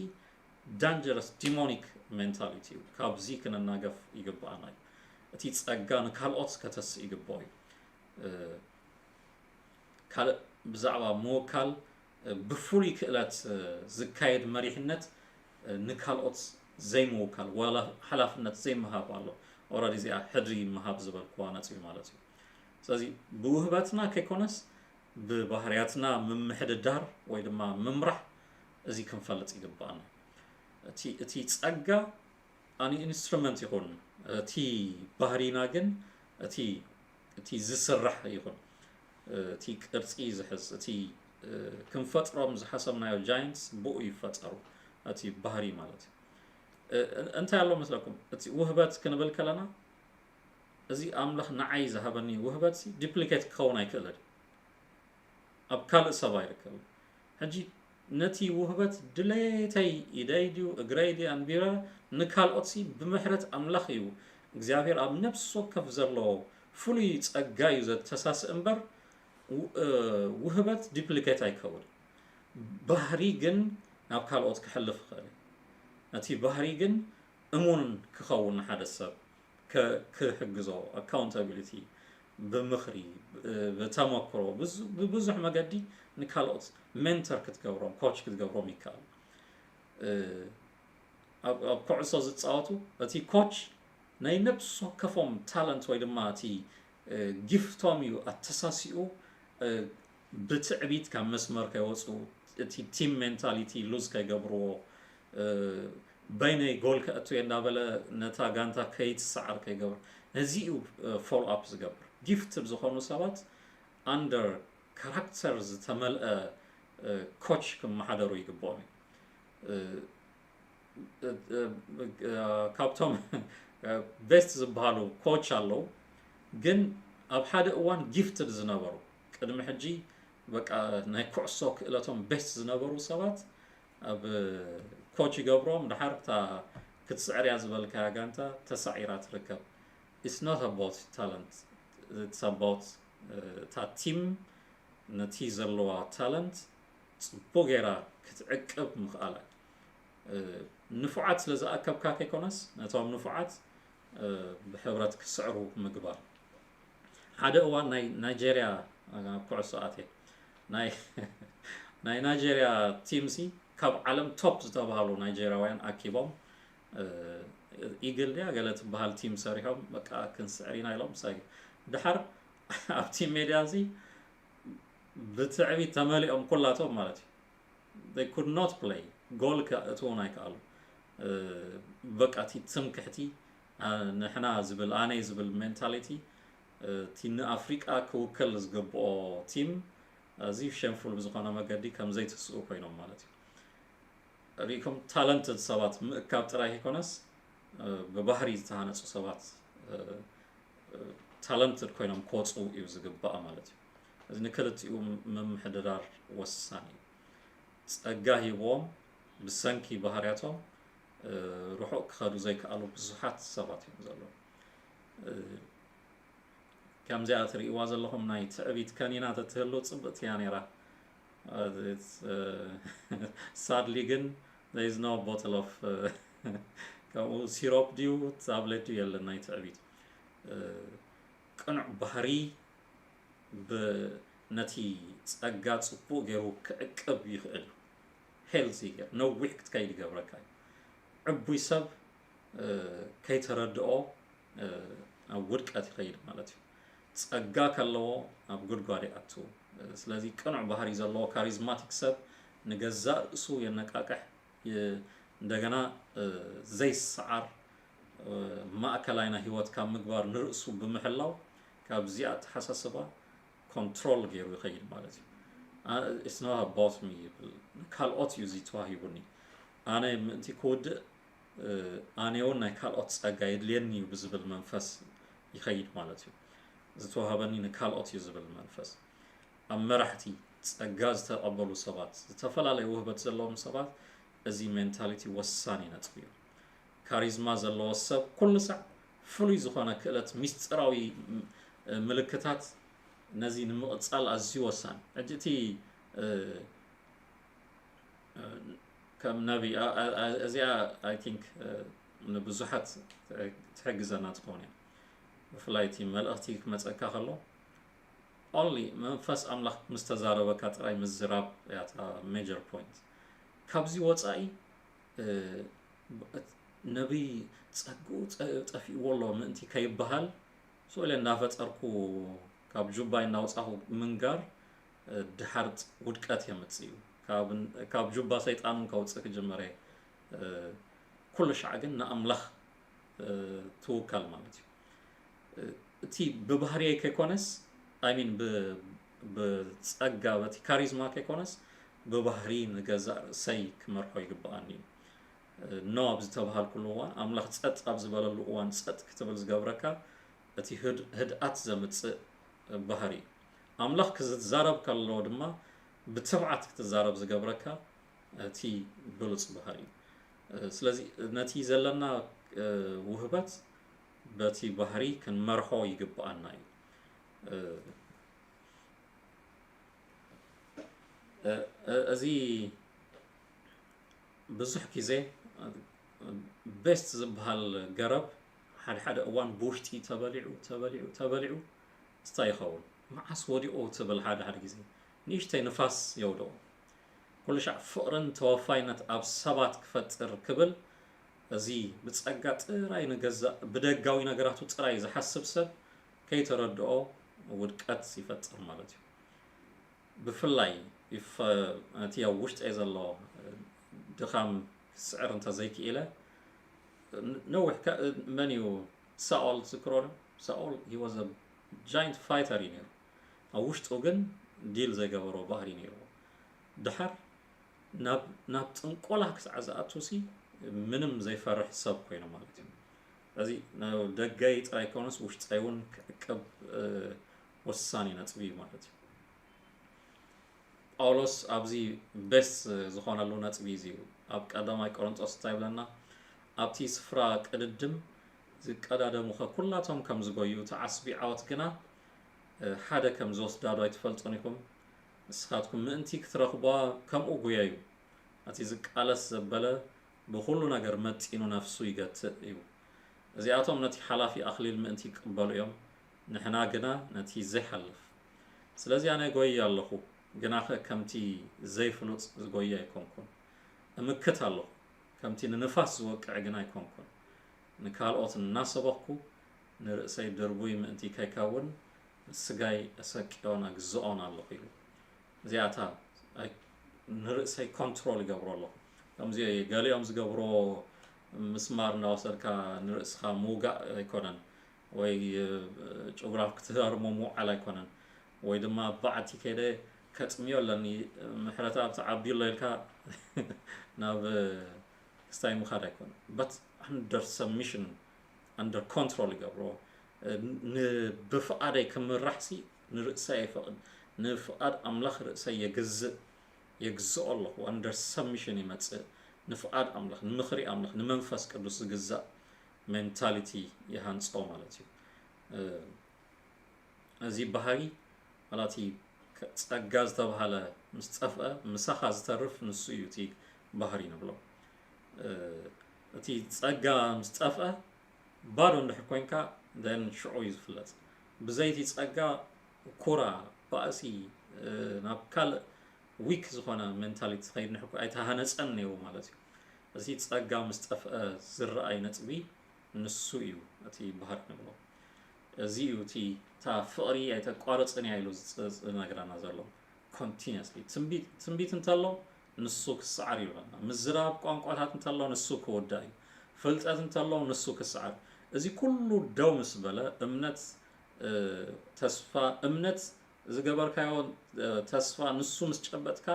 ዳንጀረስ ዲሞኒክ ሜንታሊቲ እዩ። ካብዚ ክንናገፍ ይግባኣና እዩ። እቲ ጸጋ ንካልኦት ከተስእ ይግባኦ እዩ። ካልእ ብዛዕባ ምውካል ብፍሉይ ክእለት ዝካየድ መሪሕነት ንካልኦት ዘይምውካል ዋላ ሓላፍነት ዘይምሃብ ኣሎ። ኦረዲ እዚኣ ሕድሪ ምሃብ ዝበልክዋ ነጥቢ ማለት እዩ። ስለዚ ብውህበትና ከይኮነስ ብባህርያትና ምምሕድዳር ወይ ድማ ምምራሕ እዚ ክንፈልጥ ይግባኣና። እቲ ጸጋ ኣን ኢንስትሩመንት ይኹን እቲ ባህሪና ግን እቲ እቲ ዝስራሕ ይኹን እቲ ቅርጺ ዝሕዝ እቲ ክንፈጥሮም ዝሓሰብናዮ ጃይንትስ ብኡ ይፈጠሩ። እቲ ባህሪ ማለት እዩ። እንታይ ኣሎ መስለኩም? እቲ ውህበት ክንብል ከለና እዚ ኣምላኽ ንዓይ ዝሃበኒ ውህበት ዲፕሊኬት ክኸውን ኣይክእልን። ኣብ ካልእ ሰብ ኣይርከብን። ሕጂ ነቲ ውህበት ድሌተይ ኢደይ ድዩ እግረይ ድዩ ኣንቢረ ንካልኦትሲ ብምሕረት ኣምላኽ እዩ። እግዚኣብሔር ኣብ ነፍሲ ወከፍ ዘሎ ፍሉይ ጸጋ እዩ ዘተሳስእ እምበር ውህበት ዲፕሊኬት ኣይከውን። ባህሪ ግን ናብ ካልኦት ክሕልፍ ይኽእል። ነቲ ባህሪ ግን እሙን ክኸውን ንሓደ ሰብ ክሕግዞ ኣካውንታቢሊቲ ብምኽሪ ብተመክሮ ብብዙሕ መገዲ ንካልኦት ሜንተር ክትገብሮም ኮች ክትገብሮም ይከኣል። ኣብ ኩዕሶ ዝፃወቱ እቲ ኮች ናይ ነብሲ ወከፎም ታለንት ወይ ድማ እቲ ጊፍቶም እዩ ኣተሳሲኡ ብትዕቢት ካብ መስመር ከይወፁ እቲ ቲም ሜንታሊቲ ሉዝ ከይገብርዎ በይነይ ጎል ከእትው እንዳበለ ነታ ጋንታ ከይትሰዓር ከይገብር ነዚ እዩ ፎሎ ኣፕ ዝገብር። ጊፍትድ ዝኾኑ ሰባት ኣንደር ካራክተር ዝተመልአ ኮች ክመሓደሩ ይግብኦም እዩ። ካብቶም ቤስት ዝበሃሉ ኮች ኣለዉ፣ ግን ኣብ ሓደ እዋን ጊፍትድ ዝነበሩ ቅድሚ ሕጂ በቃ ናይ ኩዕሶ ክእለቶም ቤስት ዝነበሩ ሰባት ኣብ ኮች ይገብሮም። ድሓር እታ ክትስዕርያ ዝበልካያ ጋንታ ተሳዒራ ትርከብ። It's not about talent, it's about እታ ቲም ነቲ ዘለዋ ታለንት ጽቡቅ ገይራ ክትዕቅብ ምኽኣላ። ንፉዓት ስለ ዝኣከብካ ከይኮነስ ነቶም ንፉዓት ብሕብረት ክስዕሩ ምግባር። ሓደ እዋን ናይ ናይጄርያ ኩዕሶ ኣትየ ናይ ናይ ናይጄርያ ቲምሲ ካብ ዓለም ቶፕ ዝተባሃሉ ናይጄርያውያን ኣኪቦም ኢግል ድያ ገለ ትበሃል ቲም ሰሪሖም በቃ ክንስዕር ኢና ኢሎም ሰ ድሓር ኣብቲ ሜድያ እዚ ብትዕቢት ተመሊኦም ኩላቶም ማለት እዩ። They could not play ጎል ከእትውን ኣይከኣሉ። በቃ እቲ ትምክሕቲ ንሕና ዝብል ኣነይ ዝብል ሜንታሊቲ እቲ ንኣፍሪቃ ክውከል ዝገብኦ ቲም ኣዝዩ ሸምፉል ብዝኾነ መገዲ ከም ዘይትስኡ ኮይኖም ማለት እዩ። ሪኢኩም ታለንትድ ሰባት ምእካብ ጥራይ ከይኮነስ ብባህሪ ዝተሃነፁ ሰባት ታለንትድ ኮይኖም ክወፁ እዩ ዝግባእ ማለት እዩ። እዚ ንክልቲኡ ምምሕድዳር ወሳኒ እዩ። ጸጋ ሂብዎም ብሰንኪ ባህርያቶም ርሑቕ ክኸዱ ዘይከኣሉ ብዙሓት ሰባት እዮም ዘለዉ። ከምዚኣ ትርእይዋ ዘለኹም ናይ ትዕቢት ከኒና ተትህሉ ጽብቕቲ እያ ነይራ። ሳድሊ ግን there is no bottle of ከምኡ ሲሮፕ ድዩ ታብሌት ድዩ የለን ናይ ትዕቢት። ቅኑዕ ባህሪ ነቲ ጸጋ ጽቡቕ ገይሩ ክዕቅብ ይኽእል እዩ። ሄልዚ ገይሩ ነዊሕ ክትከይድ ይገብረካ እዩ። ዕቡይ ሰብ ከይተረድኦ ኣብ ውድቀት ይኸይድ ማለት እዩ። ጸጋ ከለዎ ናብ ጉድጓድ ይኣቱ። ስለዚ ቅኑዕ ባህሪ ዘለዎ ካሪዝማቲክ ሰብ ንገዛእ ርእሱ የነቃቅሕ፣ የ-፣ እንደገና፣ እ፣ ዘይሰዓር፣ እ፣ ማእከላይ ናይ ህይወት ካብ ምግባር ንርእሱ ብምሕላው ካብዚኣ ኣተሓሳስባ ኮንትሮል ገይሩ ይኸይድ ማለት እዩ። አ-፣ it's not about me ይብል። ንካልኦት እዩ እዚ ተዋሂቡኒ። ኣነ ምእንቲ ክውድእ፣ እ፣ ኣነ እውን ናይ ካልኦት ጸጋ የድልየኒ እዩ ብዝብል መንፈስ ይኸይድ ማለት እዩ። ዝተዋህበኒ ንካልኦት እዩ ዝብል መንፈስ። ኣብ መራሕቲ፣ ጸጋ ዝተቐበሉ ሰባት፣ ዝተፈላለየ ውህበት ዘለዎም ሰባት እዚ ሜንታሊቲ ወሳኒ ነጥቢ እዩ። ካሪዝማ ዘለዎ ሰብ ኩሉ ሳዕ ፍሉይ ዝኾነ ክእለት፣ ሚስጥራዊ ም-፣ ምልክታት ነዚ ንምቕጻል ኣዝዩ ወሳኒ። ሕጂ እቲ፣ እ፣ እ፣ ከም ነቢ፣ ኣ-፣ ኣ-፣ ኣ-፣ እዚኣ፣ I think፣ እ፣ ንብዙሓት ትሕግዘና ትኸውን እያ። ብፍላይ እቲ መልእኽቲ ክመጸካ ከሎ፣ only መንፈስ ኣምላኽ ምስ ተዛረበካ ጥራይ ምዝራብ እያ እታ ሜጀር ፖይንት። ካብዚ ወጻኢ፣ እ፣ ነቢይ ጸግኡ ጸ-፣ ጠፊእዎ ኣሎ ምእንቲ ከይበሃል፣ ስእለ እናፈጠርኩ ካብ ጁባይ እናውጻኹ ምንጋር፣ እ፣ ድሓር ውድቀት የምጽእ እዩ። ካብ፣ ካብ ጁባ ሰይጣን እውን ከውጽእ ክጅመር እየ። እ፣ ኩሉ ሻዕ ግን ንኣምላኽ፣ እ፣ ትውከል ማለት እዩ። እ፣ እቲ ብባህርየይ ከይኮነስ፣ I mean፣ ብ-፣ ብጸጋ በቲ ካሪዝማ ከይኮነስ፣ ብባህሪ ንገዛእ ርእሰይ ክመርሖ ይግብኣኒ እዩ። እ፣ ኖ ኣብ ዝተባሃልኩሉ እዋን፣ ኣምላኽ ጸጥ ኣብ ዝበለሉ እዋን ጸጥ ክትብል ዝገብረካ እቲ ህድ-፣ ህድኣት ዘምጽእ ባህሪ እዩ። ኣምላኽ ክዛረብ ከሎ ድማ ብትብዓት ክትዛረብ ዝገብረካ እቲ ብሉጽ ባህሪ እዩ። እ፣ ስለዚ ነቲ ዘለና፣ እ፣ ውህበት በቲ ባህሪ ክንመርሖ ይግብኣና እዩ። እ፣ እ፣ እ፣ እዚ ብዙሕ ግዜ ቤስት ዝበሃል ገረብ ሓደ ሓደ እዋን ብውሽጢ ተበሊዑ፣ ተበሊዑ፣ ተበሊዑ እንታይ ይኸውን? መዓስ ወዲቑ ትብል ሓደ ሓደ ግዜ ንእሽተይ ንፋስ የውድቑ። ኩሉ ሻዕ ፍቕርን ተወፋይነት ኣብ ሰባት ክፈጥር ክብል፣ እዚ ብጸጋ ጥራይ ንገዛእ ብደጋዊ ነገራቱ ጥራይ ዝሓስብ ሰብ ከይተረድኦ ውድቀት ይፈጥር ማለት እዩ። ብፍላይ ይፈ-፣ እቲ ኣብ ውሽጠይ ዘሎ ድኻም ክስዕር እንተዘይክኢለ፣ ነዊሕ ከ-፣ መን እዩ ሳኦል ትዝክሮ ዶ? ሳኦል፣ he was a giant fighter እዩ ነይሩ። ኣብ ውሽጡ ግን ዲል ዘይገበሮ ባህሪ ነይርዎ። ድሓር ናብ፣ ናብ ጥንቆላ ክሳዕ ዝኣቱሲ ምንም ዘይፈርሕ ሰብ ኮይኑ ማለት እዩ። ስለዚ ናብ ደገይ ጥራይ ኮነስ ውሽጠይ እውን ክዕቀብ፣ እ፣ ወሳኒ ነጥቢ እዩ ማለት እዩ። ጳውሎስ ኣብዚ ቤስ ዝኾነሉ ነጥቢ እዚ እዩ። ኣብ ቀዳማይ ቆሮንጦስ እንታይ ይብለና? ኣብቲ ስፍራ ቅድድም ዝቀዳደሙኸ ኩላቶም ከም ዝጎዩ፣ እቲ ዓስቢ ዓወት ግና፣ እ፣ ሓደ ከም ዝወስዳ ዶ ኣይትፈልጡን ኢኹም? ንስኻትኩም ምእንቲ ክትረኽቧ ከምኡ ጉየዩ። እቲ ዝቃለስ ዘበለ ብኹሉ ነገር መጢኑ ነፍሱ ይገትእ እዩ። እዚኣቶም ነቲ ሓላፊ ኣኽሊል ምእንቲ ይቅበሉ እዮም፣ ንሕና ግና ነቲ ዘይሓልፍ። ስለዚ ኣነ ጎይየ ኣለኹ፣ ግናኸ ከምቲ ዘይፍሉጥ ዝጎየ ኣይኮንኩን። እምክት ኣለኹ፣ ከምቲ ንንፋስ ዝወቅዕ ግን ኣይኮንኩን። ንካልኦት እናሰበኽኩ ንርእሰይ ድርቡይ ምእንቲ ከይከውን ንስጋይ እሰቅዮን እግዝኦን ኣለኹ ኢሉ። እዚኣታ ኣይ-፣ ንርእሰይ ኮንትሮል ይገብሮ ኣለኹ። ከምዚ ገሊኦም ዝገብሮ ምስማር እናወሰድካ ንርእስኻ ምውጋእ ኣይኮነን፣ ወይ፣ እ፣ ጭጉራፍ ክትሃርሞ ምውዓል ኣይኮነን፣ ወይ ድማ በዓቲ ከይደ ከጥምዮ ኣለኒ፣ ምሕረተኣብ ትዓብዩ ኣሎ ኢልካ ናብ ክስታይ ምኻድ ኣይኮነን። But under submission፣ under control ይገብሮ። ን-፣ ብፍቓደይ ክምራሕሲ ንርእሰይ ኣይፈቕድ። ንፍቓድ ኣምላኽ ርእሰይ የግዝእ፣ የግዝኦ ኣለኹ። Under submission ይመጽእ። ንፍቓድ ኣምላኽ፣ ንምኽሪ ኣምላኽ፣ ንመንፈስ ቅዱስ ዝግዛእ ሜንታሊቲ ይሃንጾ ማለት እዩ። እ፣ እዚ ባህሪ፣ ዋላ እቲ ከ-፣ ጸጋ ዝተባህለ ምስ ጠፍአ፣ ምሳኻ ዝተርፍ ንሱ እዩ እቲ ባህሪ ንብሎ። እ፣ እቲ ጸጋ ምስ ጠፍአ፣ ባዶ እንድሕር ኮንካ፣ then ሽዑ እዩ ዝፍለጥ። ብዘይቲ ጸጋ ኩራ፣ ባእሲ፣ እ፣ ናብ ካልእ ዊክ ዝኾነ ሜንታሊቲ ትኸይድ እንድሕር ኮ-፣ ኣይተሃነጸን ነይሩ ማለት እዩ። እዚ ጸጋ ምስ ጠፍአ ዝረኣይ ነጥቢ ንሱ እዩ እቲ ባህሪ ንብሎ። እዚ እዩ እቲ፣ እታ ፍቕሪ ኣይተቋርጽን እያ ኢሉ ዝጽ-፣ ዝነግረና ዘሎ። ኮንቲኒየስሊ ትንቢት፣ ትንቢት እንተሎ ንሱ ክሰዓር ይብለና። ምዝራብ ቋንቋታት እንተሎ ንሱ ክውዳእ እዩ። ፍልጠት እንተሎ ንሱ ክሰዓር። እዚ ኩሉ ደው ምስ በለ፣ እምነት፣ እ፣ ተስፋ፣ እምነት ዝገበርካዮ፣ እ፣ ተስፋ ንሱ ምስ ጨበጥካ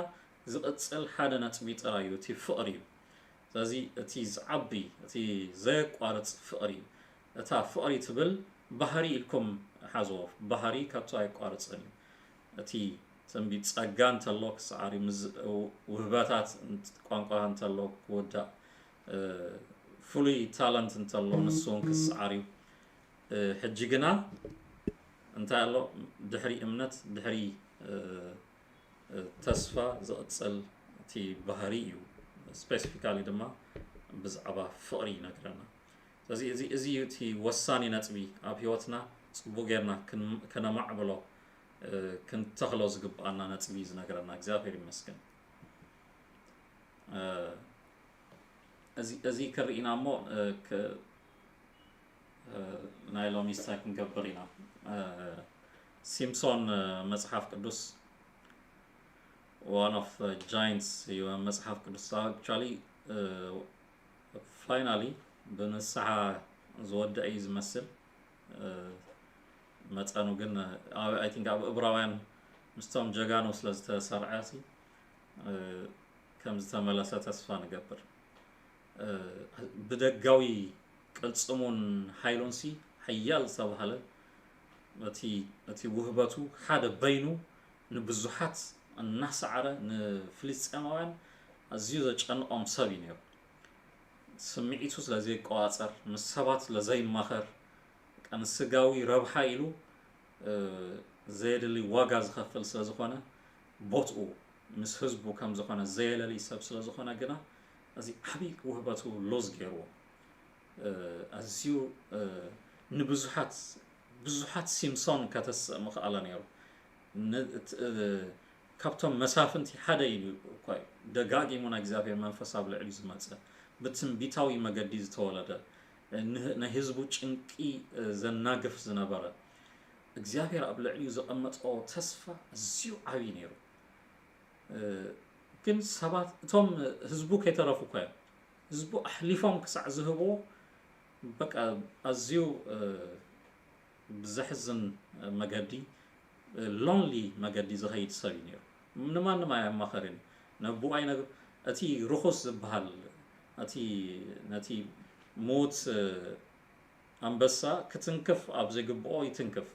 ዝቕጽል ሓደ ነጥቢ ጥራይ እዩ፣ እቲ ፍቕሪ እዩ። ስለዚ እቲ ዝዓቢ፣ እቲ ዘየቋርጽ ፍቕሪ እዩ። እታ ፍቕሪ ትብል ባህሪ ኢልኩም ሓዝዎ። ባህሪ ከቶ ኣይቋርጽን እዩ። እቲ ትንቢት ጸጋ እንተሎ ክሰዓር እዩ፣ ምስ ውህበታት ቋንቋ እንተሎ ክውዳእ፣ እ፣ ፍሉይ ታለንት እንተሎ ንሱ እውን ክሰዓር እዩ። እ፣ ሕጂ ግና እንታይ ኣሎ? ድሕሪ እምነት፣ ድሕሪ፣ እ፣ እ፣ ተስፋ ዝቕጽል እቲ ባህሪ እዩ። ስፔሲፊካሊ ድማ ብዛዕባ ፍቕሪ ይነግረና። ስለዚ እዚ፣ እዚ እዩ እቲ ወሳኒ ነጥቢ ኣብ ህይወትና ጽቡቕ ጌርና ክን-፣ ከነማዕብሎ፣ እ፣ ክንተኽሎ ዝግብኣና ነጥቢ እዩ ዝነግረና። እግዚኣብሔር ይመስገን። እ፣ እዚ፣ እዚ ክርኢና እሞ፣ እ፣ ክ-፣ እ፣ ናይ ሎሚ ስታይ ክንገብር ኢና። እ፣ ሲምሶን፣ እ፣ መጽሓፍ ቅዱስ one of the giants እዩ መጽሓፍ ቅዱስ። Actually፣ እ፣ ፋይናሊ ብንስሓ ዝወደእ እዩ ዝመስል። እ፣ መጠኑ ግን፣ እ፣ ኣብ፣ I think ኣብ እብራውያን ምስቶም ጀጋኑ ስለ ዝተሰርዐ ሲ፣ እ፣ ከም ዝተመለሰ ተስፋ ንገብር። እ፣ ብደጋዊ ቅልጽሙን ሓይሉን ሲ ሓያል ዝተባህለ፣ እቲ፣ እቲ ውህበቱ ሓደ በይኑ ንብዙሓት እናሰዓረ ንፍልስጤማውያን ኣዝዩ ዘጨንቖም ሰብ እዩ ነይሩ። ስምዒቱ ስለ ዘይቆጻጸር፣ ምስ ሰባት ስለ ዘይማኸር፣ በቃ ንስጋዊ ረብሓ ኢሉ፣ እ፣ ዘየድሊ ዋጋ ዝኸፍል ስለ ዝኾነ፣ ቦትኡ ምስ ህዝቡ ከም ዝኾነ ዘየለሊ ሰብ ስለ ዝኾነ ግና፣ እዚ ዓቢ ውህበቱ ሎዝ ገይርዎ። እ፣ ኣዝዩ፣ እ፣ ንብዙሓት፣ ብዙሓት ሲምሶን ከተስእ ምኽኣለ ነይሩ። ን-፣ ት-፣ እ፣ ካብቶም መሳፍንቲ ሓደ ኢሉ እኳ እዩ። ደጋጊሙ ናይ እግዚኣብሔር መንፈስ ኣብ ልዕሊኡ ዝመጸ፣ ብትንቢታዊ መገዲ ዝተወለደ፣ ን-፣ ንህዝቡ ጭንቂ፣ እ፣ ዘናግፍ ዝነበረ፣ እግዚኣብሔር ኣብ ልዕሊኡ ዘቐመጦ ተስፋ ኣዝዩ ዓብዪ ነይሩ። እ፣ ግን ሰባት፣ እቶም ህዝቡ ከይተረፉ እኳ እዮም። ህዝቡ ኣሕሊፎም ክሳዕ ዝህብዎ፣ በቃ ኣዝዩ፣ እ፣ ብዘሕዝን መገዲ፣ እ፣ ሎንሊ መገዲ ዝኸይድ ሰብ እዩ ነይሩ። ንማንም ኣየማኸርን እዩ። ነብኡ ኣይነግ-፣ እቲ ርኹስ ዝበሃል፣ እቲ፣ ነቲ ምዉት፣ እ፣ ኣንበሳ ክትንክፍ ኣብ ዘይግብኦ ይትንክፍ።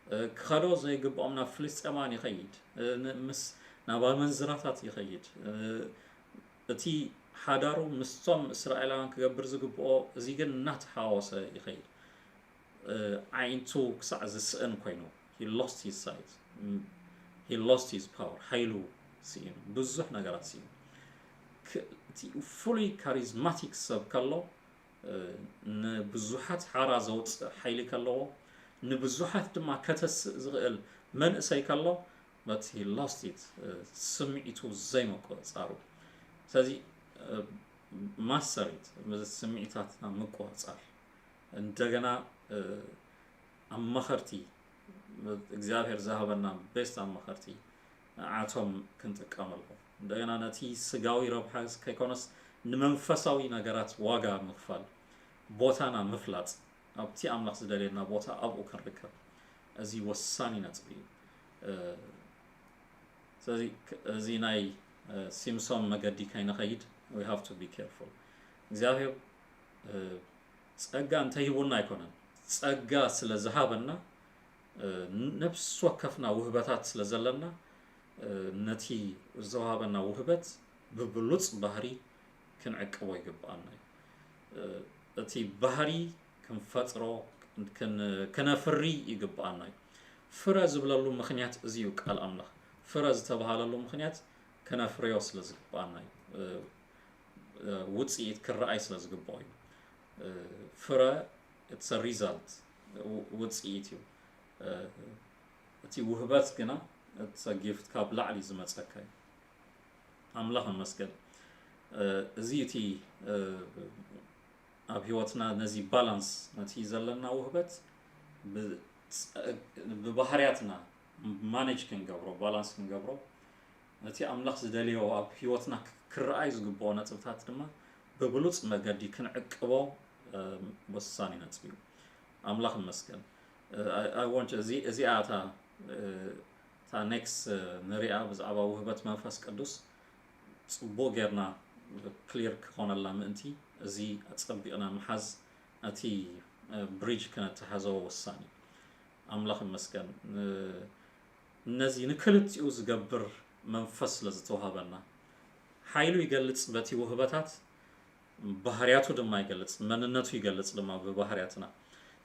እ፣ ክኸዶ ዘይግብኦም ናብ ፍልስጤማውያን ይኸይድ። እ፣ ን-፣ ምስ፣ ናብ ኣመንዝራታት ይኸይድ። እ፣ እቲ ሓዳሩ ምስቶም እስራኤላውያን ክገብር ዝግብኦ፣ እዚ ግን እናተሓዋወሰ ይኸይድ። እ፣ ኣዒንቱ ክሳዕ ዝስእን ኮይኑ፣ he lost his sight። ም-፣ he lost his power። ሓይሉ ስኢኑ፣ ብዙሕ ነገራት ስኢኑ። ክ-፣ እቲ ፍሉይ ካሪዝማቲክ ሰብ ከሎ፣ እ፣ ንብዙሓት ሓራ ዘውፅእ ሓይሊ ከለዎ፣ ንብዙሓት ድማ ከተስእ ዝኽእል መንእሰይ ከሎ፣ but he lost it፣ እ፣ ስምዒቱ ዘይምቁፅፃሩ። ስለዚ፣ እ፣ ማስተር ኢት፣ ስምዒታትና ምቁፅፃር። እንደገና፣ እ፣ ኣማኸርቲ፣ እግዚኣብሔር ዝሃበና ቤስት ኣማኸርቲ፣ ንዓቶም ክንጥቀመሎም። እንደገና ነቲ ስጋዊ ረብሓ ከይኮነስ ንመንፈሳዊ ነገራት ዋጋ ምኽፋል፣ ቦታና ምፍላጥ፣ ኣብቲ ኣምላኽ ዝደልየና ቦታ ኣብኡ ክንርከብ። እዚ ወሳኒ ነጥቢ እዩ። እ፣ ስለዚ ክ-፣ እዚ ናይ፣ እ፣ ሲምሶን መገዲ ከይንኸይድ we have to be careful። እግዚኣብሔር፣ እ፣ ጸጋ እንተሂቡና ኣይኮነን፣ ጸጋ ስለ ዝሃበና፣ እ፣ ነፍሲ ወከፍና ውህበታት ስለ ዘለና፣ እ፣ ነቲ ዝተዋህበና ውህበት ብብሉጽ ባህሪ ክንዕቅቦ ይግብኣና እዩ። እ፣ እቲ ባህሪ ክንፈጥሮ፣ ክን-፣ ክነፍሪ ይግብኣና እዩ። ፍረ ዝብለሉ ምኽንያት እዚ እዩ ቃል ኣምላኽ። ፍረ ዝተባህለሉ ምኽንያት ክነፍርዮ ስለ ዝግብኣና እዩ። እ፣ እ፣ ውጽኢት ክረኣይ ስለ ዝግብኦ እዩ። እ፣ ፍረ it's a result፣ ው-፣ ውጽኢት እዩ። እ፣ እቲ ውህበት ግና it's a gift፣ ካብ ላዕሊ ዝመጸካ እዩ። ኣምላኽ ይመስገን። እ፣ እዚ እቲ፣ እ፣ ኣብ ህይወትና ነዚ ባላንስ፣ ነቲ ዘለና ውህበት ብባህርያትና ማኔጅ ክንገብሮ፣ ባላንስ ክንገብሮ፣ ነቲ ኣምላኽ ዝደልዮ ኣብ ህይወትና ክረኣይ ዝግብኦ ነጥብታት ድማ ብብሉፅ መገዲ ክንዕቅቦ ወሳኒ ነጥቢ እዩ። ኣምላኽ ይመስገን። እዚኣ እታ ኔክስት ንሪኣ ብዛዕባ ውህበት መንፈስ ቅዱስ ፅቡቕ ጌርና ክሊር ክኾነላ ምእንቲ እዚ ኣፀቢቕና ምሓዝ እቲ ብሪጅ ክነተሓዞ ወሳኒ። ኣምላኽ ይመስገን። ነዚ ንክልቲኡ ዝገብር መንፈስ ስለ ዝተዋህበና ሓይሉ ይገልጽ በቲ ውህበታት። ባህርያቱ ድማ ይገልጽ፣ መንነቱ ይገልጽ ድማ ብባህርያትና።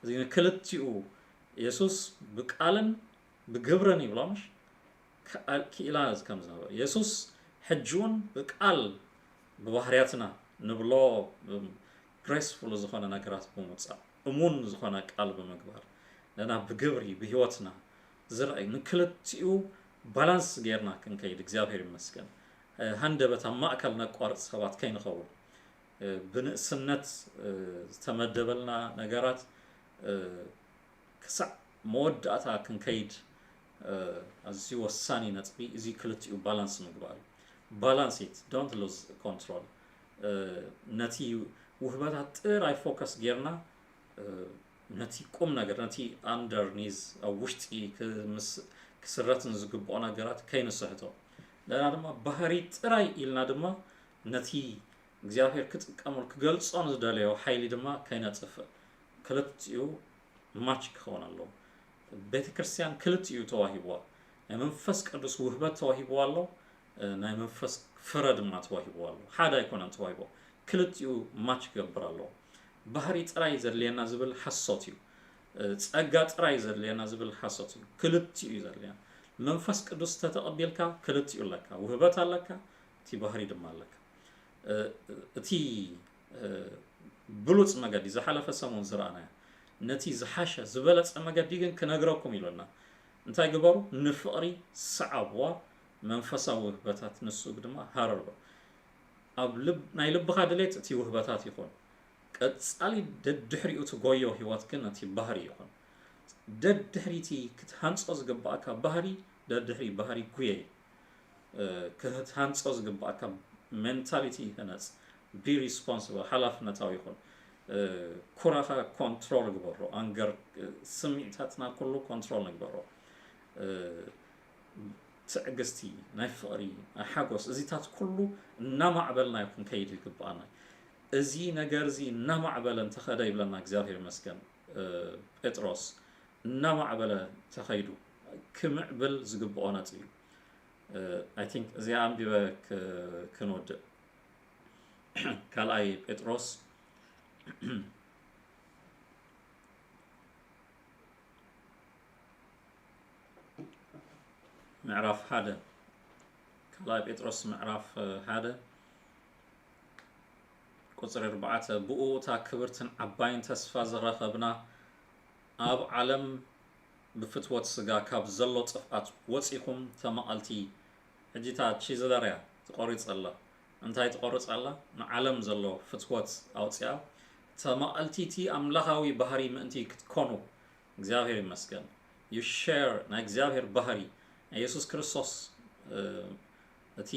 እዚ ንክልቲኡ የሱስ ብቃልን ብግብርን ይብሎ ምሽ ክኢላ ከም ዝነበረ የሱስ ሕጂ እውን ብቃል ብባህርያትና ንብሎ ግሬስፉል ዝኾነ ነገራት ብምውፃእ እሙን ዝኾነ ቃል ብምግባር ነና ብግብሪ ብህይወትና ዝረኣይ ንክልቲኡ ባላንስ ጌርና ክንከይድ እግዚኣብሔር ይመስገን። ሃንደበት ኣብ ማእከል ነቋርፅ ሰባት ከይንኸውን ብንእስነት ዝተመደበልና ነገራት ክሳዕ መወዳእታ ክንከይድ ኣዝዩ ወሳኒ ነጥቢ እዚ ክልቲኡ ባላንስ ምግባር እዩ። ባላንስ it don't lose control። ነቲ ውህበታት ጥራይ ፎከስ ጌርና ነቲ ቁም ነገር ነቲ ኣንደርኒዝ ኣብ ውሽጢ ክስረት ንዝግብኦ ነገራት ከይንስሕቶ ለና ድማ ባህሪ ጥራይ ኢልና ድማ ነቲ እግዚኣብሔር ክጥቀመሉ ክገልጾ ንዝደለዮ ሓይሊ ድማ ከይነጥፍእ ክልቲኡ ማች ክኸውን ኣለዎ። ቤተ ክርስቲያን ክልቲኡ ተዋሂብዋ ናይ መንፈስ ቅዱስ ውህበት ተዋሂብዋ ኣሎ፣ ናይ መንፈስ ፍረ ድማ ተዋሂብዋ ኣሎ። ሓደ ኣይኮነን ተዋሂብዋ፣ ክልቲኡ ማች ክገብር ኣለዎ። ባህሪ ጥራይ ዘድልየና ዝብል ሓሶት እዩ። ጸጋ ጥራይ ዘድልየና ዝብል ሓሶት እዩ። ክልቲኡ እዩ ዘድልየና። መንፈስ ቅዱስ ተተቐቢልካ ክልቲኡ ኣለካ፣ ውህበት ኣለካ፣ እቲ ባህሪ ድማ ኣለካ። እቲ ብሉፅ መገዲ ዝሓለፈ ሰሙን ዝረኣናዮ ነቲ ዝሓሸ ዝበለፀ መገዲ ግን ክነግረኩም ኢሉና እንታይ ግበሩ ንፍቕሪ ሰዓብዋ መንፈሳዊ ውህበታት ንሱ ድማ ሃረርዎ ኣብ ናይ ልብኻ ድሌት እቲ ውህበታት ይኹን ቀፃሊ ደድሕሪኡ ትጎዮ ህይወት ግን እቲ ባህሪ ይኹን ደድሕሪቲ ክትሃንፆ ዝግባእካ ባህሪ ደድሕሪ ባህሪ ጉየይ ክትሃንፆ ዝግባእካ ሜንታሊቲ ህነፅ be responsible ሓላፍነታዊ ይኹን ኩራኻ ኮንትሮል ግበሮ ኣንገር ስምዒታትና ኩሉ ኮንትሮል ንግበሮ ትዕግስቲ ናይ ፍቕሪ ናይ ሓጎስ እዚታት ኩሉ እናማዕበልናዮ ክንከይድ ይግብኣና እዚ ነገር እዚ እናማዕበለ እንተኸደ ይብለና እግዚኣብሔር ይመስገን ጴጥሮስ እናማዕበለ ተኸይዱ ክምዕብል ዝግብኦ ነጥቢ እዩ I think እዚኣ ኣንቢበ ክንወድእ ካልኣይ ጴጥሮስ ምዕራፍ ሓደ ካልኣይ ጴጥሮስ ምዕራፍ ሓደ ቁፅሪ ኣርባዕተ ብኡ እታ ክብርትን ዓባይን ተስፋ ዝረኸብና ኣብ ዓለም ብፍትወት ስጋ ካብ ዘሎ ጥፍኣት ወፂኹም ተመቐልቲ ሕጂ እታ ቺዝለር እያ ትቆሪፅ ኣላ እንታይ ትቆርፅ ኣላ ንዓለም ዘሎ ፍትወት ኣውፅኣ ተመቐልቲ እቲ ኣምላኻዊ ባህሪ ምእንቲ ክትኮኑ እግዚኣብሔር ይመስገን you share ናይ እግዚኣብሔር ባህሪ ናይ የሱስ ክርስቶስ እቲ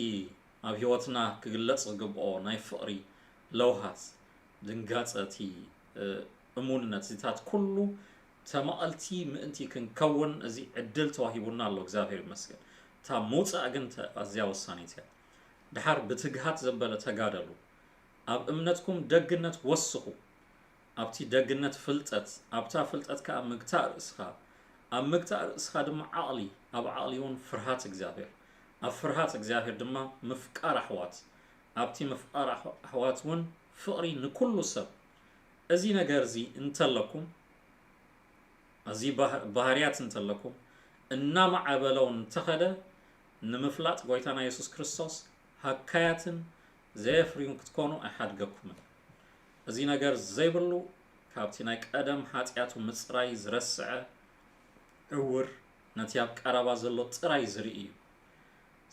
ኣብ ህይወትና ክግለጽ ዝግብኦ ናይ ፍቕሪ ለውሃት ድንጋጸ እቲ እሙንነት እዚታት ኩሉ ተማቐልቲ ምእንቲ ክንከውን እዚ ዕድል ተዋሂቡና ኣሎ እግዚኣብሔር ይመስገን እታ ምውፃእ ግን ኣዝያ ወሳኒት እያ ድሓር ብትግሃት ዘበለ ተጋደሉ ኣብ እምነትኩም ደግነት ወስኹ ኣብቲ ደግነት ፍልጠት ኣብታ ፍልጠት ከኣ ምግታእ ርእስኻ ኣብ ምግታእ ርእስኻ ድማ ዓቕሊ ኣብ ዓቕሊ እውን ፍርሃት እግዚኣብሔር ኣብ ፍርሃት እግዚኣብሔር ድማ ምፍቃር ኣሕዋት ኣብቲ ምፍቃር ኣሕዋት እውን ፍቕሪ ንኩሉ ሰብ እዚ ነገር እዚ እንተለኩም እዚ ባህርያት እንተለኩም እናማዕበለው እንተኸደ ንምፍላጥ ጎይታና የሱስ ክርስቶስ ሃካያትን ዘየፍርዩን ክትኮኑ ኣይሓድገኩምን። እዚ ነገር ዘይብሉ ካብቲ ናይ ቀደም ሓጢኣቱ ምጽራይ ዝረስዐ ዕውር ነቲ ኣብ ቀረባ ዘሎ ጥራይ ዝርኢ እዩ።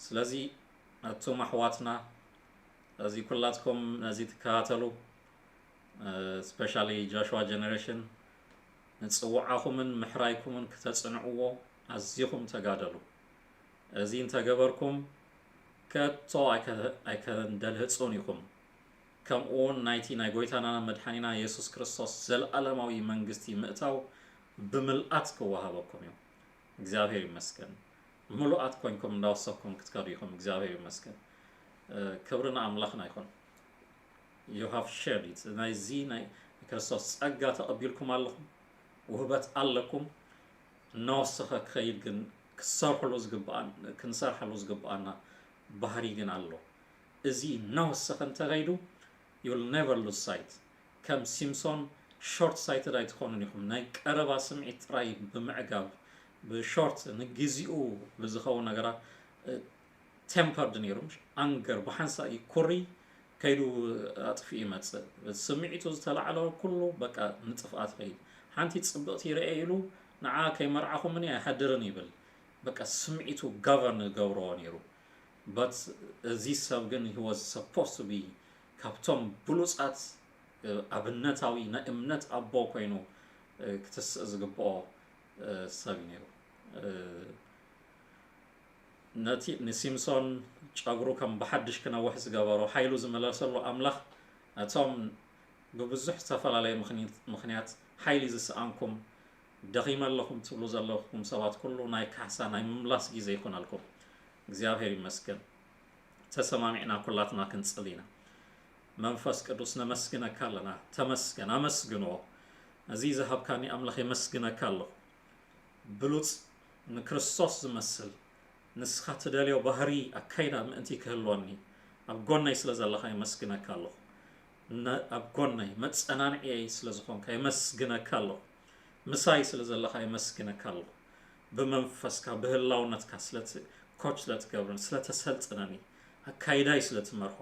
ስለዚ ኣቱም ኣሕዋትና እዚ ኩላትኩም ነዚ ትከታተሉ especially Joshua generation ንጽውዓኹምን ምሕራይኩምን ክተጽንዕዎ ኣዚኹም ተጋደሉ። እዚ እንተገበርኩም ከቶ ኣይከ-፣ ኣይከንደልህጹን ኢኹም። ከምኡ እውን ናይቲ ናይ ጎይታና መድሓኒና የሱስ ክርስቶስ ዘለኣለማዊ መንግስቲ ምእታው ብምልኣት ክወሃበኩም እዩ። እግዚኣብሔር ይመስገን። ምሉኣት ኮንኩም እንዳወሰኩም ክትከዱ ኢኹም። እግዚኣብሔር ይመስገን። እ፣ ክብሪ ንኣምላኽና ይኹን። You have shared it። ናይዚ ናይ ክርስቶስ ጸጋ ተቐቢልኩም ኣለኹም። ውህበት ኣለኩም። እናወሰኸ ክኸይድ ግን ክሰርሕሉ ዝግብኣን-፣ ክንሰርሓሉ ዝግብኣና ባህሪ ግን ኣሎ። እዚ እናወሰኸ እንተኸይዱ፣ you'll never lose sight። ከም ሲምሶን short sighted ኣይትኾኑን ኢኹም። ናይ ቀረባ ስምዒት ጥራይ ብምዕጋብ፣ ብሾርት ንግዚኡ ብዝኸውን ነገራት፣ እ፣ ቴምፐርድ ነይሩ፣ ኣንገር ብሓንሳእ ይኩሪ ከይዱ ኣጥፊኡ ይመጽእ። ስምዒቱ ዝተላዕለ ኩሉ በቃ ንጥፍኣት ይኸይድ። ሓንቲ ጽብቕቲ ይርኤ ኢሉ ንዓ ከይመርዓኹምኒ ኣይሓድርን ይብል። በቃ ስምዒቱ ጋቨርን ገብርዎ ነይሩ። But እዚ ሰብ ግን he was supposed to be ካብቶም ብሉጻት፣ እ፣ ኣብነታዊ ናይ እምነት ኣቦ ኮይኑ፣ እ፣ ክትስእ ዝግብኦ፣ እ፣ ሰብ እዩ ነይሩ። እ፣ ነቲ ንሲምሶን ጨጉሩ ከም ብሓድሽ ክነውሕ ዝገበሮ ሓይሉ ዝመለሰሉ ኣምላኽ ነቶም ብብዙሕ ዝተፈላለየ ምኽኒ-፣ ምኽንያት ሓይሊ ዝሰኣንኩም ደኺመ ኣለኹም ትብሉ ዘለኹም ሰባት ኩሉ ናይ ካሕሳ ናይ ምምላስ ግዜ ይኹነልኩም። እግዚኣብሔር ይመስገን። ተሰማሚዕና ኩላትና ክንጽሊ ኢና። መንፈስ ቅዱስ ነመስግነካ ኣለና። ተመስገን፣ ኣመስግንዎ። እዚ ዝሃብካኒ ኣምላኽ የመስግነካ ኣለኹ። ብሉጽ ንክርስቶስ ዝመስል ንስኻ ትደልዮ ባህሪ ኣካይዳ ምእንቲ ክህልወኒ ኣብ ጎነይ ስለ ዘለኻ የመስግነካ ኣለኹ። ነ-፣ ኣብ ጎነይ መጸናንዕየይ ስለ ዝኾንካ የመስግነካ ኣለኹ። ምሳይ ስለ ዘለኻ የመስግነካ ኣለኹ። ብመንፈስካ ብህላውነትካ ስለ ት-፣ ኮች ስለ ትገብርን ስለ ተሰልጥነኒ ኣካይዳይ ስለ ትመርሖ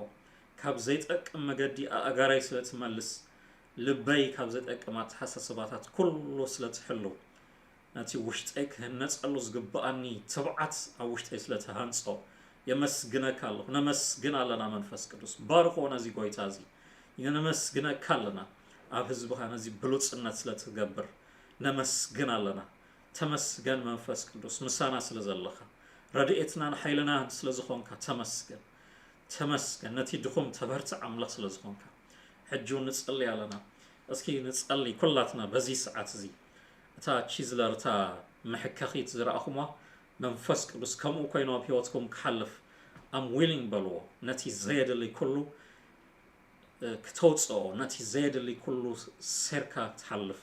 ካብ ዘይጠቅም መገዲ ኣእጋረይ ስለ ትመልስ ልበይ ካብ ዘይጠቅም ኣተሓሳስባታት ኩሉ ስለ ትሕሉ ነቲ ውሽጠይ ክህነጸሉ ዝግብኣኒ ትብዓት ኣብ ውሽጠይ ስለ ትሃንጾ የመስግነካ ኣለኹ። ነመስግን ኣለና መንፈስ ቅዱስ። ባርኾ ነዚ ጎይታ እዚ። ነመስግነካ ኣለና ኣብ ህዝብኻ ነዚ ብሉጽነት ስለ ትገብር። ነመስግን ኣለና። ተመስገን መንፈስ ቅዱስ ምሳና ስለ ዘለኻ። ረድኤትናን ሓይልናን ስለ ዝኾንካ ተመስገን። ተመስገን ነቲ ድኹም ተበርትዕ ኣምላኽ ስለ ዝኾንካ። ሕጂ እውን ንጸሊ ኣለና። እስኪ ንጸሊ ኩላትና በዚ ሰዓት እዚ። እታ ቺዝለር፣ እታ መሕከኺት ዝረኣኹማ መንፈስ ቅዱስ ከምኡ ኮይኑ ኣብ ህይወትኩም ክሓልፍ I'm willing በልዎ። ነቲ ዘየድሊ ኩሉ፣ እ፣ ክተውጽኦ፣ ነቲ ዘየድሊ ኩሉ ሴርካ ትሓልፍ።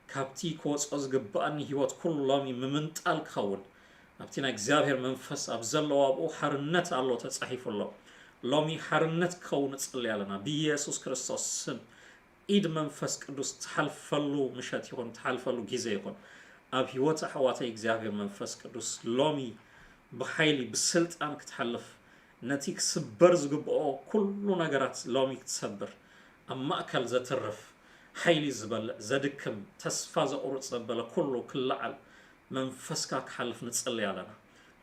ካብቲ ክወጽኦ ዝግብኣኒ ህይወት ኩሉ ሎሚ ምምንጣል ክኸውን። ኣብቲ ናይ እግዚኣብሔር መንፈስ ኣብ ዘለዎ ኣብኡ ሓርነት ኣሎ ተጻሒፉ ኣሎ። ሎሚ ሓርነት ክኸውን ንጽሊ ኣለና ብኢየሱስ ክርስቶስ ስም። ኢድ መንፈስ ቅዱስ ትሓልፈሉ ምሸት ይኹን፣ ትሓልፈሉ ግዜ ይኹን። ኣብ ህይወት ኣሕዋተይ እግዚኣብሔር መንፈስ ቅዱስ ሎሚ ብሓይሊ ብስልጣን ክትሓልፍ፣ ነቲ ክስበር ዝግብኦ ኩሉ ነገራት ሎሚ ክትሰብር፣ ኣብ ማእከል ዘትርፍ፣ ሓይሊ ዝበልዕ፣ ዘድክም፣ ተስፋ ዘቑርጽ ዘበለ ኩሉ ክለዓል መንፈስካ ክሓልፍ ንጽሊ ኣለና።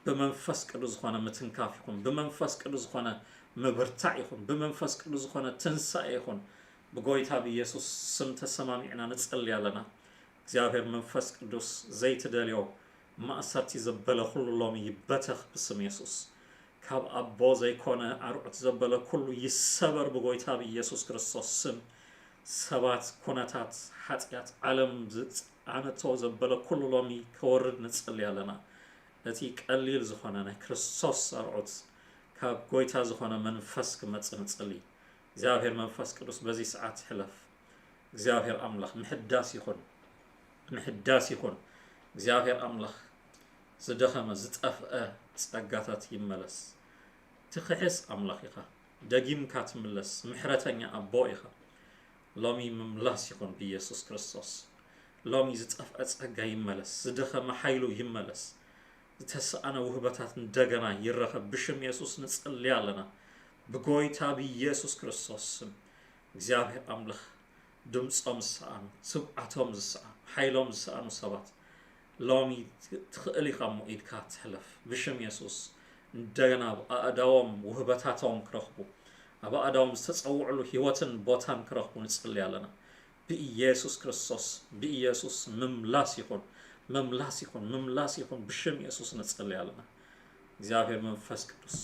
ብመንፈስ ቅዱስ ዝኾነ ምትንካፍ ይኹን፣ ብመንፈስ ቅዱስ ዝኾነ ምብርታዕ ይኹን፣ ብመንፈስ ቅዱስ ዝኾነ ትንሳኤ ይኹን፣ ብጎይታ ብኢየሱስ ስም ተሰማሚዕና ንጽሊ ኣለና። እግዚኣብሔር መንፈስ ቅዱስ ዘይትደልዮ ማእሰርቲ ዘበለ ኩሉ ሎሚ ይበተኽ ብስም የሱስ። ካብ ኣቦ ዘይኮነ ኣርዑት ዘበለ ኩሉ ይሰበር ብጎይታ ብኢየሱስ ክርስቶስ ስም። ሰባት፣ ኩነታት፣ ሓጢኣት፣ ዓለም ዝጸዓነቶ ዘበለ ኩሉ ሎሚ ከወርድ ንጽሊ ኣለና። እቲ ቀሊል ዝኾነ ናይ ክርስቶስ ኣርዑት ካብ ጎይታ ዝኾነ መንፈስ ክመጽእ ንጽሊ። እግዚኣብሔር መንፈስ ቅዱስ በዚ ሰዓት ሕለፍ። እግዚኣብሔር ኣምላኽ ምሕዳስ ይኹን፣ ምሕዳስ ይኹን። እግዚኣብሔር ኣምላኽ ዝደኸመ ዝጠፍአ ጸጋታት ይመለስ። ትኽሕስ ኣምላኽ ኢኻ፣ ደጊምካ ትምለስ፣ ምሕረተኛ ኣቦ ኢኻ። ሎሚ ምምላስ ይኹን ብኢየሱስ ክርስቶስ። ሎሚ ዝጠፍአ ጸጋ ይመለስ፣ ዝደኸመ ሓይሉ ይመለስ፣ ዝተሰኣነ ውህበታት እንደገና ይረኸብ። ብሽም የሱስ ንጽሊ ኣለና፣ ብጎይታ ብኢየሱስ ክርስቶስ ስም። እግዚኣብሔር ኣምላኽ ድምጾም ዝሰኣኑ፣ ትብዓቶም ዝሰኣኑ፣ ሓይሎም ዝሰኣኑ ሰባት ሎሚ ትኽእል ኢኻ እሞ ኢድካ ትሕለፍ። ብሽም የሱስ እንደገና ኣብ ኣእዳዎም ውህበታቶም ክረኽቡ፣ ኣብ ኣእዳዎም ዝተጸውዕሉ ህይወትን ቦታን ክረኽቡ ንጽሊ ኣለና። ብኢየሱስ ክርስቶስ፣ ብኢየሱስ ምምላስ ይኹን፣ ምምላስ ይኹን፣ ምምላስ ይኹን። ብሽም ኢየሱስ ንጸሊ ኣለና። እግዚኣብሔር መንፈስ ቅዱስ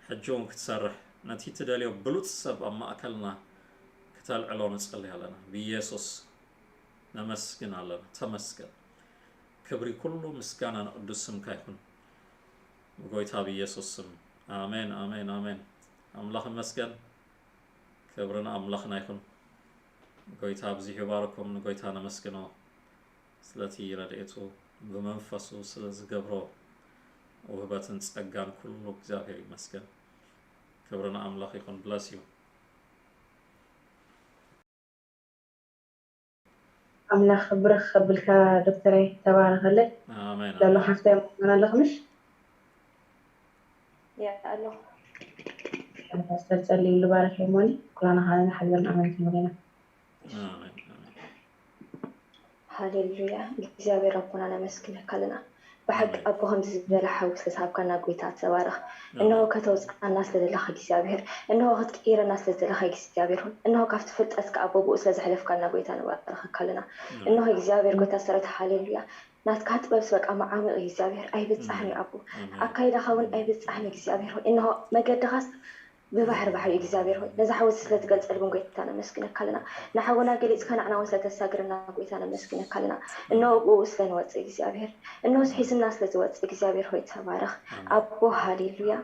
ሕጂ እውን ክትሰርሕ፣ ነቲ ትደልዮ ብሉጽ ሰብ ኣብ ማእከልና ክተልዕሎ ንጸሊ ኣለና። ብኢየሱስ ነመስግን ኣለና። ተመስገን። ክብሪ ኩሉ ምስጋና ንቅዱስ ስምካ ይኹን። ብጎይታ ብኢየሱስ ስም። ኣሜን፣ ኣሜን፣ ኣሜን። ኣምላኽ ይመስገን። ክብሪ ንኣምላኽና ይኹን። ጎይታ ኣብዚሑ ይባርኩም። ንጎይታ ነመስግኖ ስለቲ ረድኤቱ ብመንፈሱ ስለ ዝገብሮ ውህበትን ጸጋን ኩሉ እግዚኣብሔር ይመስገን። ክብሪ ንኣምላኽ ይኹን። ብለስ እዩ። ኣምላኽ ብርኽ ከብልካ ዶክተረይ፣ ተባረኸለይ። ኣሜን። ዘሎ ሓፍታይ መኮን ኣለኽ ምሽ? ያ ኣሎ። ፓስተር ጸልይሉ ባረኽ የሞኒ። ኩላና ኻነ ሓቢርና ኣመንኪ መለና። ኣሜን። ኣሜን። ሃሌሉያ። እግዚኣብሔር ኣቦና ነመስግነካ ኣለና። ብሓቂ ኣቦ ከምዚ ዝበለ ሓዊ ስለዝሃብካና ጎይታ ተባረኽ። እንሆ ከተውፅኣና ስለዘለኻ እግዚኣብሔር፣ እንሆ ክትቅይረና ስለዘለኻ እግዚኣብሔር ሆይ፣ እንሆ ካብቲ ፍልጠትካ ኣቦ ብኡ ስለዘሕለፍካና ጎይታ ንባረኸካ ኣለና። እንሆ እግዚኣብሔር ጎይታ ሰራዊት ሃሌሉያ። ናትካ ጥበብ በቃ መዓሙቕ እዩ እግዚኣብሔር፣ ኣይብጻሕን እዩ ኣቦ። ኣካይዳኻ እውን ኣይብጻሕን እዩ እግዚኣብሔር ሆይ። እንሆ መገድኻስ ብባሕሪ ባሕሪ እዩ እግዚኣብሔር ሆይ። ነዚ ሓወሲ ስለትገልጸሉ እውን ጎይታ ነመስግነካ ኣለና። ንሓውና ገሊጽካ ንዓና እውን ስለተሳግረና ጎይታ ነመስግነካ ኣለና። እንሆ ብኡ ስለንወጽእ እግዚኣብሔር፣ እንሆ ሒዝና ስለዝወጽእ እግዚኣብሔር ሆይ ተባረኽ ኣቦ። ሃሌሉያ።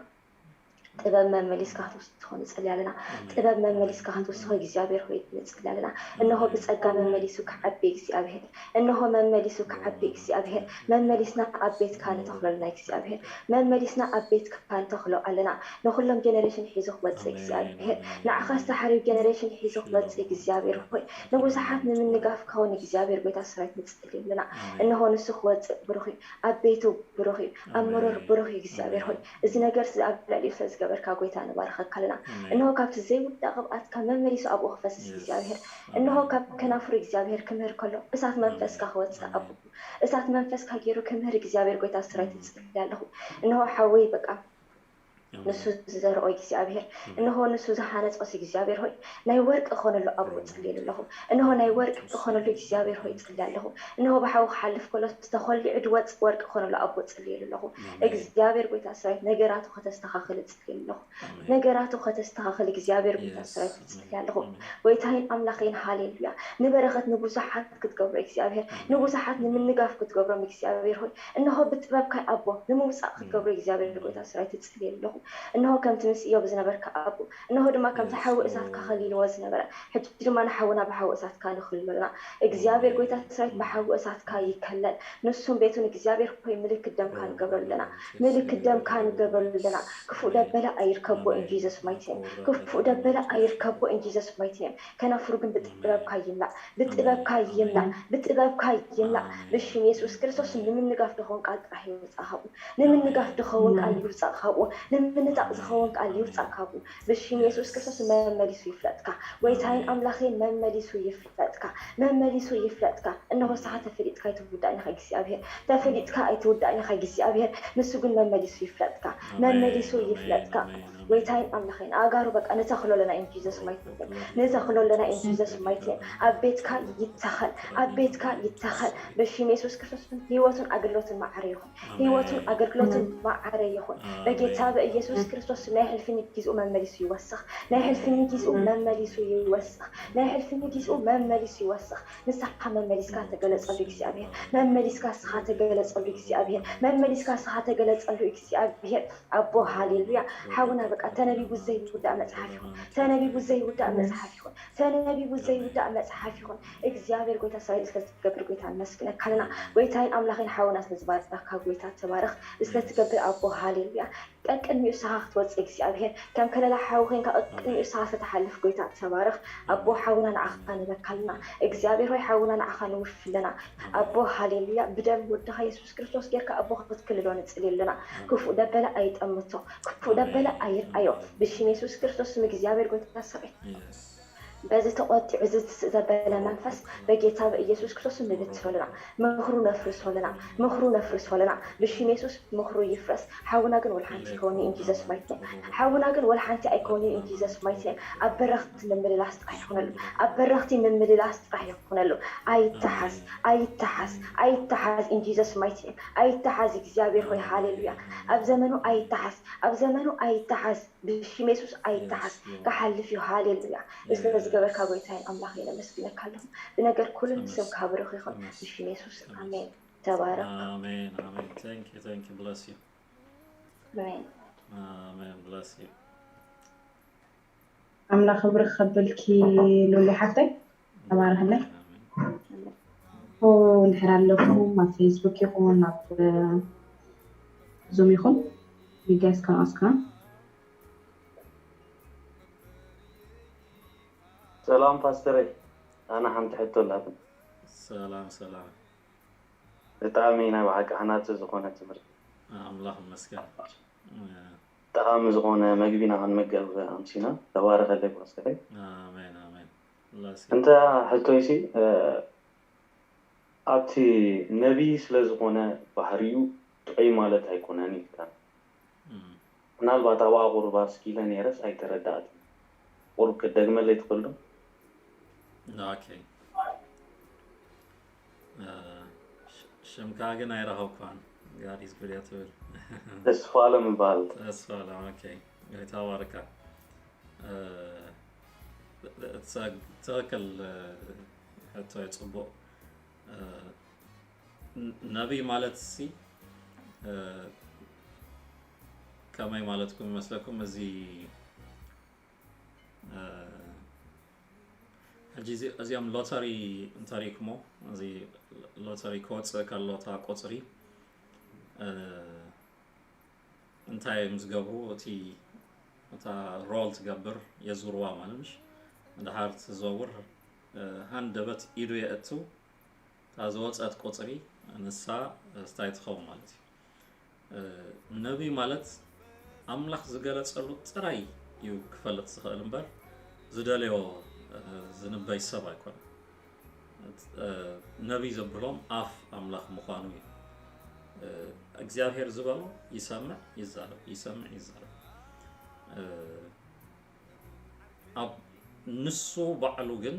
ጥበብ መመሊስካ ክትውስኾ ንጽሊ ኣለና። ጥበብ መመሊስካ ክትውስኾ እግዚኣብሔር ሆይ ንጽሊ ኣለና። እንሆ ብጸጋ መመሊሱ ክዓቢ እግዚኣብሔር፣ እንሆ መመሊሱ ክዓቢ እግዚኣብሔር። መመሊስና ኣብ ቤትካ ንተኽሎ ኣለና እግዚኣብሔር፣ መመሊስና ኣብ ቤትካ ንተኽሎ ኣለና። ንኹሎም ጀነሬሽን ሒዙ ክወጽእ እግዚኣብሔር፣ ንዓኻ ዝተሓርዩ ጀነሬሽን ሒዙ ክወጽእ እግዚኣብሔር ሆይ፣ ንብዙሓት ንምንጋፍ ክኸውን እግዚኣብሔር ጎይታ ሰራዊት ንጽሊ ኣለና። እንሆ ንሱ ክወጽእ ብሩኽ እዩ፣ ኣብ ቤቱ ብሩኽ እዩ፣ ኣብ መሮር ብሩኽ እዩ እግዚኣብሔር ሆይ። እዚ ነገር እዚ ኣብ ልዕሊኡ ስለ ዝገበርካ ጎይታ ንባረኸካ ኣለና። እንሆ ካብቲ ዘይውዳእ ቅብኣትካ መመሊሱ ኣብኡ ክፈስስ እግዚኣብሔር፣ እንሆ ካብ ከናፍሩ እግዚኣብሔር ክምህር ከሎ እሳት መንፈስካ ክወጽእ ኣብኡ፣ እሳት መንፈስካ ገይሩ ክምህር እግዚኣብሔር ጎይታ ሰራዊት እጽሊ ኣለኹ። እንሆ ሓወይ በቃ ንሱ ዝዘርኦ እግዚኣብሔር፣ እንሆ ንሱ ዝሃነጾ እግዚኣብሔር ሆይ ናይ ወርቂ ክኾነሉ ኣብኡ እጽልየሉ ኣለኹ። እንሆ ናይ ወርቂ ክኾነሉ እግዚኣብሔር ሆይ እጽሊ ኣለኹ። እንሆ ብሓዊ ክሓልፍ ከሎ ዝተኾሊዑ ድወጽ ወርቂ ክኾነሉ ኣብኡ እጽልየሉ ኣለኹ። እግዚኣብሔር ጎይታ ሰራዊት ነገራቱ ከተስተኻኽል እጽልየሉ ኣለኹ። ነገራቱ ከተስተኻኽል እግዚኣብሔር ጎይታ ሰራዊት እጽሊ ኣለኹ። ጎይታይን ኣምላኸይን ሃሌሉያ። ንበረኸት ንብዙሓት ክትገብሮ እግዚኣብሔር፣ ንብዙሓት ንምንጋፍ ክትገብሮም እግዚኣብሔር ሆይ እንሆ ብጥበብካ ኣቦ ንምውፃእ ክትገብሮ እግዚኣብሔር ጎይታ ሰራዊት እጽሊ ኣለኹ። እንሆ ከምቲ ምስ እዮብ ዝነበርካ ኣቦ፣ እንሆ ድማ ከምቲ ሓዊ እሳትካ ከሊልዎ ዝነበረ፣ ሕጂ ድማ ንሓውና ብሓዊ እሳትካ ንኽልሎ ኣለና። እግዚኣብሔር ጎይታ ሰራዊት ብሓዊ እሳትካ ይከለል። ንሱን ቤቱን እግዚኣብሔር ሆይ ምልክት ደምካ ንገብረሉ ኣለና። ምልክት ደምካ ንገብረሉ ኣለና። ክፉእ ደበላ ኣይርከቦ in Jesus mighty name። ክፉእ ደበላ ኣይርከቦ in Jesus mighty name። ከናፍሩ ግን ብጥበብካ ይምላእ፣ ብጥበብካ ይምላእ፣ ብጥበብካ ይምላእ። ብሽም የሱስ ክርስቶስ ንምንጋፍ ድኸውን ቃል ጥራሕ ይውፃእ ካብኡ። ንምንጋፍ ድኸውን ቃል ይውፃእ ካብኡ። ንምንጣቕ ዝኸውን ቃል ይውፃእ ካብኡ። ብሽም የሱስ ክርስቶስ መመሊሱ ይፍለጥካ። ጎይታይን ኣምላኸይን መመሊሱ ይፍለጥካ። መመሊሱ ይፍለጥካ። እነሆ ንስኻ ተፈሊጥካ ኣይትውዳእን ኢኻ እግዚኣብሔር። ተፈሊጥካ ኣይትውዳእን ኢኻ እግዚኣብሔር። ንሱ ግን መመሊሱ ይፍለጥካ። መመሊሱ ይፍለጥካ። ጎይታይን ኣምላኸይን ኣእጋሩ በቃ ንተኽሎ ኣለና in Jesus mighty name። ንተኽሎ ኣለና in Jesus mighty name። ኣብ ቤትካ ይተኸል፣ ኣብ ቤትካ ይተኸል። ብሽም የሱስ ክርስቶስ ህይወቱን ኣገልግሎትን ማዕረ ይኹን። ህይወቱን ኣገልግሎትን ማዕረ ይኹን። በጌታ በኢየሱስ ክርስቶስ ናይ ሕልፍኒ ጊዝኡ መመሊሱ ይወስኽ። ናይ ሕልፍኒ ጊዝኡ መመሊሱ ይወስኽ። ናይ ሕልፍኒ ጊዝኡ መመሊሱ ይወስኽ። ንስኻ መመሊስካ ተገለጸሉ እግዚኣብሔር። መመሊስካ ንስኻ ተገለጸሉ እግዚኣብሔር። መመሊስካ ንስኻ ተገለጸሉ እግዚኣብሔር። ኣቦ ሃሌሉያ። ሓውና በቃ ተነቢቡ ዘይውዳእ መጽሓፍ ይኹን። ተነቢቡ ዘይውዳእ መጽሓፍ ይኹን። ተነቢቡ ዘይውዳእ መጽሓፍ ይኹን። እግዚኣብሔር ጎይታ እስራኤል ስለ ዝገብር ጎይታ ነመስግነካ ኣለና። ጎይታይን ኣምላኸይን ሓውና ስለ ዝባረካ ጎይታ ተባረኽ። ስለ ትገብር ኣቦ ሃሌሉያ። ቀቅድሚኡ ንስኻ ክትወፅእ እግዚኣብሔር ከም ከለላ ሓዊ ኮይንካ ቀቅድሚኡ ንስኻ ስለ ትሓልፍ ጎይታ ተባረኽ። ኣቦ ሓውና ንዓኻ ንበካ ኣለና። እግዚኣብሔር ሆይ ሓውና ንዓኻ ንውፍ ኣለና። ኣቦ ሃሌሉያ። ብደም ወድኻ የሱስ ክርስቶስ ጌርካ ኣቦ ክትክልሎ ንፅሊ ኣለና። ክፉእ ደበላ ኣይጠምቶ። ክፉእ ደበላ ኣይርኣዮ። ብሽም የሱስ ክርስቶስ ስም እግዚኣብሔር ጎይታ እስራኤል በዚ ተቆጢዑ ዝትስእ ዘበለ መንፈስ በጌታ በኢየሱስ ክርስቶስ ንብትሶ ኣለና። ምኽሩ ነፍርሶ ኣለና። ምኽሩ ነፍርሶ ኣለና። ብሽም የሱስ ምኽሩ ይፍረስ። ሓውና ግን ወላ ሓንቲ ኣይከውንን in Jesus mighty name። ሓውና ግን ወላ ሓንቲ ኣይከውንን in Jesus mighty name። ኣብ በረኽቲ ምምልላስ ጥራሕ ይኹነሉ። ኣብ በረኽቲ ምምልላስ ጥራሕ ይኹነሉ። ኣይተሓዝ፣ ኣይተሓዝ፣ ኣይተሓዝ in Jesus mighty name። ኣይተሓዝ እግዚኣብሔር ሆይ ሃሌሉያ። ኣብ ዘመኑ ኣይተሓዝ፣ ኣብ ዘመኑ ኣይተሓዝ። ብሽም የሱስ ኣይተሓዝ። ክሓልፍ እዩ። ሃሌሉያ። ስለዝገበርካ ጎይታዬን ኣምላኸይ ነመስግነካ ኣለኹ። ብነገር ኩሉ ስምካ ብሩኽ ይኹን። ብሽም የሱስ ኣሜን። ተባረኽ። Amen, amen. Thank you, thank you. Bless you. ኣሜን። Amen. Bless you. ኣምላኽ ክብሪ ክኸበልኪ ሉሊ ሓፍተይ ተባረኽለይ። እንድሕር ኣለኹም ኣብ ፌስቡክ ይኹን ኣብ ዙም ይኹን you guys can ask her. ሰላም ፓስተረይ፣ ኣነ ሓንቲ ሕቶ ኣላትኒ። ሰላም ሰላም። ብጣዕሚ ናይ ብሓቂ ሃናፂ ዝኾነ ትምህርቲ። ኣምላኽ ይመስገን። ጠቓሚ ዝኾነ መግቢ ኢና ክንምገብ ኣምሲና። ተባረኸለይ ፓስተረይ። ኣሜን ኣሜን። ላሲ እንተ ሕቶይሲ ኣብቲ ነቢይ ስለ ዝኾነ ባህሪኡ ጥዑይ ማለት ኣይኮነን ኢልካ። ምናልባት ኣብኣ ቁሩብ ኣስኪለ ነይረስ ኣይተረዳእትን። ቁሩብ ክትደግመለይ ትኽእል ዶ? ኦኬ። ሽምካ ግን ኣይረኸብኳን። God is good እያ ትብል። ተስፋለም ይበሃል። ተስፋለም። ኦኬ። ጎይታ ባርካ። ትኽክል። ሕቶ ጽቡቕ። ነቢይ ማለት ሲ ከመይ ማለትኩም ይመስለኩም? እዚ ሕጂ እዚኦም ሎተሪ እንተሪክሞ፣ እዚ ሎተሪ ክወፅእ ከሎ እታ ቁፅሪ እንታይ እዮም ዝገብሩ? እቲ እታ ሮል ትገብር የዙርዋ ማለት ምሽ ድሓር ትዘውር ሃንደበት ኢዱ የእትው እታ ዝወፀት ቁፅሪ ንሳ ስታይ ትኸውን ማለት እዩ። ነቢይ ማለት ኣምላኽ ዝገለፀሉ ጥራይ እዩ ክፈልጥ ዝኽእል እምበር ዝደለዮ ዝንበይ ሰብ ኣይኮነን። ነቢይ ዘብሎም ኣፍ ኣምላኽ ምዃኑ እዩ። እግዚኣብሔር ዝበሎ ይሰምዕ ይዛረብ፣ ይሰምዕ ይዛረብ። ኣብ ንሱ ባዕሉ ግን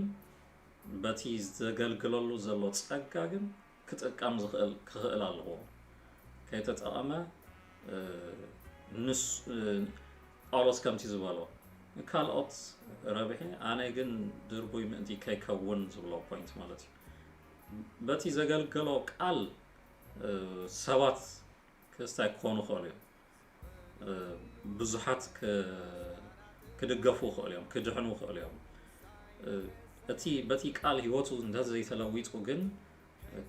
በቲ ዘገልግለሉ ዘሎ ጸጋ ግን ክጥቀም ዝኽእል ክኽእል ኣለዎ። ከይተጠቐመ ንሱ ጳውሎስ ከምቲ ዝበሎ ካልኦት ረብሒ ኣነ ግን ድርቡይ ምእንቲ ከይከውን ዝብሎ ፖይንት ማለት እዩ። በቲ ዘገልገሎ ቃል ሰባት ክስታይ ክኾኑ ይኽእሉ እዮም። ብዙሓት ክድገፉ ይኽእሉ እዮም፣ ክድሕኑ ይኽእሉ እዮም። እቲ በቲ ቃል ህይወቱ እንተዘይተለዊጡ ግን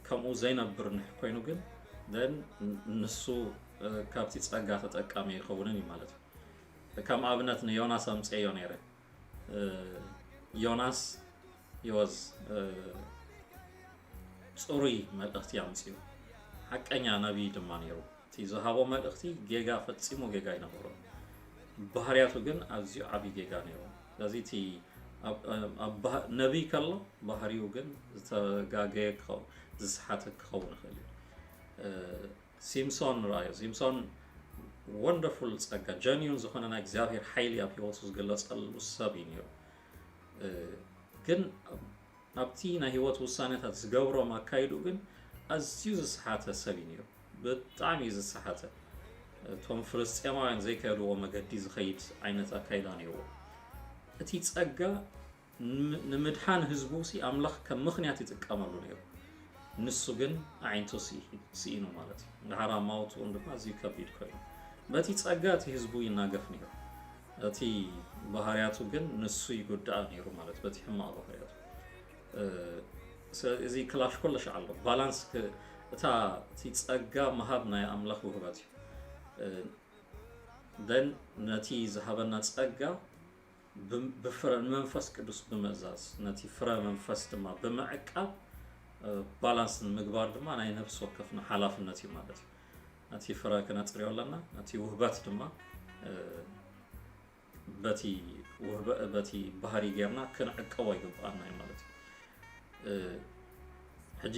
ከምኡ ዘይነብር እንድሕር ኮይኑ ግን then ንሱ ካብቲ ጸጋ ተጠቃሚ ኣይኸውንን እዩ ማለት እዩ። ከም ኣብነት ንዮናስ ኣምፅኤዮ ነይረ። ዮናስ he was ፅሩይ መልእኽቲ ኣምፅኡ። ሓቀኛ ነቢይ ድማ ነይሩ። እቲ ዝሃቦ መልእኽቲ ጌጋ ፈፂሙ ጌጋ ኣይነበሮን። ባህርያቱ ግን ኣዝዩ ዓብዪ ጌጋ ነይሩ። ስለዚ እቲ ነቢይ ከሎ ባህሪኡ ግን ዝተጋገየ ዝሰሓተ ክኸውን ይኽእል እዩ። ሲምሶን ረኣዮ። ሲምሶን ወንደርፉል ጸጋ ጀኒዩን ዝኾነ ናይ እግዚኣብሔር ሓይሊ ኣብ ህይወቱ ዝግለጸሉ ሰብ እዩ ነይሩ። ግን ኣብቲ ናይ ህይወት ውሳኔታት ዝገብሮም ኣካይዱ ግን ኣዝዩ ዝሰሓተ ሰብ እዩ ነይሩ። ብጣዕሚ እዩ ዝሰሓተ። እቶም ፍልስጤማውያን ዘይከድዎ መገዲ ዝኸይድ ዓይነት ኣካይዳ ነይርዎ። እቲ ጸጋ ንምድሓን ህዝቡ ሲ ኣምላኽ ከም ምኽንያት ይጥቀመሉ ነይሩ። ንሱ ግን ኣዒንቱ ስኢኑ ማለት እዩ። ድሓር ኣማውትኡን ድማ ኣዝዩ ከቢድ ኮይኑ በቲ ጸጋ እቲ ህዝቡ ይናገፍ ነይሩ። እቲ ባህርያቱ ግን ንሱ ይጉዳእ ነይሩ ማለት በቲ ሕማቕ ባህርያቱ። እዚ ክላሽ ኮለሽ ኣሎ ባላንስ እታ እቲ ጸጋ ምሃብ ናይ ኣምላኽ ውህበት እዩ። then ነቲ ዝሃበና ጸጋ ብፍረ ንመንፈስ ቅዱስ ብምእዛዝ ነቲ ፍረ መንፈስ ድማ ብምዕቃብ ባላንስ ንምግባር ድማ ናይ ነፍሲ ወከፍና ሓላፍነት እዩ ማለት እዩ። ነቲ ፍረ ክነጽርዮ ኣለና። ነቲ ውህበት ድማ በቲ ውህበ-፣ በቲ ባህሪ ጌርና ክንዕቀቦ ይግብኣና እዩ ማለት እዩ። እ፣ ሕጂ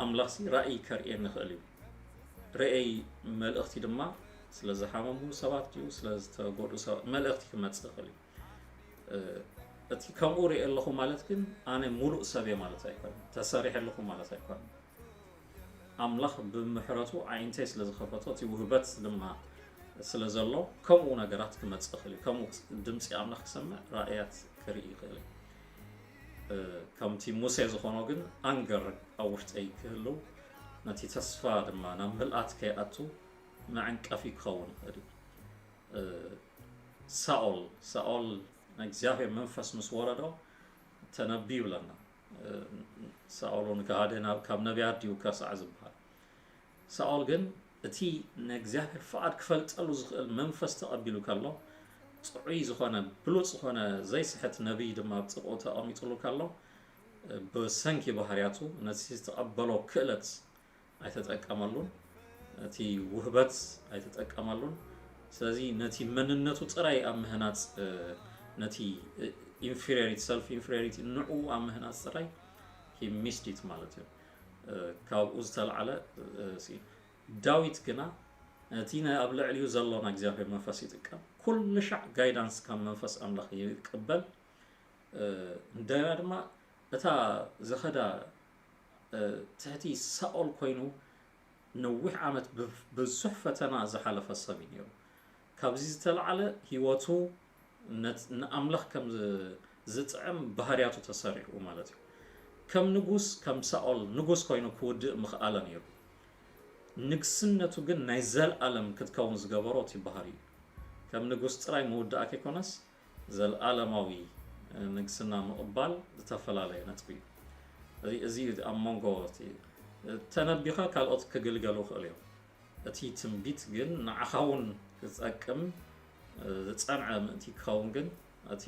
ኣምላኽሲ ራእይ ከርእየኒ ይኽእል እዩ። ርእይ መልእኽቲ ድማ ስለ ዝሓመሙ ሰባት ድዩ፣ ስለ ዝተጎድኡ ሰባት፣ መልእኽቲ ክመጽእ ይኽእል እዩ። እ፣ እቲ ከምኡ ርእየ ኣለኹ ማለት ግን ኣነ ሙሉእ ሰብ እየ ማለት ኣይኮነን። ተሰሪሐ ኣለኹ ማለት ኣይኮነን። ኣምላኽ ብምሕረቱ ኣዒንተይ ስለ ዝኸፈቶ፣ እቲ ውህበት ድማ ስለ ዘሎ፣ ከምኡ ነገራት ክመጽእ ይኽእል እዩ። ከምኡ ድምጺ ኣምላኽ ክሰምዕ፣ ራእያት ክርኢ ይኽእል እዩ። እ፣ ከምቲ ሙሴ ዝኾኖ ግን ኣንገር ኣብ ውሽጠይ ክህልው፣ ነቲ ተስፋ ድማ ናብ ምልኣት ከይኣቱ መዐንቀፊ ክኸውን ይኽእል እዩ። እ፣ ሳኦል፣ ሳኦል ናይ እግዚኣብሔር መንፈስ ምስ ወረዶ ተነብዩ ይብለና። እ፣ ሳኦል እውን ከሃደ ናብ፣ ካብ ነቢያት ድዩ ከሳዕ ዝበሃል? ሳኦል ግን እቲ ንእግዚኣብሔር ፍቓድ ክፈልጠሉ ዝኽእል መንፈስ ተቐቢሉ ከሎ፣ ጥዑይ ዝኾነ፣ ብሉጽ ዝኾነ፣ ዘይስሕት ነቢይ ድማ ኣብ ጥቕኡ ተቐሚጥሉ ከሎ፣ ብሰንኪ ባህርያቱ ነቲ ዝተቐበሎ ክእለት ኣይተጠቀመሉን፣ ነቲ ውህበት ኣይተጠቀመሉን። ስለዚ ነቲ መንነቱ ጥራይ ኣብ ምህናጽ፣ እ፣ ነቲ፣ እ፣ ኢንፌሪዮሪቲ፣ ሰልፍ ኢንፌሪዮሪቲ ንዕኡ ኣብ ምህናጽ ጥራይ he missed it ማለት እዩ። እ፣ ካብኡ ዝተላዕለ፣ እ፣ ሲ-፣ ዳዊት ግና ነቲ ነ-፣ ኣብ ልዕሊኡ ዘሎ ናይ እግዚኣብሔር መንፈስ ይጥቀም። ኩሉ ሻዕ ጋይዳንስ ካብ መንፈስ ኣምላኽ ይቅበል። እ፣ እንደገና ድማ እታ ዝኸዳ፣ እ፣ ትሕቲ ሳኦል ኮይኑ ነዊሕ ዓመት ብ-፣ ብዙሕ ፈተና ዝሓለፈ ሰብ እዩ ነይሩ። ካብዚ ዝተላዕለ ህይወቱ ነት-፣ ንኣምላኽ ከም ዝ-፣ ዝጥዕም ባህርያቱ ተሰሪሑ ማለት እዩ። ከም ንጉስ፣ ከም ሳኦል ንጉስ ኮይኑ ክውድእ ምኽኣለ ነይሩ። ንግስነቱ ግን ናይ ዘልኣለም ክትከውን ዝገበሮ እቲ ባህሪ እዩ። ከም ንጉስ ጥራይ ምውዳእ ከይኮነስ፣ ዘልኣለማዊ ንግስና ምቕባል ዝተፈላለየ ነጥቢ እዩ። እዚ፣ እዚ ኣብ መንጎ እቲ ተነቢኻ ካልኦት ክግልገሉ ይኽእሉ እዮም። እቲ ትንቢት ግን ንዓኻ እውን ክጠቅም ዝጸንዐ ምእንቲ ክኸውን ግን፣ እቲ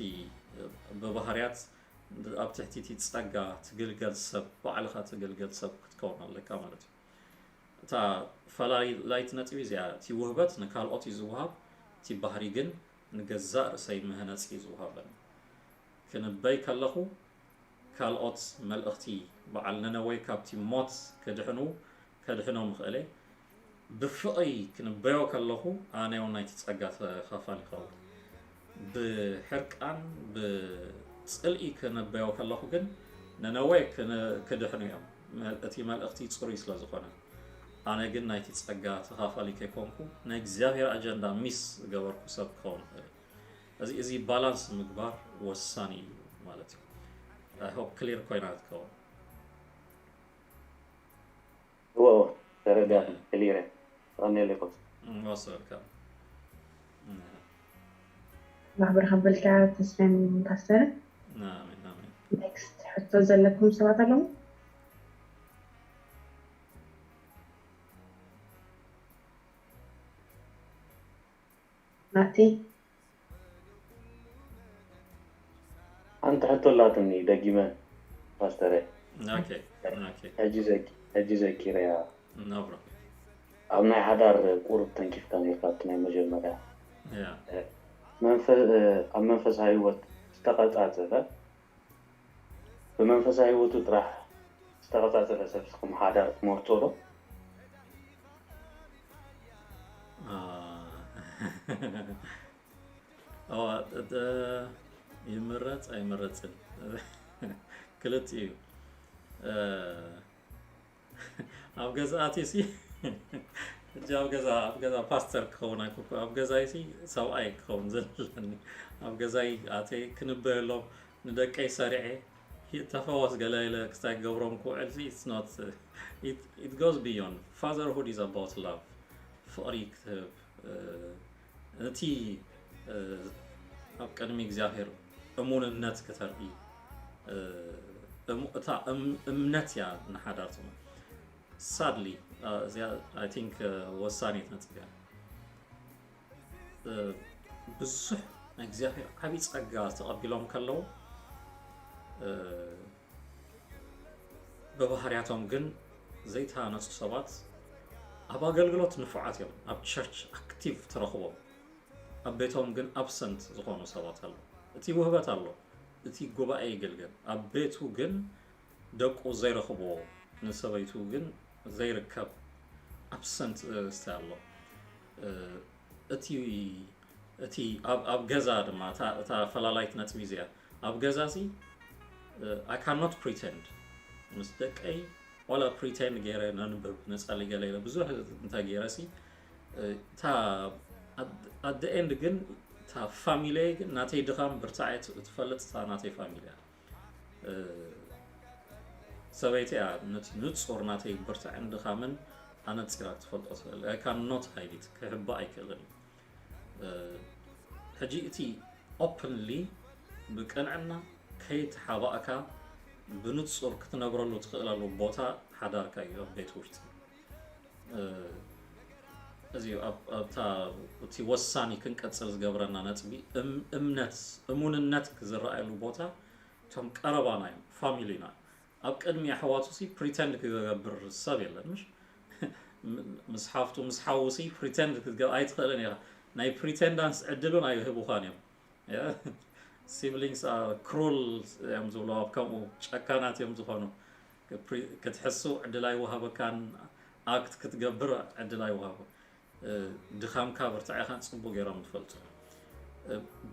ብባህርያት ኣብ ትሕቲ እቲ ጸጋ ትግልገል ሰብ፣ ባዕልኻ ትግልገል ሰብ ክትከውን ኣለካ ማለት እዩ። እታ ፈላላይት ነጥቢ እዚኣ፣ እቲ ውህበት ንካልኦት እዩ ዝወሃብ፣ እቲ ባህሪ ግን ንገዛእ ርእሰይ መህነጺ እዩ ዝወሃበኒ። ክንበይ ከለኹ፣ ካልኦት መልእኽቲ በዓል ነነዌ ካብቲ ሞት ክድሕኑ፣ ከድሕኖም ይኽእል እየ። ብፍቕሪ ክንበዮ ከለኹ፣ ኣነ እውን ናይቲ ጸጋ ተኻፋሊ ይኸውን። ብሕርቃን፣ ብጽልኢ ክነበዮ ከለኹ ግን፣ ነነዌ ክን-፣ ክድሕኑ እዮም። መል-፣ እቲ መልእኽቲ ጽሩይ ስለ ዝኾነ። ኣነ ግን ናይቲ ጸጋ ተኻፋሊ ከይኮንኩ፣ ናይ እግዚኣብሔር ኣጀንዳ ሚስ ዝገበርኩ ሰብ ክኸውን ይኽእል። እዚ፣ እዚ ባላንስ ምግባር ወሳኒ እዩ ማለት እዩ። I hope ክሊር ኮይና ትከውን። እዎ፣ እዎ፣ ተረዲኣትኒ፣ ክሊር እየ። የቐንየለይ ኮች። እም፣ ወሰድካ። እም፣ ማሕበር ከበልካ ተስፋን ፓስተር። ኣሜን፣ ኣሜን። ኔክስት ሕቶ ዘለኩም ሰባት ኣለዉ? ናቲ። ሓንቲ ሕቶ ኣላትኒ ደጊመ ፓስተረ። ኦኬ፣ ኦኬ። ሕጂ ዘኪ-፣ ሕጂ ዘኪረያ። ነብሮ። ኣብ ናይ ሓዳር ቁሩብ ተንኪፍካ ነርካ፣ ኣብቲ ናይ መጀመርያ። ያ። መንፈ-፣ ኣብ መንፈሳዊ ህይወት ዝተቐጻጸፈ፣ ብመንፈሳዊ ህይወቱ ጥራሕ ዝተቐጻጸፈ ሰብ ስኹም ሓዳር ትመርጾ ዶ? ኣ፣ ኦ፣ እ፣ ይምረጽ ኣይምረጽን። ክልቲኡ እዩ። እ፣ ኣብ ገዛኣትሲ፣ ሕጂ ኣብ ገዛ፣ ኣብ ገዛ ፓስተር ክኸውን ኣይኮንኩ፣ ኣብ ገዛይሲ ሰብኣይ ክኸውን ዘለኒ። ኣብ ገዛይ ኣትየ ክንበየሎም፣ ንደቀይ ሰሪዐ፣ ሂድ ተፈወስ ገለ ኢለ ክስታይ ክገብሮም ክውዕልሲ፣ it's not, it, it goes beyond. Fatherhood is about love. ፍቕሪ ክትህብ፣ እ፣ ነቲ፣ እ፣ ኣብ ቅድሚ እግዚኣብሔር እሙንነት ክተርኢ፣ እ፣ እሙ-፣ እታ እም-፣ እምነት እያ ንሓዳር ትመ-፣ ሳድሊ፣ እ፣ እዚኣ፣ I think፣ እ፣ ወሳኒት ነጥቢ እያ። እ፣ ብዙሕ ናይ እግዚኣብሔር ዓብዪ ጸጋ ተቐቢሎም ከለዉ፣ እ፣ ብባህርያቶም ግን ዘይተሃነጹ ሰባት ኣብ ኣገልግሎት ንፉዓት እዮም። ኣብ ቸርች ኣክቲቭ ትረኽቦም፣ ኣብ ቤቶም ግን ኣብሰንት ዝኾኑ ሰባት ኣለዉ። እቲ ውህበት ኣሎ፣ እቲ ጉባኤ ይግልገል። ኣብ ቤቱ ግን ደቁ ዘይረኽብዎ፣ ንሰበይቱ ግን ዘይርከብ absent ስታይ ኣሎ። እቲ እቲ ኣብ ኣብ ገዛ ድማ እታ እታ ፈላላይት ነጥቢ እዚኣ፣ ኣብ ገዛ እዚ I cannot pretend ምስ ደቀይ ዋላ pretend ገይረ ነንብብ ንጸሊ ገለ ኢለ ብዙሕ እንተ ገይረ ሲ እታ at the end ግን እታ ፋሚሊየይ ግን ናተይ ድኻም ብርታዐ ትፈልጥ እታ ናተይ ፋሚሊ እያ። ሰበይቲ እያ ንጹር ናተይ ብርታዐን ድኻምን ኣነጺራ ክትፈልጦ ትኽእል። I cannot hide it ክሕባእ ኣይክእልን እዩ። ሕጂ እቲ openly ብቅንዕና ከይተሓባእካ ብንጹር ክትነብረሉ ትኽእለሉ ቦታ ሓዳርካ እዩ ኣብ ቤት ውሽጢ። እዚ ኣብታ እቲ ወሳኒ ክንቀጽል ዝገብረና ነጥቢ እምነት እሙንነት ዝረኣየሉ ቦታ እቶም ቀረባና እዮም ፋሚሊና። ኣብ ቅድሚ ኣሕዋቱ ሲ pretend ክገብር ሰብ የለን ምሽ ምስ ሓፍቱ ምስ ሓዉ ሲ pretend ክትገብር ኣይትኽእልን ኢኻ። ናይ pretendance ዕድሉን ኣይህቡኻን እዮም። Siblings are cruel እዮም ዝብሉ ኣብ ከምኡ ጨካናት እዮም ዝኾኑ። ክትሕሱ ዕድል ኣይወሃበካን፣ act ክትገብር ዕድል ኣይወሃቡ። ድኻምካ ብርታዕኻን ጽቡቅ ገይሮም ዝፈልጡ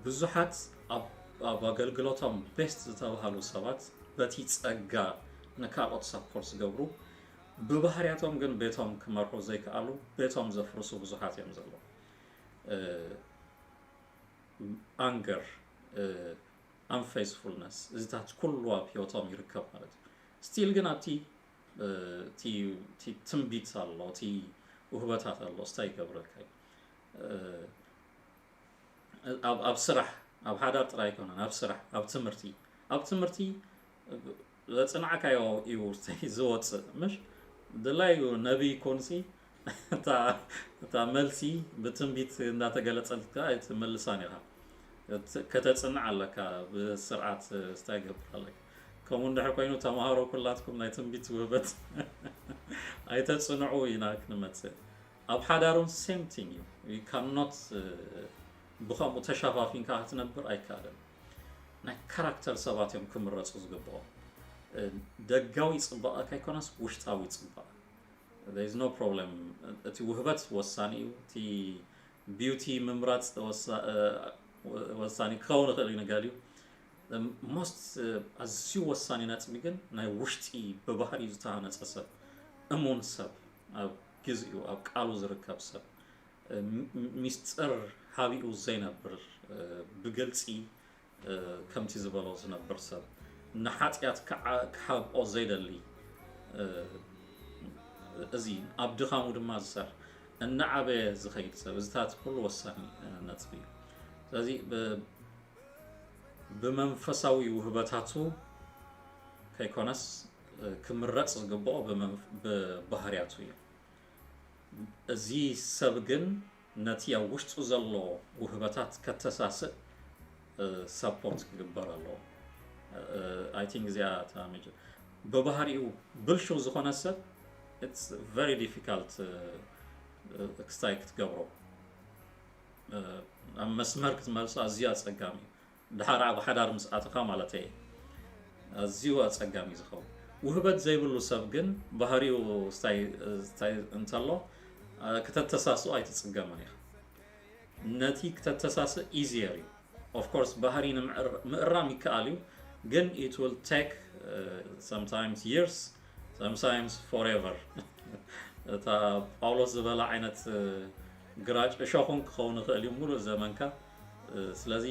ብዙሓት ኣብ ኣገልግሎቶም best ዝተባሃሉ ሰባት በቲ ጸጋ ንካልኦት support ዝገብሩ ብባህርያቶም ግን ቤቶም ክመርሑ ዘይከኣሉ ቤቶም ዘፍርሱ ብዙሓት እዮም ዘለዉ። Anger፣ unfaithfulness እዚታት ኩሉ ኣብ ህይወቶም ይርከብ ማለት እዩ። Still ግን ኣብቲ እቲ ትንቢት ኣሎ፣ እቲ ውህበታት ኣሎ፣ እስታይ ይገብረካ እዩ። ኣብ ስራሕ ኣብ ሓዳር ጥራይ ኣይኮነን፣ ኣብ ስራሕ ኣብ ትምህርቲ ኣብ ትምህርቲ ዘጽናዕካዮ እዩ ዝወጽእ ምሽ ድላይ እዩ ነቢይ ኮንሲ እታ መልሲ ብትንቢት እንዳተገለጸልካ ኣይትመልሳን ኢኻ። ከተጽንዕ ኣለካ ብስርዓት ስታይ ገብር ኣለካ። ከምኡ እንድሕር ኮይኑ ተማሃሮ ኩላትኩም ናይ ትንቢት ውህበት ኣይተጽንዑ ኢና ክንመጽእ። ኣብ ሓዳሩን same thing እዩ። You cannot ብኸምኡ ተሸፋፊንካ ክትነብር ኣይከኣልን። ናይ ካራክተር ሰባት እዮም ክምረጹ ዝግብኦም። ደጋዊ ጽባቐ ከይኮነስ ውሽጣዊ ጽባቐ። There is no problem። እቲ ውህበት ወሳኒ እዩ። እቲ beauty ምምራጽ ወሳኒ ክኸውን ይኽእል እዩ ንገሊኡ። Most ኣዝዩ ወሳኒ ነጥቢ ግን ናይ ውሽጢ ብባህሪኡ ዝተሃነጸ ሰብ፣ እሙን ሰብ፣ ኣብ ግዚኡ ኣብ ቃሉ ዝርከብ ሰብ፣ ሚስጥር ሓቢኡ ዘይነብር፣ ብግልጺ ከምቲ ዝበሎ ዝነብር ሰብ፣ ንሓጢኣት ክሓብኦ ዘይደሊ፣ እዚ ኣብ ድኻሙ ድማ ዝሰርሕ፣ እናዓበየ ዝኸይድ ሰብ፣ እዚታት ኩሉ ወሳኒ ነጥቢ እዩ። ስለዚ ብመንፈሳዊ ውህበታቱ ከይኮነስ ክምረጽ ዝግብኦ ብባህርያቱ እዩ። እዚ ሰብ ግን ነቲ ኣብ ውሽጡ ዘሎ ውህበታት ከተሳስእ support ክግበር ኣለዎ። I think እዚኣ እታ major ብባህሪኡ ብልሹ ዝኾነ ሰብ it's very difficult ክስታይ ክትገብሮ ኣብ መስመር ክትመልሶ ኣዝዩ ኣጸጋሚ እዩ። ድሓር ኣብ ሓዳር ምስ ኣተኻ ማለት እየ ኣዝዩ ኣጸጋሚ ዝኸውን። ውህበት ዘይብሉ ሰብ ግን ባህሪኡ ስታይ እንተሎ ክተተሳስኦ ኣይትጽገምን ኢኻ። ነቲ ክተተሳስእ easier እዩ። Of course ባህሪ ንምእራም ይከኣል እዩ፣ ግን it will take sometimes years, sometimes forever። እታ ጳውሎስ ዝበላ ዓይነት ግራጭ እሾኹን ክኸውን ይኽእል እዩ ሙሉእ ዘመንካ። ስለዚ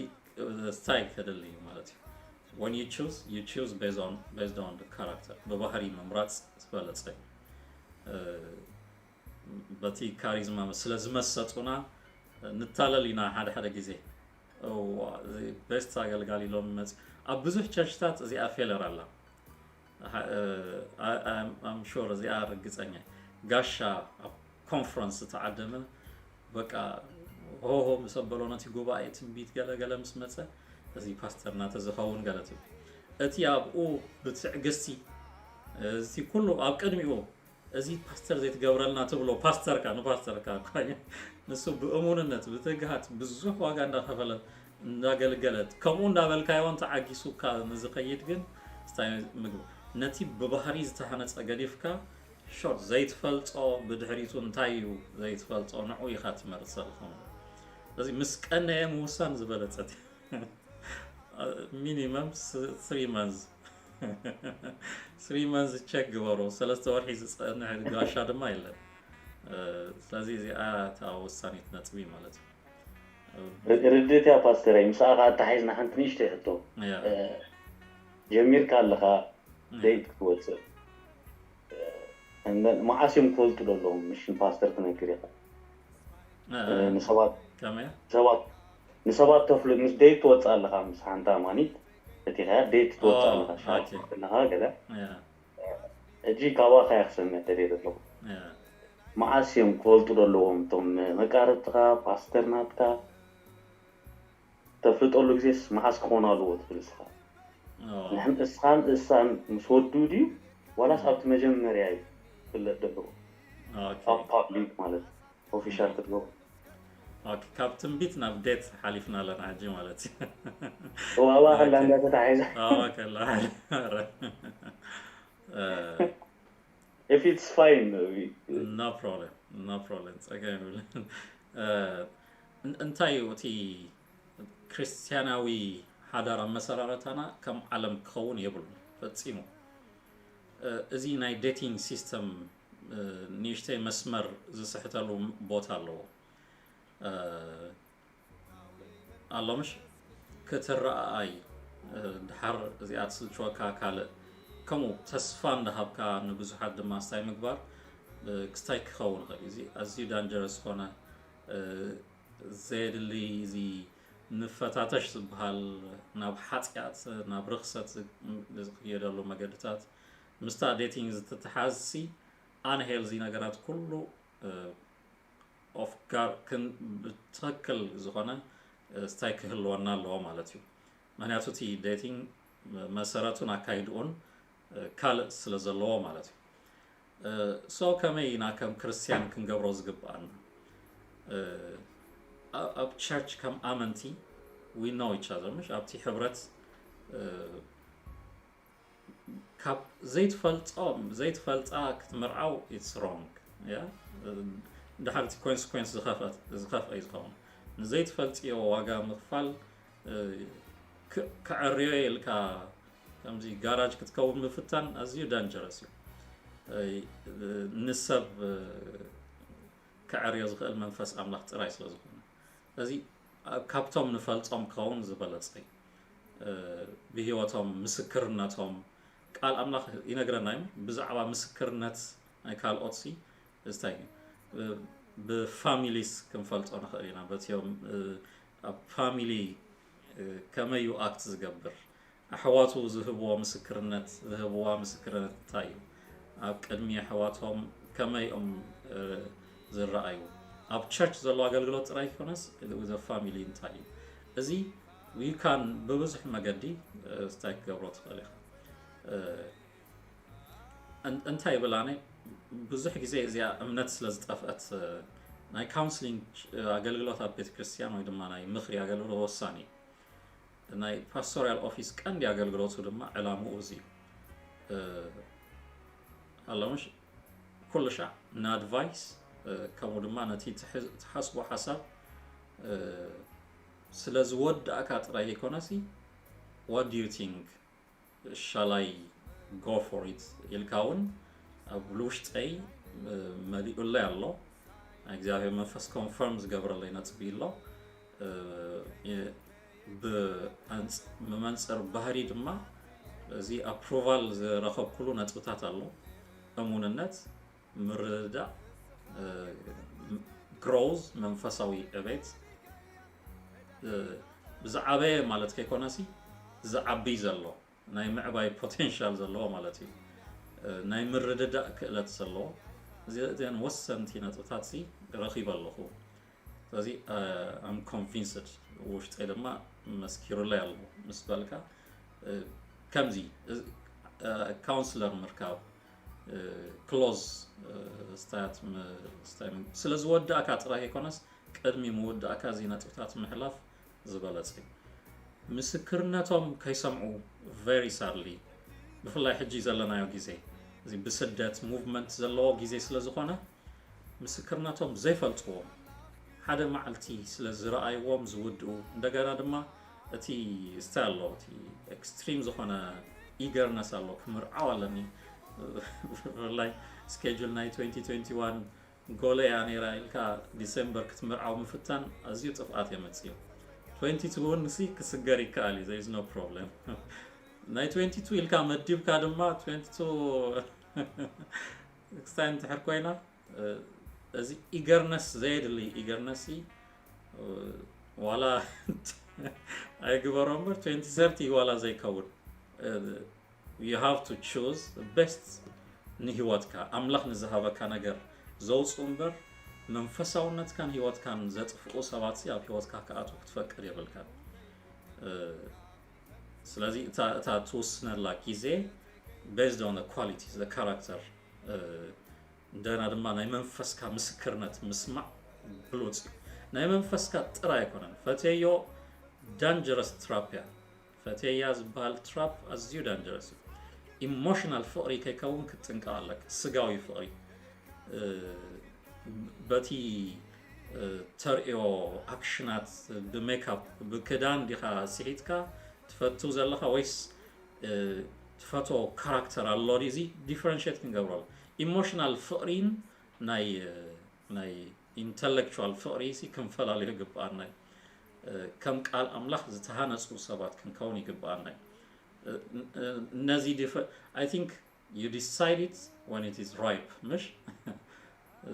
style ከደሊ እዩ ማለት እዩ። When you choose, you choose based on, based on the character። ብባህሪ ምምራጽ ዝበለጸ እዩ። በቲ ካሪዝማ ስለ ዝመሰጡና ንታለል ኢና ሓደ ሓደ ግዜ። ቤስት ኣገልጋሊ ኢሎም ይመጽ ኣብ ብዙሕ ቸርችታት እዚኣ ፌለር ኣላ። ኣም ሹር እዚኣ ርግጸኛ ጋሻ ኣብ ኮንፈረንስ ዝተዓደመ በቃ ሆሆ ምስ ኣበሎ ነቲ ጉባኤ ትንቢት ገለ ገለ ምስ መጸ እዚ ፓስተር ናተ ዝኸውን ገለ ትብል እቲ ኣብኡ ብትዕግስቲ እዚ ኩሉ ኣብ ቅድሚኡ እዚ ፓስተር ዘይትገብረልና ትብሎ ፓስተርካ ንፓስተርካ ንሱ ብእሙንነት ብትግሃት ብዙሕ ዋጋ እንዳኸፈለ እንዳገልገለት ከምኡ እንዳበልካዮ እንተዓጊሱካ ንዝኸይድ ግን ስታይ ምግቢ ነቲ ብባህሪ ዝተሃነፀ ገዲፍካ ሾርት ዘይትፈልጦ ብድሕሪቱ እንታይ እዩ ዘይትፈልጦ ንዑ ኢኻ ትመርፅ ሰልፍ። ስለዚ ምስ ቀነየ ምውሳን ዝበለፀት ሚኒመም ስሪ መንዝ ስሪ መንዝ ቸክ ግበሩ። ሰለስተ ወርሒ ዝፀንሕ ጋሻ ድማ የለን። ስለዚ እዚኣ እታ ወሳኒት ነጥቢ ማለት እዩ። ርድእት እያ ፓስተረይ። ምሳኻ ኣተሓሒዝና ሓንቲ ንእሽተይ ሕቶ ጀሚርካ ኣለኻ ደይት ክትወፅእ መዓስ እዮም ክፈልጡ ዘለዎም? ምሽን ፓስተር ትነግር ኢኻ ንሰባት ተፍልጥ ምስ ደይት ትወፅእ ኣለኻ ምስ ሓንቲ ኣማኒት እቲ ኸያ ደይት ትወፅእ ኣለኻ ሻለኻ ገለ እጂ ካባኻ እያ ክሰምዕ ደልየ ዘለኹ። መዓስ እዮም ክፈልጡ ዘለዎም እቶም መቃረብትኻ ፓስተር ናትካ ተፍልጠሉ ግዜስ መዓስ ክኾን ኣለዎ ትብል እስኻ? ንሕን እስኻን እሳን ምስ ወዱ ድዩ ዋላስ ኣብቲ መጀመርያ እዩ ክፍለጥ ደለዎ? ኣብ ፓብሊክ ማለት ኦፊሻል ክትገብሩ ካብ ትንቢት ናብ ዴት ሓሊፍና ኣለና ሕጂ ማለት እዩ። ዋዋ ከላ እንዳተታሒዛ ከላ if it's fine no problem no problem ጸገም የብለን። እንታይ እዩ እቲ ክርስትያናዊ ሓዳር ኣመሰራረታና ከም ዓለም ክኸውን የብሉን ፈጺሙ። እዚ ናይ ዴቲንግ ሲስተም ንእሽተይ መስመር ዝስሕተሉ ቦታ ኣለዎ ኣሎ ምሽ ክትረኣኣይ ድሓር እዚኣ ትስልችወካ ካልእ ከምኡ ተስፋ እንዳሃብካ ንብዙሓት ድማ ስታይ ምግባር ክስታይ ክኸውን ይኽእል እዩ። እዚ ኣዝዩ ዳንጀረስ ዝኾነ ዘየድሊ እዚ ንፈታተሽ ዝበሃል ናብ ሓጢኣት ናብ ርኽሰት ዝኽየደሉ መገድታት ምስታ ዴቲንግ ዝተተሓዝሲ ኣንሄልዚ ነገራት ኩሉ ኦፍ ጋር ብትኽክል ዝኾነ ስታይ ክህልወና ኣለዎ ማለት እዩ። ምክንያቱ እቲ ዴቲንግ መሰረቱን ኣካይድኡን ካልእ ስለ ዘለዎ ማለት እዩ። ሶ ከመይ ኢና ከም ክርስትያን ክንገብሮ ዝግብኣና? ኣብ ቸርች ከም ኣመንቲ we know each other ምሽ ኣብቲ ሕብረት ካብ ዘይትፈልጦም ዘይትፈልጣ ክትምርዓው it's wrong። ድሓር እቲ ኮንስኮንስ ዝኸፍአ እዩ ዝኸውን። ንዘይትፈልጥዮ ዋጋ ምኽፋል ክዕርዮ ኢልካ ከምዚ ጋራጅ ክትከውን ምፍታን ኣዝዩ ዳንጀረስ እዩ። ንሰብ ክዕርዮ ዝኽእል መንፈስ ኣምላኽ ጥራይ ስለ ዝኾነ እዚ ካብቶም ንፈልጦም ክኸውን ዝበለጸ እዩ። ብህይወቶም ምስክርነቶም ቃል ኣምላኽ ይነግረና እዩ። ብዛዕባ ምስክርነት ናይ ካልኦት ሲ እንታይ ብፋሚሊስ ክንፈልጦ ንኽእል ኢና። በቲኦም ኣብ ፋሚሊ ከመይ እዩ ኣክት ዝገብር ኣሕዋቱ ዝህብዎ ምስክርነት ዝህብዋ ምስክርነት እንታይ እዩ? ኣብ ቅድሚ ኣሕዋቶም ከመይ እዮም ዝረኣዩ? ኣብ ቸርች ዘሎ ኣገልግሎት ጥራይ ኮነስ ዘ ፋሚሊ እንታይ እዩ? እዚ ዩካን ብብዙሕ መገዲ ስታይ ክገብሮ ትኽእል ኢኻ። እንታይ ይብል ኣነ ብዙሕ ግዜ እዚኣ እምነት ስለ ዝጠፍአት ናይ ካውንስሊንግ ኣገልግሎት ኣብ ቤተ ክርስቲያን ወይ ድማ ናይ ምኽሪ ኣገልግሎት ወሳኒ እዩ። ናይ ፓስቶሪያል ኦፊስ ቀንዲ ኣገልግሎቱ ድማ ዕላምኡ እዚ እዩ። ኣለምሽ ኩሉ ሻዕ ንኣድቫይስ ከምኡ ድማ ነቲ ትሓስቦ ሓሳብ ስለ ዝወዳእካ ጥራይ ዘይኮነሲ what do you think shall I go for it ኢልካ እውን ኣብ ውሽጠይ መሊኡለይ ኣሎ። ናይ እግዚኣብሔር መንፈስ ኮንፈርም ዝገብረለይ ነጥቢ ኣሎ። ብመንፅር ባህሪ ድማ እዚ ኣፕሩቫል ዝረኸብኩሉ ነጥብታት ኣሎ። እሙንነት፣ ምርድዳእ፣ ግሮዝ፣ መንፈሳዊ ዕቤት ብዝዓበየ ማለት ከይኮነሲ ዝዓብይ ዘሎ ናይ ምዕባይ ፖቴንሻል ዘለዎ ማለት እዩ። ናይ ምርድዳእ ክእለት ዘለዎ እዚአን ወሰንቲ ነጥብታት ሲ ረኺበ ኣለኹ። ስለዚ ኣም ኮንቪንስድ ውሽጠይ ድማ መስኪሩለይ ኣሎ ምስ በልካ ከምዚ ካውንስለር ምርካብ ክሎዝ ስታያት ስለ ዝወዳእካ ጥራይ ከይኮነስ ቅድሚ ምውዳእካ እዚ ነጥብታት ምሕላፍ ዝበለጽ እዩ። ምስክርነቶም ከይሰምዑ፣ very sadly፣ ብፍላይ ሕጂ ዘለናዮ ግዜ፣ እዚ ብስደት movement ዘለዎ ግዜ ስለ ዝኾነ፣ ምስክርነቶም ዘይፈልጥዎም፣ ሓደ መዓልቲ ስለ ዝረኣይዎም ዝውድኡ፣ እንደገና ድማ እቲ style ኣሎ፣ እቲ extreme ዝኾነ eagerness ኣሎ፣ "ክምርዓው ኣለኒ፣ ብፍላይ schedule ናይ twenty twenty-one ጎለ እያ ነይራ" ኢልካ ዲሴምበር ክትምርዓው ምፍታን ኣዝዩ ጥፍኣት የመጽእ እዩ። twenty-two እውን ሲ ክስገር ይከኣል እዩ፣ there is no problem። ናይ twenty-two ኢልካ መዲብካ ድማ twenty-two ክስታይ እንትሕር ኮይና፣ እዚ eagerness፣ ዘየድሊ eagerness ሲ ዋላ ኣይግበሮ እምበር፣ twenty thirty ዋላ ዘይከውን፣ you have to choose best ንህይወትካ፣ ኣምላኽ ንዝሃበካ ነገር ዘውፅኡ እምበር፣ መንፈሳውነትካን ህይወትካን ዘጥፍኡ ሰባት ሲ ኣብ ህይወትካ ክኣትዉ ክትፈቅድ የብልካን። ስለዚ እታ እታ ትውስነላ ግዜ based on the qualities, the character፣ እንደገና ድማ ናይ መንፈስካ ምስክርነት ምስማዕ ብሉፅ እዩ። ናይ መንፈስካ ጥራይ ኣይኮነን። ፈትየዮ፣ dangerous trap እያ። ፈትየያ ዝበሃል trap ኣዝዩ dangerous እዩ። Emotional ፍቕሪ ከይከውን ክትጥንቀቕ ኣለካ። ስጋዊ ፍቕሪ፣ በቲ ተርእዮ ኣክሽናት፣ ብሜካፕ፣ ብክዳን ዲኻ ስሒትካ ትፈቱ ዘለኻ፣ ወይስ ትፈቶ ካራክተር ኣሎ ድዩ? እዚ differentiate ክንገብሮ ኣሎ። Emotional ፍቕሪን ናይ ናይ intellectual ፍቕሪ ሲ ክንፈላለዮ ይግብኣና እዩ። ከም ቃል ኣምላኽ ዝተሃነፁ ሰባት ክንከውን ይግብኣና እዩ። እነዚ I think you decide it when it is ripe፣ ምሽ?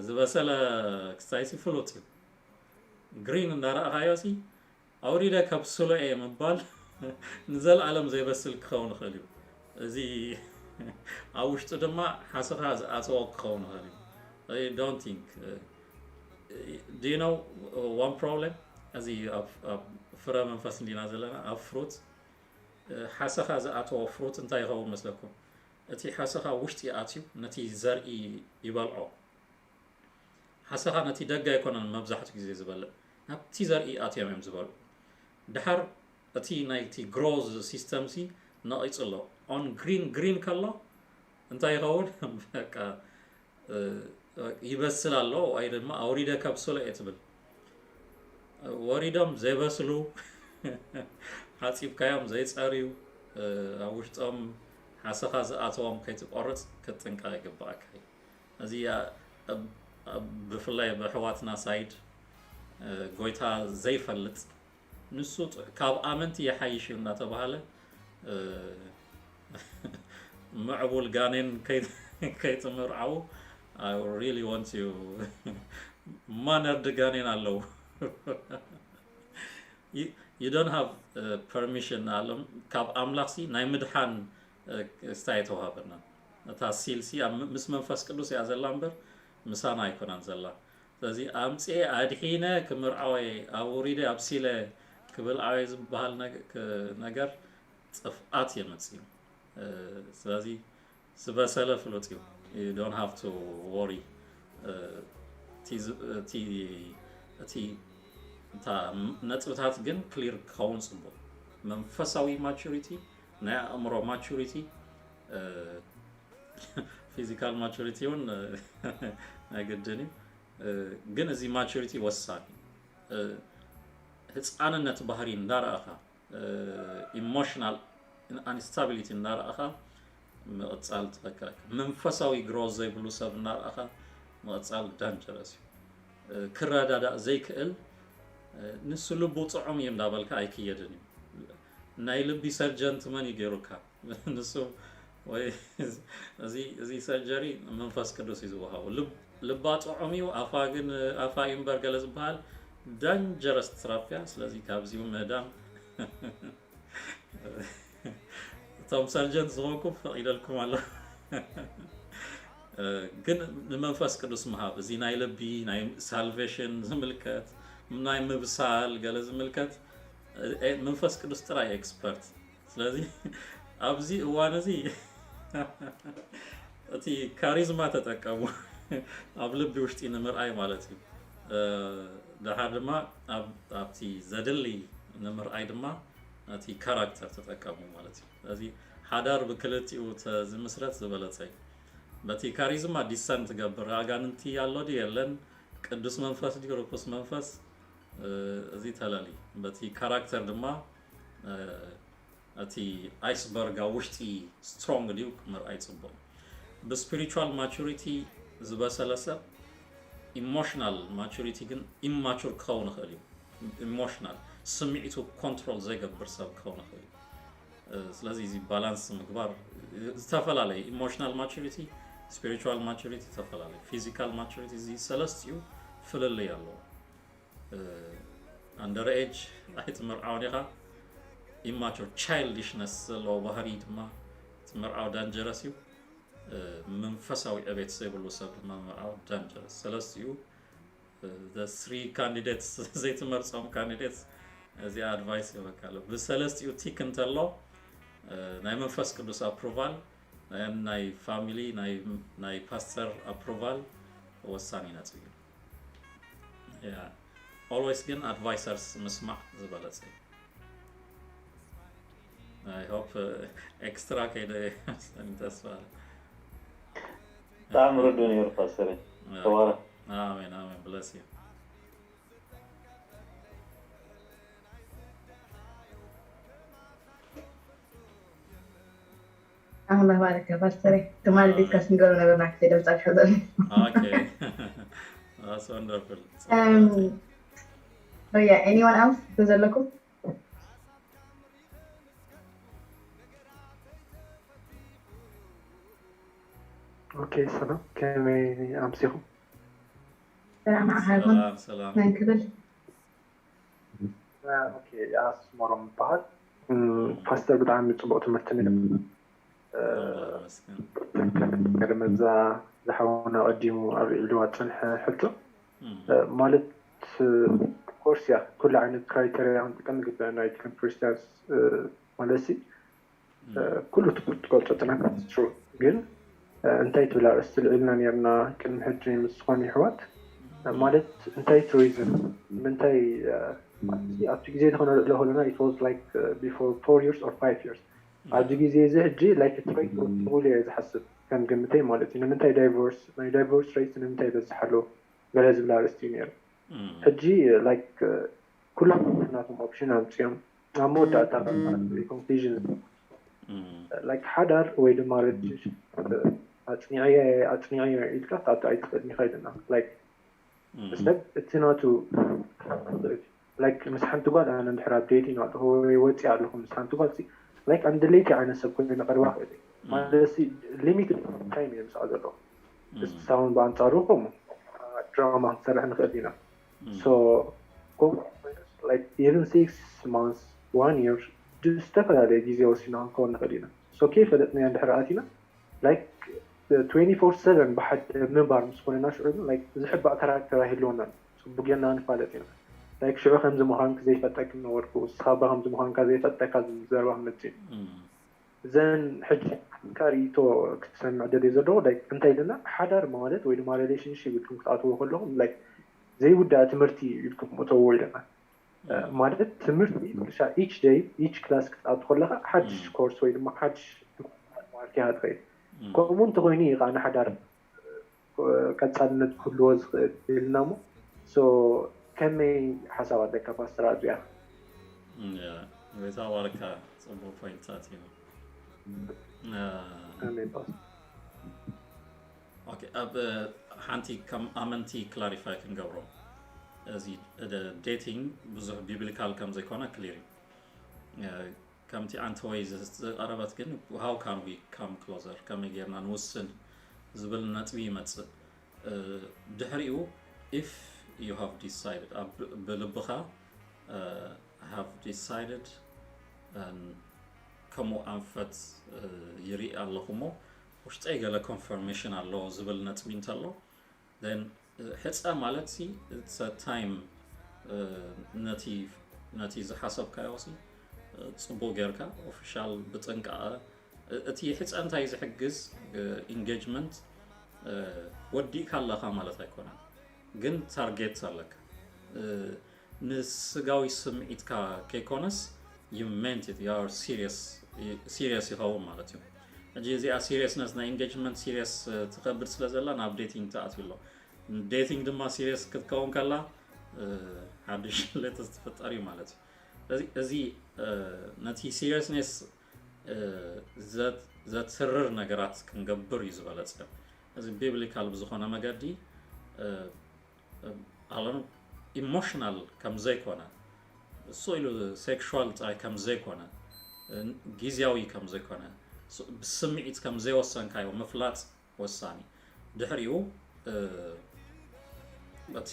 ዝበሰለ ክስታይ ሲ ፍሉጥ እዩ። ግሪን እንዳረኣኻዮ ሲ ኣውሪደ ከብስሎ እየ ምባል ንዘለኣለም ዘይበስል ክኸውን ይኽእል እዩ። እዚ ኣብ ውሽጡ ድማ ሓሰኻ ዝኣተዎ ክኸውን ይኽእል እዩ። I don't think, do you know one problem? እዚ ኣብ ፍረ መንፈስ እንዲና ዘለና፣ ኣብ ፍሩት ሓሰኻ ዝኣተዎ ፍሩት እንታይ ይኸውን መስለኩም? እቲ ሓሰኻ ውሽጢ ኣትዩ ነቲ ዘርኢ ይበልዖ። ሓሰኻ ነቲ ደገ ኣይኮነን መብዛሕትኡ ግዜ ዝበልዕ፣ ናብቲ ዘርኢ ኣትዮም እዮም ዝበልዑ። ድሓር እቲ ናይቲ ግሮዝ ሲስተም ሲ ነቒጹ ኣሎ። On green፣ ግሪን ከሎ እንታይ ይኸውን? በቃ ይበስል ኣሎ፣ ወይ ድማ ኣውሪደ ከብስሎ እየ ትብል። ወሪዶም ዘይበስሉ፣ ሓጺብካዮም ዘይጸርዩ፣ ኣብ ውሽጦም ሓሰኻ ዝኣተዎም ከይትቆርጽ ክትጥንቀቕ ይግብኣካ እዩ። እዚ ብፍላይ ብኣሕዋትና ሳይድ፣ ጎይታ ዘይፈልጥ፣ ንሱ ካብ ኣመንቲ ይሓይሽ እዩ እናተባሃለ ምዕቡል ጋኔን ከይትምርዓው። I really want you ማነርድ ጋኔን ኣለዉ። You don't have permission ኣሎም። ካብ ኣምላኽ ሲ ናይ ምድሓን ክስታይ ኣይተዋሃበናን። እታ ሲል ሲ ምስ መንፈስ ቅዱስ እያ ዘላ እምበር ምሳና ኣይኮናን ዘላ። ስለዚ ኣምፅኤ ኣድሒነ ክምርዓወ ኣውሪደ ኣብሲለ ክብል ዓወ ዝበሃል ነገር ጥፍኣት የመፅእ እዩ። ስለዚ ዝበሰለ ፍሉጥ እዩ። You don't have to worry። እቲ እታ ነጥብታት ግን ክሊር ክኸውን ፅቡቅ። መንፈሳዊ ማቹሪቲ፣ ናይ ኣእምሮ ማቹሪቲ፣ ፊዚካል ማቹሪቲ እውን ናይ ግድን እዩ። ግን እዚ ማቹሪቲ ወሳኒ። ህፃንነት ባህሪ እንዳረኣኻ፣ ኢሞሽናል ኣንስታቢሊቲ እናረኣኻ ምቕፃል ትፈክረካ። መንፈሳዊ ግሮዝ ዘይብሉ ሰብ እናረኣኻ ምቕፃል ዳንጀረስ እዩ። ክረዳዳእ ዘይክእል፣ ንሱ ልቡ ጥዑም እዩ እንዳበልካ ኣይክየድን እዩ። ናይ ልቢ ሰርጀን ትመን እዩ ገይሩካ? ንሱ ወይ እዚ ሰርጀሪ መንፈስ ቅዱስ እዩ ዝወሃቡ። ልባ ጥዑም እዩ፣ ኣፋ ግን ኣፋ እዩ እምበር ገለ ዝበሃል ዳንጀረስ ትራፕ እያ። ስለዚ ካብዚኡ ምህዳም እቶም ሰርጀን ዝኾንኩም ፈቒደልኩም ኣሎ። ግን ንመንፈስ ቅዱስ ምሃብ፣ እዚ ናይ ልቢ ናይ ሳልቬሽን ዝምልከት፣ ናይ ምብሳል ገለ ዝምልከት መንፈስ ቅዱስ ጥራይ ኤክስፐርት። ስለዚ ኣብዚ እዋን እዚ እቲ ካሪዝማ ተጠቀሙ፣ ኣብ ልቢ ውሽጢ ንምርኣይ ማለት እዩ። ድሓር ድማ ኣብቲ ዘድሊ ንምርኣይ ድማ እቲ ካራክተር ተጠቀሙ ማለት እዩ። ስለዚ ሓዳር ብክልቲኡ ተዝምስረት ዝበለጸ እዩ። በቲ ካሪዝማ ዲሰንት ትገብር ኣጋንንቲ ኣሎ ድዩ የለን፣ ቅዱስ መንፈስ ድዩ ርኩስ መንፈስ፣ እዚ ተለሊ። በቲ ካራክተር ድማ እቲ ኣይስበርግ ኣብ ውሽጢ ስትሮንግ ድዩ ምርኣይ ጽቡቕ። ብስፒሪቹዋል ማቹሪቲ ዝበሰለ ሰብ፣ ኢሞሽናል ማቹሪቲ ግን ኢማቹር ክኸውን ይኽእል እዩ። ኢሞሽናል ስምዒቱ ኮንትሮል ዘይገብር ሰብ ክኸውን ይኽእል እዩ። ስለዚ እዚ ባላንስ ምግባር ዝተፈላለየ፣ ኢሞሽናል ማቹሪቲ፣ ስፒሪቹዋል ማቹሪቲ ዝተፈላለየ፣ ፊዚካል ማቹሪቲ፣ እዚ ሰለስቲኡ ፍልልይ ኣለዎ። ኣንደር ኤጅ ኣይትምርዓውን ኢኻ። ኢማቹር ቻይልዲሽነስ ዘለዎ ባህሪ ድማ ትምርዓው ዳንጀረስ እዩ። መንፈሳዊ ዕቤት ዘይብሉ ሰብ ድማ ምርዓው ዳንጀረስ። ሰለስቲኡ ስሪ ካንዲዴትስ ዘይትመርፆም ካንዲዴትስ እዚ ኣድቫይስ ይበካ ኣሎ። ብሰለስቲኡ ቲክ እንተሎ ናይ መንፈስ ቅዱስ ኣፕሩቫል፣ ናይ ፋሚሊ፣ ናይ ፓስተር ኣፕሩቫል ወሳኒ ነጥቢ እዩ። ኦልዌይስ ግን ኣድቫይሰርስ ምስማዕ ዝበለፀ እዩ። I hope ኤክስትራ ከይደ መስለኒ፣ ተስፋ ኣለ። ብጣዕሚ ርዱእ ነይሩ ፓስተር። ተባረክ። ኣሜን ኣሜን። ብለስ እዩ። ኣምላኽ ባረከ ፓስተር። ትማሊ ቤትካ ስንገሩ ነበርና ክደም ጻድሐ ዘሎ። ኦኬ። That's wonderful. Um, oh yeah, anyone else? Does it look? Okay, ሰላም፣ ከመይ ኣምሲኹም? ሰላም ዓኻ ይኹን። ሰላም ሰላም። መን ክብል? ኦኬ፣ ኣስመሮም ይበሃል። ፓስተር፣ ብጣዕሚ ፅቡቅ ትምህርቲ ነይሩ። ይመስገን። ቅድሚ እዛ ዝሓውና ቀዲሙ ኣብ ኢልዋ ፅንሐ ሕቶ ማለት ኮርስ እያ፣ ኩሉ ዓይነት ክራይተሪያ ክንጥቀም ይግበአና እዩ። ከም ክርስቲያንስ ማለት ሲ ኩሉ ትፈልጦ ጥናት ትሩ፣ ግን እንታይ ትብል ኣርእስቲ ልዕልና ነርና ቅድሚ ሕጂ ምስ ዝኾኑ ይሕዋት ማለት እንታይ እቲ ሪዝን ምንታይ ኣብቲ ግዜ ዝኾነ ርእሎ ከለና it was like before four years or five years ኣብዚ ግዜ እዚ ሕጂ like rate ሙሉ እየ ዝሓስብ ከም ግምተይ ማለት እዩ። ንምንታይ ዳይቮርስ ናይ ዳይቮርስ ሬት ንምንታይ ይበዝሕ ኣሎ ገለ ዝብል ኣርእስቲ እዩ ነይሩ። ሕጂ like ኩሎም ናቶም ኦፕሽን ኣምፅኦም ኣብ መወዳእታ ኮንክሉዥን like ሓዳር ወይ ድማ ሪሌሽንሽፕ ኣፅኒዐዮ ኣፅኒዐዮ ኢልካ ካብቲ ኣይትኽእል ይኸይድ እና like ሰብ እቲ ናቱ like ምስ ሓንቲ ጓል ኣነ እንድሕር ኣብ ዴቲንግ ኣለኹ ወይ ወፂእ ኣለኹ ምስ ሓንቲ ጓል like ኣንድሌቲ ዓይነት ሰብ ኮይኑ ቀርባ ክእል ማለት ሊሚትድ ታይም እየ ምስኣ ዘለኹ። ንሳውን ብኣንፃሩ ከምኡ ድራማ ክንሰርሕ ንኽእል ኢና። So even six months one year ዝተፈላለየ ግዜ ወሲና ክንከውን ንኽእል ኢና። So ከይፈለጥናዮ እንድሕር ኣቲና like twenty four seven ብሓደ ምንባር ምስ ኮነና ሽዑ ግን like ዝሕባእ ካራክተር ኣይህልወናን። ፅቡቅ ጌርና ንፋለጥ ኢና። Like ሽዑ ከምዚ ምዃንኪ ዘይፈልጠኪ ምነበርኩ፣ ንስኻ እባ ከምዚ ምዃንካ ዘይፈልጠካ ዝብል ዘረባ ክመፅእ እዩ። ዘን ሕጂ ናትካ ርእይቶ ክሰምዕ ደልየ ዘለኹ like እንታይ ኢልና ሓዳር ማለት ወይ ድማ ሪሌሽንሺፕ ኢልኩም ክትኣትዎ ከለኹም like ዘይውዳእ ትምህርቲ ኢልኩም እተዎ ኢለና። ማለት ትምህርቲ each day each class ክትኣቱ ከለኻ ሓድሽ ኮርስ ወይ ድማ ሓድሽ ማርኪ ኢኻ ትኸይድ። ከምኡ እንተኾይኑ እዩ ከዓ ንሓዳር ቀፃልነት ክህልዎ ዝኽእል ኢልና እሞ so ከመይ ሓሳብ ኣለካ ፓስተር ኣብዚኣ? ያ፣ ጎይታ ባርካ። ፅቡቅ ፖይንትታት እዩ። ኣሜን ፓስተር። ኦኬ፣ ኣብ ሓንቲ ከም ኣመንቲ ክላሪፋይ ክንገብሮ፣ እዚ ዴቲንግ ብዙሕ ቢብሊካል ከም ዘይኮነ ክሊር እዩ። ከምቲ ኣንቲ ወይ ዝቐረበት ግን how can we come closer፣ ከመይ ጌርና ንውስን ዝብል ነጥቢ ይመፅእ። ድሕሪኡ if you have decided፣ ብልብኻ have decided ከምኡ ኣንፈት ይርኢ ኣለኹ እሞ ውሽጠይ ገለ ኮንፈርሜሽን ኣሎ ዝብል ነጥቢ እንተሎ then ሕፀ ማለት ሲ time ነቲ ዝሓሰብካዮ ሲ ፅቡቅ ጌርካ ኦፊሻል ብጥንቃቐ እቲ ሕፀ እንታይ ዝሕግዝ ኢንጌጅመንት ወዲእካ ኣለኻ ማለት ኣይኮነን፣ ግን ታርጌት ኣለካ። ንስጋዊ ስምዒትካ ከይኮነስ you meant it, you are serious, serious ይኸውን ማለት እዩ። ሕጂ እዚኣ seriousness ናይ engagement serious ትኸብድ ስለ ዘላ ናብ dating ትኣትዩ ኣሎ። Dating ድማ serious ክትከውን ከላ ሓድሽ latest ትፍጠር እዩ ማለት እዩ። እዚ ነቲ seriousness ዘትርር ነገራት ክንገብር እዩ ዝበለጸ። እዚ biblical ብዝኾነ መገዲ ኣለም emotional ከም ዘይኮነ፣ እሱ ኢሉ sexual ጥራይ ከም ዘይኮነ፣ ግዜያዊ ከም ዘይኮነ፣ ብስምዒት ከም ዘይወሰንካዮ ምፍላጥ ወሳኒ። ድሕሪኡ እቲ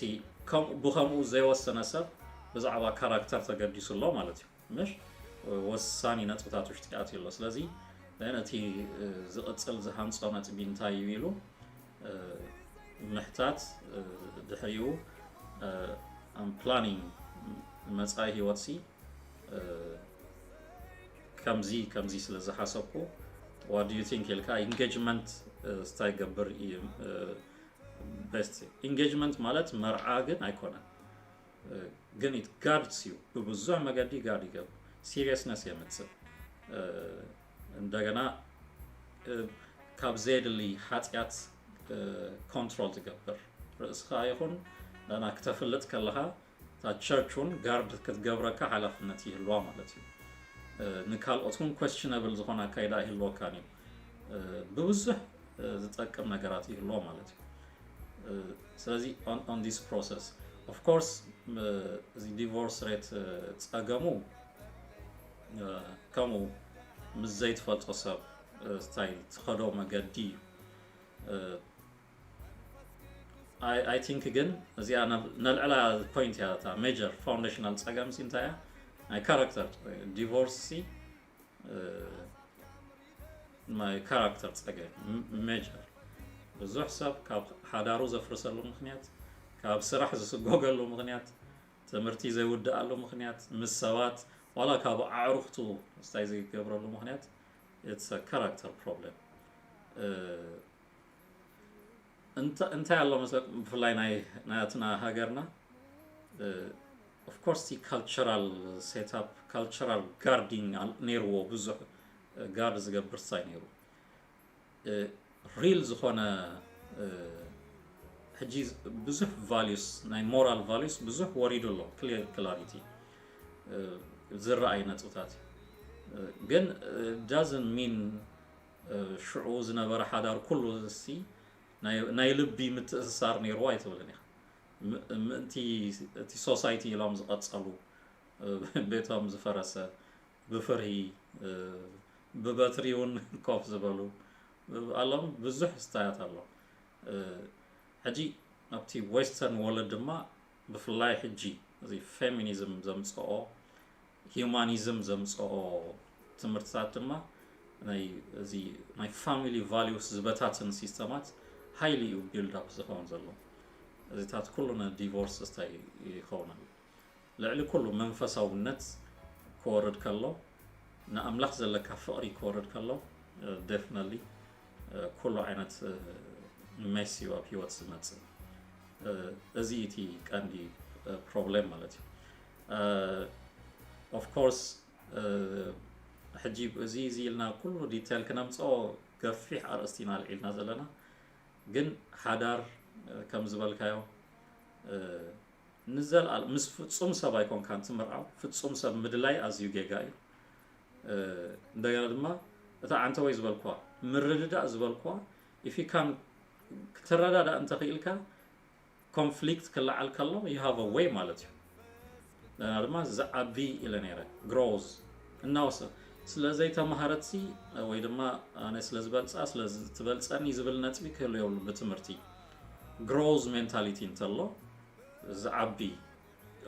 ብኸምኡ ዘይወሰነ ሰብ ብዛዕባ character ተገዲሱ ኣሎ ማለት እዩ። ምሽ ወሳኒ ነጥብታት ውሽጢ ኣትዩ ኣሎ። ስለዚ ነቲ ዝቕጽል ዝሃንጾ ነጥቢ እንታይ እዩ ኢሉ ምሕታት፣ ድሕሪኡ planning መጻኢ ህይወትሲ ከምዚ ከምዚ ስለ ዝሓሰብኩ what do you think ኢልካ engagement እንታይ ገብር best። Engagement ማለት መርዓ ግን ኣይኮነን፣ ግን it guards you ብብዙሕ መገዲ guard ይገብር፣ seriousness የምጽእ። እንደገና ካብ ዘየድሊ ሓጢኣት control ትገብር። ርእስኻ ይኹን ና ክተፍልጥ ከለኻ እታ church እውን guard ክትገብረካ ሓላፍነት ይህልዋ ማለት እዩ። ንካልኦት እውን questionable ዝኾነ ኣካይዳ ይህልወካን እዩ። ብብዙሕ ዝጠቅም ነገራት ይህልዎ ማለት እዩ። ስለዚ on this process of course እዚ divorce rate ጸገሙ ከምኡ ምስ ዘይትፈልጦ ሰብ style ትኸዶ መገዲ እዩ። I think ግን እዚኣ ነልዕላ point እያ እታ major foundational ጸገም ሲ እንታይ እያ? ናይ character divorce ሲ ናይ character ጸገም major። ብዙሕ ሰብ ካብ ሓዳሩ ዘፍርሰሉ ምኽንያት፣ ካብ ስራሕ ዝስጎገሉ ምኽንያት፣ ትምህርቲ ዘይውድኣሉ ምኽንያት፣ ምስ ሰባት ዋላ ካብ ኣዕሩኽቱ ስታይ ዘይገብረሉ ምኽንያት it's character problem። እንታይ ኣሎ መስለኩም፣ ብፍላይ ናይ ናትና ሃገርና of course እቲ cultural setup cultural guarding ነይርዎ፣ ብዙሕ guard ዝገብር ስታይ ነይሩ። Real ዝኾነ ሕጂ ብዙሕ values ናይ moral values ብዙሕ ወሪዱ ኣሎ። Clarity ዝረኣይ ነጥብታት ግን doesn't mean ሽዑ ዝነበረ ሓዳር ኩሉ ሲ ናይ ልቢ ምትእስሳር ነይርዎ ኣይትብልን ኢኻ። ምእንቲ እቲ society ኢሎም ዝቐጸሉ፣ ቤቶም ዝፈረሰ፣ ብፍርሂ ብበትሪ እውን ኮፍ ዝበሉ ኣሎም። ብዙሕ ስታያት ኣሎ። ሕጂ ኣብቲ western world ድማ ብፍላይ ሕጂ እዚ feminism ዘምጽኦ humanism ዘምጽኦ ትምህርትታት ድማ ናይ እዚ ናይ family values ዝበታትን ሲስተማት highly እዩ build up ዝኸውን ዘሎ። እዚታት ኩሉ ን divorce ስታይ ይኸውን ኣሎ። ልዕሊ ኩሉ መንፈሳውነት ክወርድ ከሎ፣ ንኣምላኽ ዘለካ ፍቕሪ ክወርድ ከሎ definitely ኩሉ ዓይነት mess እዩ ኣብ ህይወት ዝመጽእ። እዚ እቲ ቀንዲ problem ማለት እዩ። Of course ሕጂ እዚ እዚ ኢልና ኩሉ detail ክነምጽኦ ገፊሕ ኣርእስቲ ኢና ኣልዒልና ዘለና፣ ግን ሓዳር ከም ዝበልካዮ ንዘልኣል ምስ ፍጹም ሰብ ኣይኮንካን ትምርዓው። ፍጹም ሰብ ምድላይ ኣዝዩ ጌጋ እዩ። እንደገና ድማ እታ ዓንተወይ ዝበልኳ ምርድዳእ ዝበልኳ if you can ክትረዳዳእ እንተኽኢልካ conflict ክለዓል ከሎ you have a way ማለት እዩ። ንና ድማ ዝዓቢ ኢለ ነይረ grows እናወሰ ስለ ዘይተማሃረትሲ ወይ ድማ ኣነ ስለ ዝበልፃ ስለ ትበልፀኒ ዝብል ነጥቢ ክህሉ የብሉ። ብትምህርቲ growth mentality እንተሎ ዝዓቢ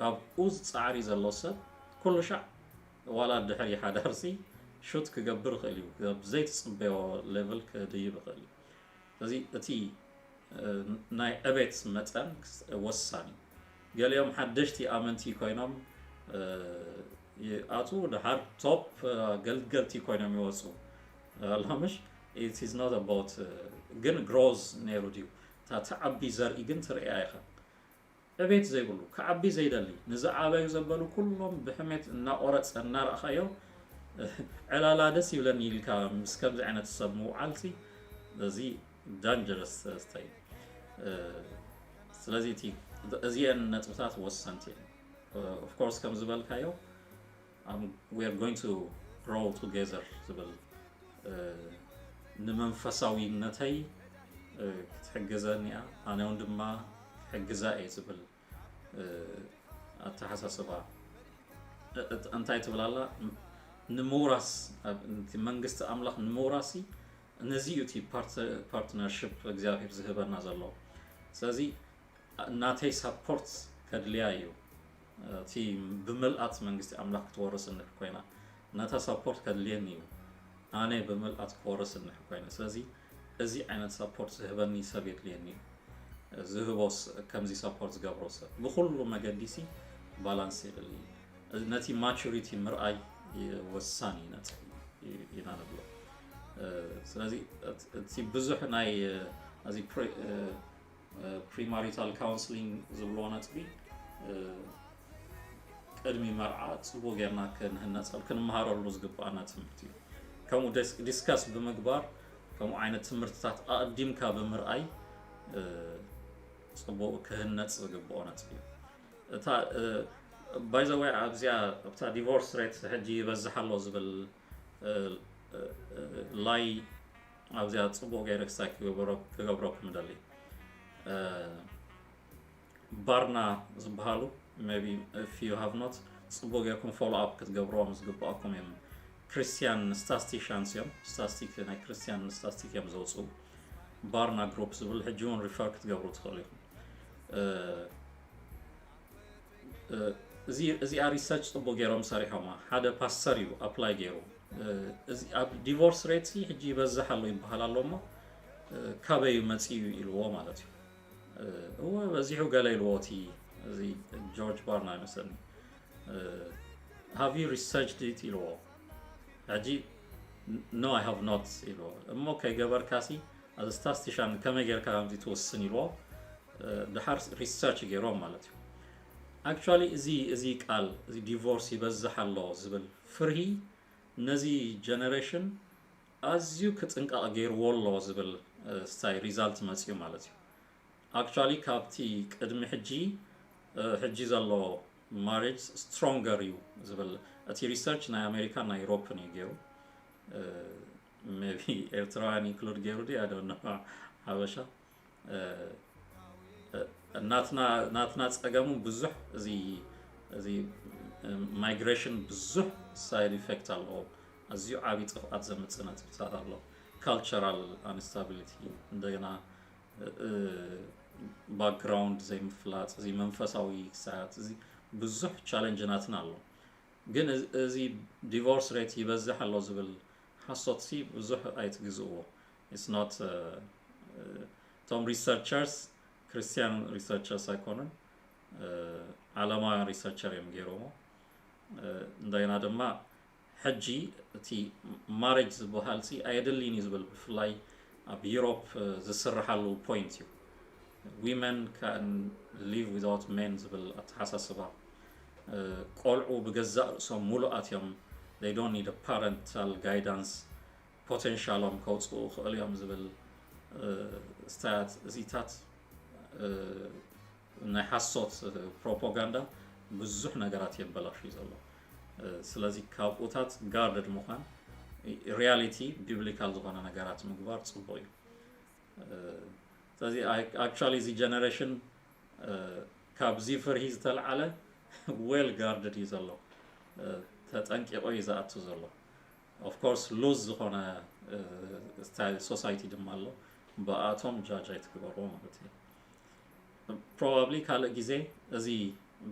ኣብኡ ዝፃዕሪ ዘሎ ሰብ ኩሉ ሻዕ ዋላ ድሕሪ ሓዳርሲ ሹት ክገብር ይኽእል እዩ። ኣብ ዘይትፅበዮ level ክድይብ ይኽእል እዩ። ስለዚ እቲ ናይ ዕቤት መጠን ወሳኒ እዩ። ገሊኦም ሓደሽቲ ኣመንቲ ኮይኖም ይኣትዉ፣ ደሓር top ኣገልገልቲ ኮይኖም ይወፁ። ኣሎምሽ it is not about ግን growth ነይሩ ድዩ? እታ ትዓቢ ዘርኢ ግን ትርእያ ኢኻ። ዕቤት ዘይብሉ ክዓቢ ዘይደሊ ንዝዓበዩ ዘበሉ ኩሎም ብሕሜት እናቆረፀ እናረእኻዮ ዕላላ ደስ ይብለኒ ኢልካ ምስ ከምዚ ዓይነት ሰብ ምውዓልሲ እዚ ዳንጀረስ ስታይ። ስለዚ እቲ እዚአን ነጥብታት ወሰንቲ እየን። ኦፍኮርስ ከም ዝበልካዮ we are going to grow together ዝብል ንመንፈሳዊነተይ ክትሕግዘኒ እያ ኣነ እውን ድማ ክሕግዛ እየ ዝብል ኣተሓሳስባ እንታይ ትብል ኣላ ንምውራስ መንግስቲ ኣምላኽ ንምውራሲ ነዚ እዩ እቲ ፓርትነርሽፕ እግዚኣብሔር ዝህበና ዘሎ። ስለዚ ናተይ ሳፖርት ከድልያ እዩ። እቲ ብምልኣት መንግስቲ ኣምላኽ ክትወርስ እንድሕር ኮይና ነታ ሳፖርት ከድልየኒ እዩ። ኣነ ብምልኣት ክወርስ እንድሕር ኮይነ ስለዚ እዚ ዓይነት ሳፖርት ዝህበኒ ሰብ የድልየኒ እዩ። ዝህቦስ ከምዚ ሳፖርት ዝገብሮ ሰብ ብኩሉ መገዲ ሲ ባላንስ የድሊ። ነቲ ማቹሪቲ ምርኣይ ወሳኒ ነጥቢ ኢና ንብሎ። ስለዚ እቲ ብዙሕ ናይ እዚ ፕሪማሪታል ካውንስሊንግ ዝብልዎ ነጥቢ ቅድሚ መርዓ ፅቡቅ ጌርና ክንህነፀሉ ክንመሃረሉ ዝግባኣና ትምህርቲ እዩ። ከምኡ ዲስካስ ብምግባር ከምኡ ዓይነት ትምህርትታት ኣቀዲምካ ብምርኣይ ፅቡቅ ክህነፅ ዝግብኦ ነጥቢ እዩ። እታ ባይዘወይ ኣብዚኣ ኣብታ ዲቮርስ ሬት ሕጂ ይበዝሕ ኣሎ ዝብል ላይ ኣብዚኣ ፅቡቅ ገይረ ክሳይ ክገብረኩም ደሊ ባርና ዝበሃሉ maybe if you have not ፅቡቅ ጌርኩም ፎሎ ኣፕ ክትገብርዎም ዝግባኣኩም እዮም። ክርስቲያን ስታስቲሻንስ እዮም። ስታስቲክ ናይ ክርስቲያን ስታስቲክ እዮም ዘውፅኡ። ባርና ግሩፕ ዝብል ሕጂ እውን ሪፈር ክትገብሩ ትኽእሉ ኢኹም። እዚኣ ሪሰርች ፅቡቅ ገይሮም ሰሪሖማ። ሓደ ፓስተር እዩ ኣፕላይ ገይሩ ኣብ ዲቮርስ ሬት ሕጂ ይበዝሕ ኣሎ ይበሃል ኣሎ እሞ ካበይ መፅኡ ኢልዎ ማለት እዩ። እወ በዚሑ ገለ ኢልዎ እቲ እዚ ጆርጅ ባርና ይመስለኒ። Have you researched it ኢልዎ። ሕጂ no I have not ኢልዎ። እሞ ከይገበርካሲ as a statistician ከመይ ጌርካ ከምዚ ትወስን ኢልዎ። ድሓር ሪሰርች ገይሮም ማለት እዩ። ኣክቹዋሊ እዚ እዚ ቃል እዚ ዲቮርስ ይበዝሕ ኣሎ ዝብል ፍርሂ ነዚ ጀነሬሽን ኣዝዩ ክጥንቀቕ ገይርዎ ኣሎ ዝብል ስታይ ሪዛልት መፅኡ ማለት እዩ። ኣክቹዋሊ ካብቲ ቅድሚ ሕጂ ሕጂ ዘሎ ማሬጅ ስትሮንገር እዩ ዝብል እቲ ሪሰርች ናይ ኣሜሪካን ናይ ዩሮፕን እዩ ገይሩ። ሜቢ ኤርትራውያን ኢንክሉድ ገይሩ ዲ ኣደነ ሓበሻ ናትና ጸገሙ ብዙሕ እዚ እዚ ማይግሬሽን ብዙሕ ሳይድ ኢፌክት ኣለዎ። ኣዝዩ ዓብዪ ጥፍኣት ዘምፅእ ነጥብታት ኣሎ። ካልቸራል ኣንስታቢሊቲ እንደገና ባክግራውንድ ዘይምፍላጥ እዚ መንፈሳዊ ክሳያት እዚ ብዙሕ ቻለንጅ ናትና ኣሎ። ግን እዚ ዲቮርስ ሬት ይበዝሕ ኣሎ ዝብል ሓሶት ሲ ብዙሕ ኣይትግዝእዎ። It's not እቶም ሪሰርቸርስ ክርስቲያን ሪሰርቸርስ ኣይኮኑን፣ ዓለማውያን ሪሰርቸር እዮም ገይሮሞ። እንደገና ድማ ሕጂ እቲ ማሬጅ ዝበሃል ሲ ኣየድልን እዩ ዝብል ብፍላይ ኣብ ዩሮፕ ዝስርሓሉ ፖይንት እዩ። Women can live without men ዝብል ኣተሓሳስባ። ቆልዑ ብገዛእ ርእሶም ሙሉኣት እዮም። They don't need a parental guidance። ፖቴንሻሎም ከውፅኡ ይኽእሉ እዮም ዝብል ስታያት እዚታት ናይ ሓሶት ፕሮፓጋንዳ ብዙሕ ነገራት የበላሹ እዩ ዘሎ። ስለዚ ካብኡታት ጋርድድ ምዃን ሪያሊቲ ቢብሊካል ዝኾነ ነገራት ምግባር ፅቡቅ እዩ። ስለዚ ኣክቹዋሊ እዚ ጀነሬሽን ካብዚ ፍርሂ ዝተልዓለ ዌል ጋርድድ እዩ ዘሎ። ተጠንቂቆ እዩ ዝኣቱ ዘሎ። ኦፍኮርስ ሉዝ ዝኾነ ሶሳይቲ ድማ ኣሎ። ብኣቶም ጃጅ ኣይትግበርዎ ማለት እዩ። ፕሮባብሊ ካልእ ግዜ እዚ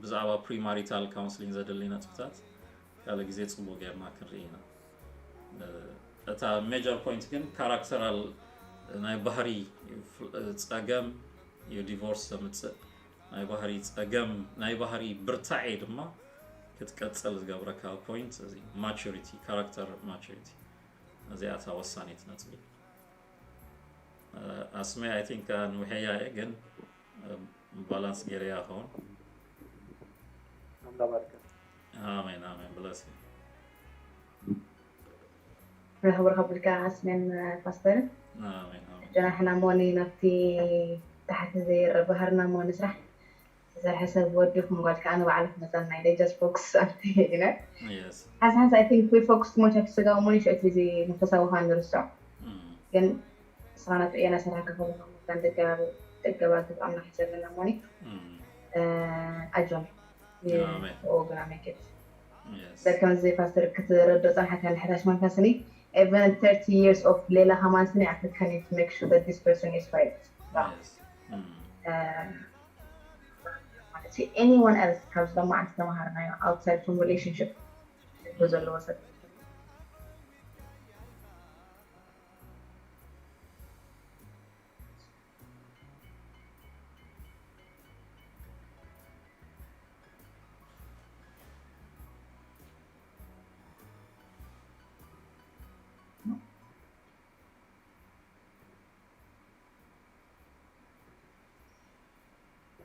ብዛዕባ ፕሪማሪታል ካውንስሊንግ ዘድሊ ነጥብታት ካልእ ግዜ ፅቡቅ ጌርና ክንርኢ ኢና። እታ ሜጀር ፖይንት ግን ካራክተራል ናይ ባህሪ ፀገም እዩ ዲቮርስ ዘምፅእ። ናይ ባህሪ ፀገም ናይ ባህሪ ብርታዔ ድማ ክትቀፅል ዝገብረካ ፖይንት እዚ ማቹሪቲ ካራክተር ማቹሪቲ እዚኣታ ወሳኒት ነጥቢ። ኣስመ I think ንውሐያ እየ ግን ባላንስ ገይረያ ኸውን። ኣምላኽ ባርካ። ኣሜን ኣሜን። ብለሲ ርሕቡ ርኸብልካ ኣስሜን ፓስተር ኣሜን ኣሜን። ጀናሕና ሞኒ ናብቲ ታሕቲ ዘይረ ባህርና ሞኒ ስራሕ ዝሰርሐ ሰብ ወዲኹም ጓል ከዓ ንባዕሉ ክመፀና ኢለ just focus ኣብቲ ኢለ የስ ሓንሳሓንሳ I think we focus too much ኣብቲ ስጋዊ ሞኒ ሽዕቲ እዚ መንፈሳዊ ከዓ ንርስዖ እም፣ ግን ስራና ጥዕና ሰራሕካ ከለካ ደገባግብ ኣምላኽ ዘለና ሞኒ እም፣ ኣጆን ኣሜን። ግና መክድ የስ ዘከም እዚ ፓስተር ክትረዶ ፀንሓካ ንሕታሽ መንፈስኒ even thirty years of ሌላ ከማን ስኒ I can make sure that this person is right የስ እም፣ ማለት anyone else ካብ ዝለማዓንቲ ተማሃርናዮ outside from relationship ዘለዎ ሰብ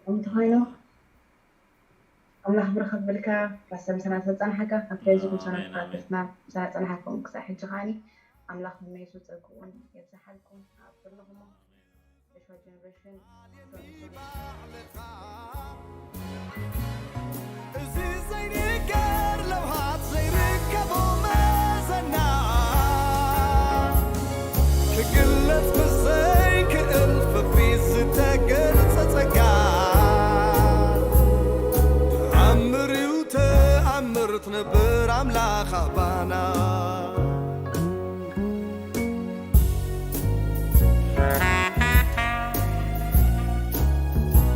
እንተኾይኑ ኣምላኽ ብርኸት ብልካ ፓስተር ምሳና ስለዝፀናሓካ ካብ ፌስቡክ ምሳና ኣሜን፣ ኣሜን። ተካተትና ምሳና ፀናሓኩም ክሳብ ሕጂ ከዓኒ ኣምላኽ መመይሱ ፀግኡን የብዝሓልኩም ኣብ ዘለኹሞ ሸዋ ጀነሬሽን እዚ ዘይንገር ለውሃት ዘይርከቦ መዘና ክግለጽ ብዘይክእል ፍቕሪ ዝተገልጸ ጸጋ ተኣምር እዩ ተኣምር ትነብር ኣምላኽ ኣባና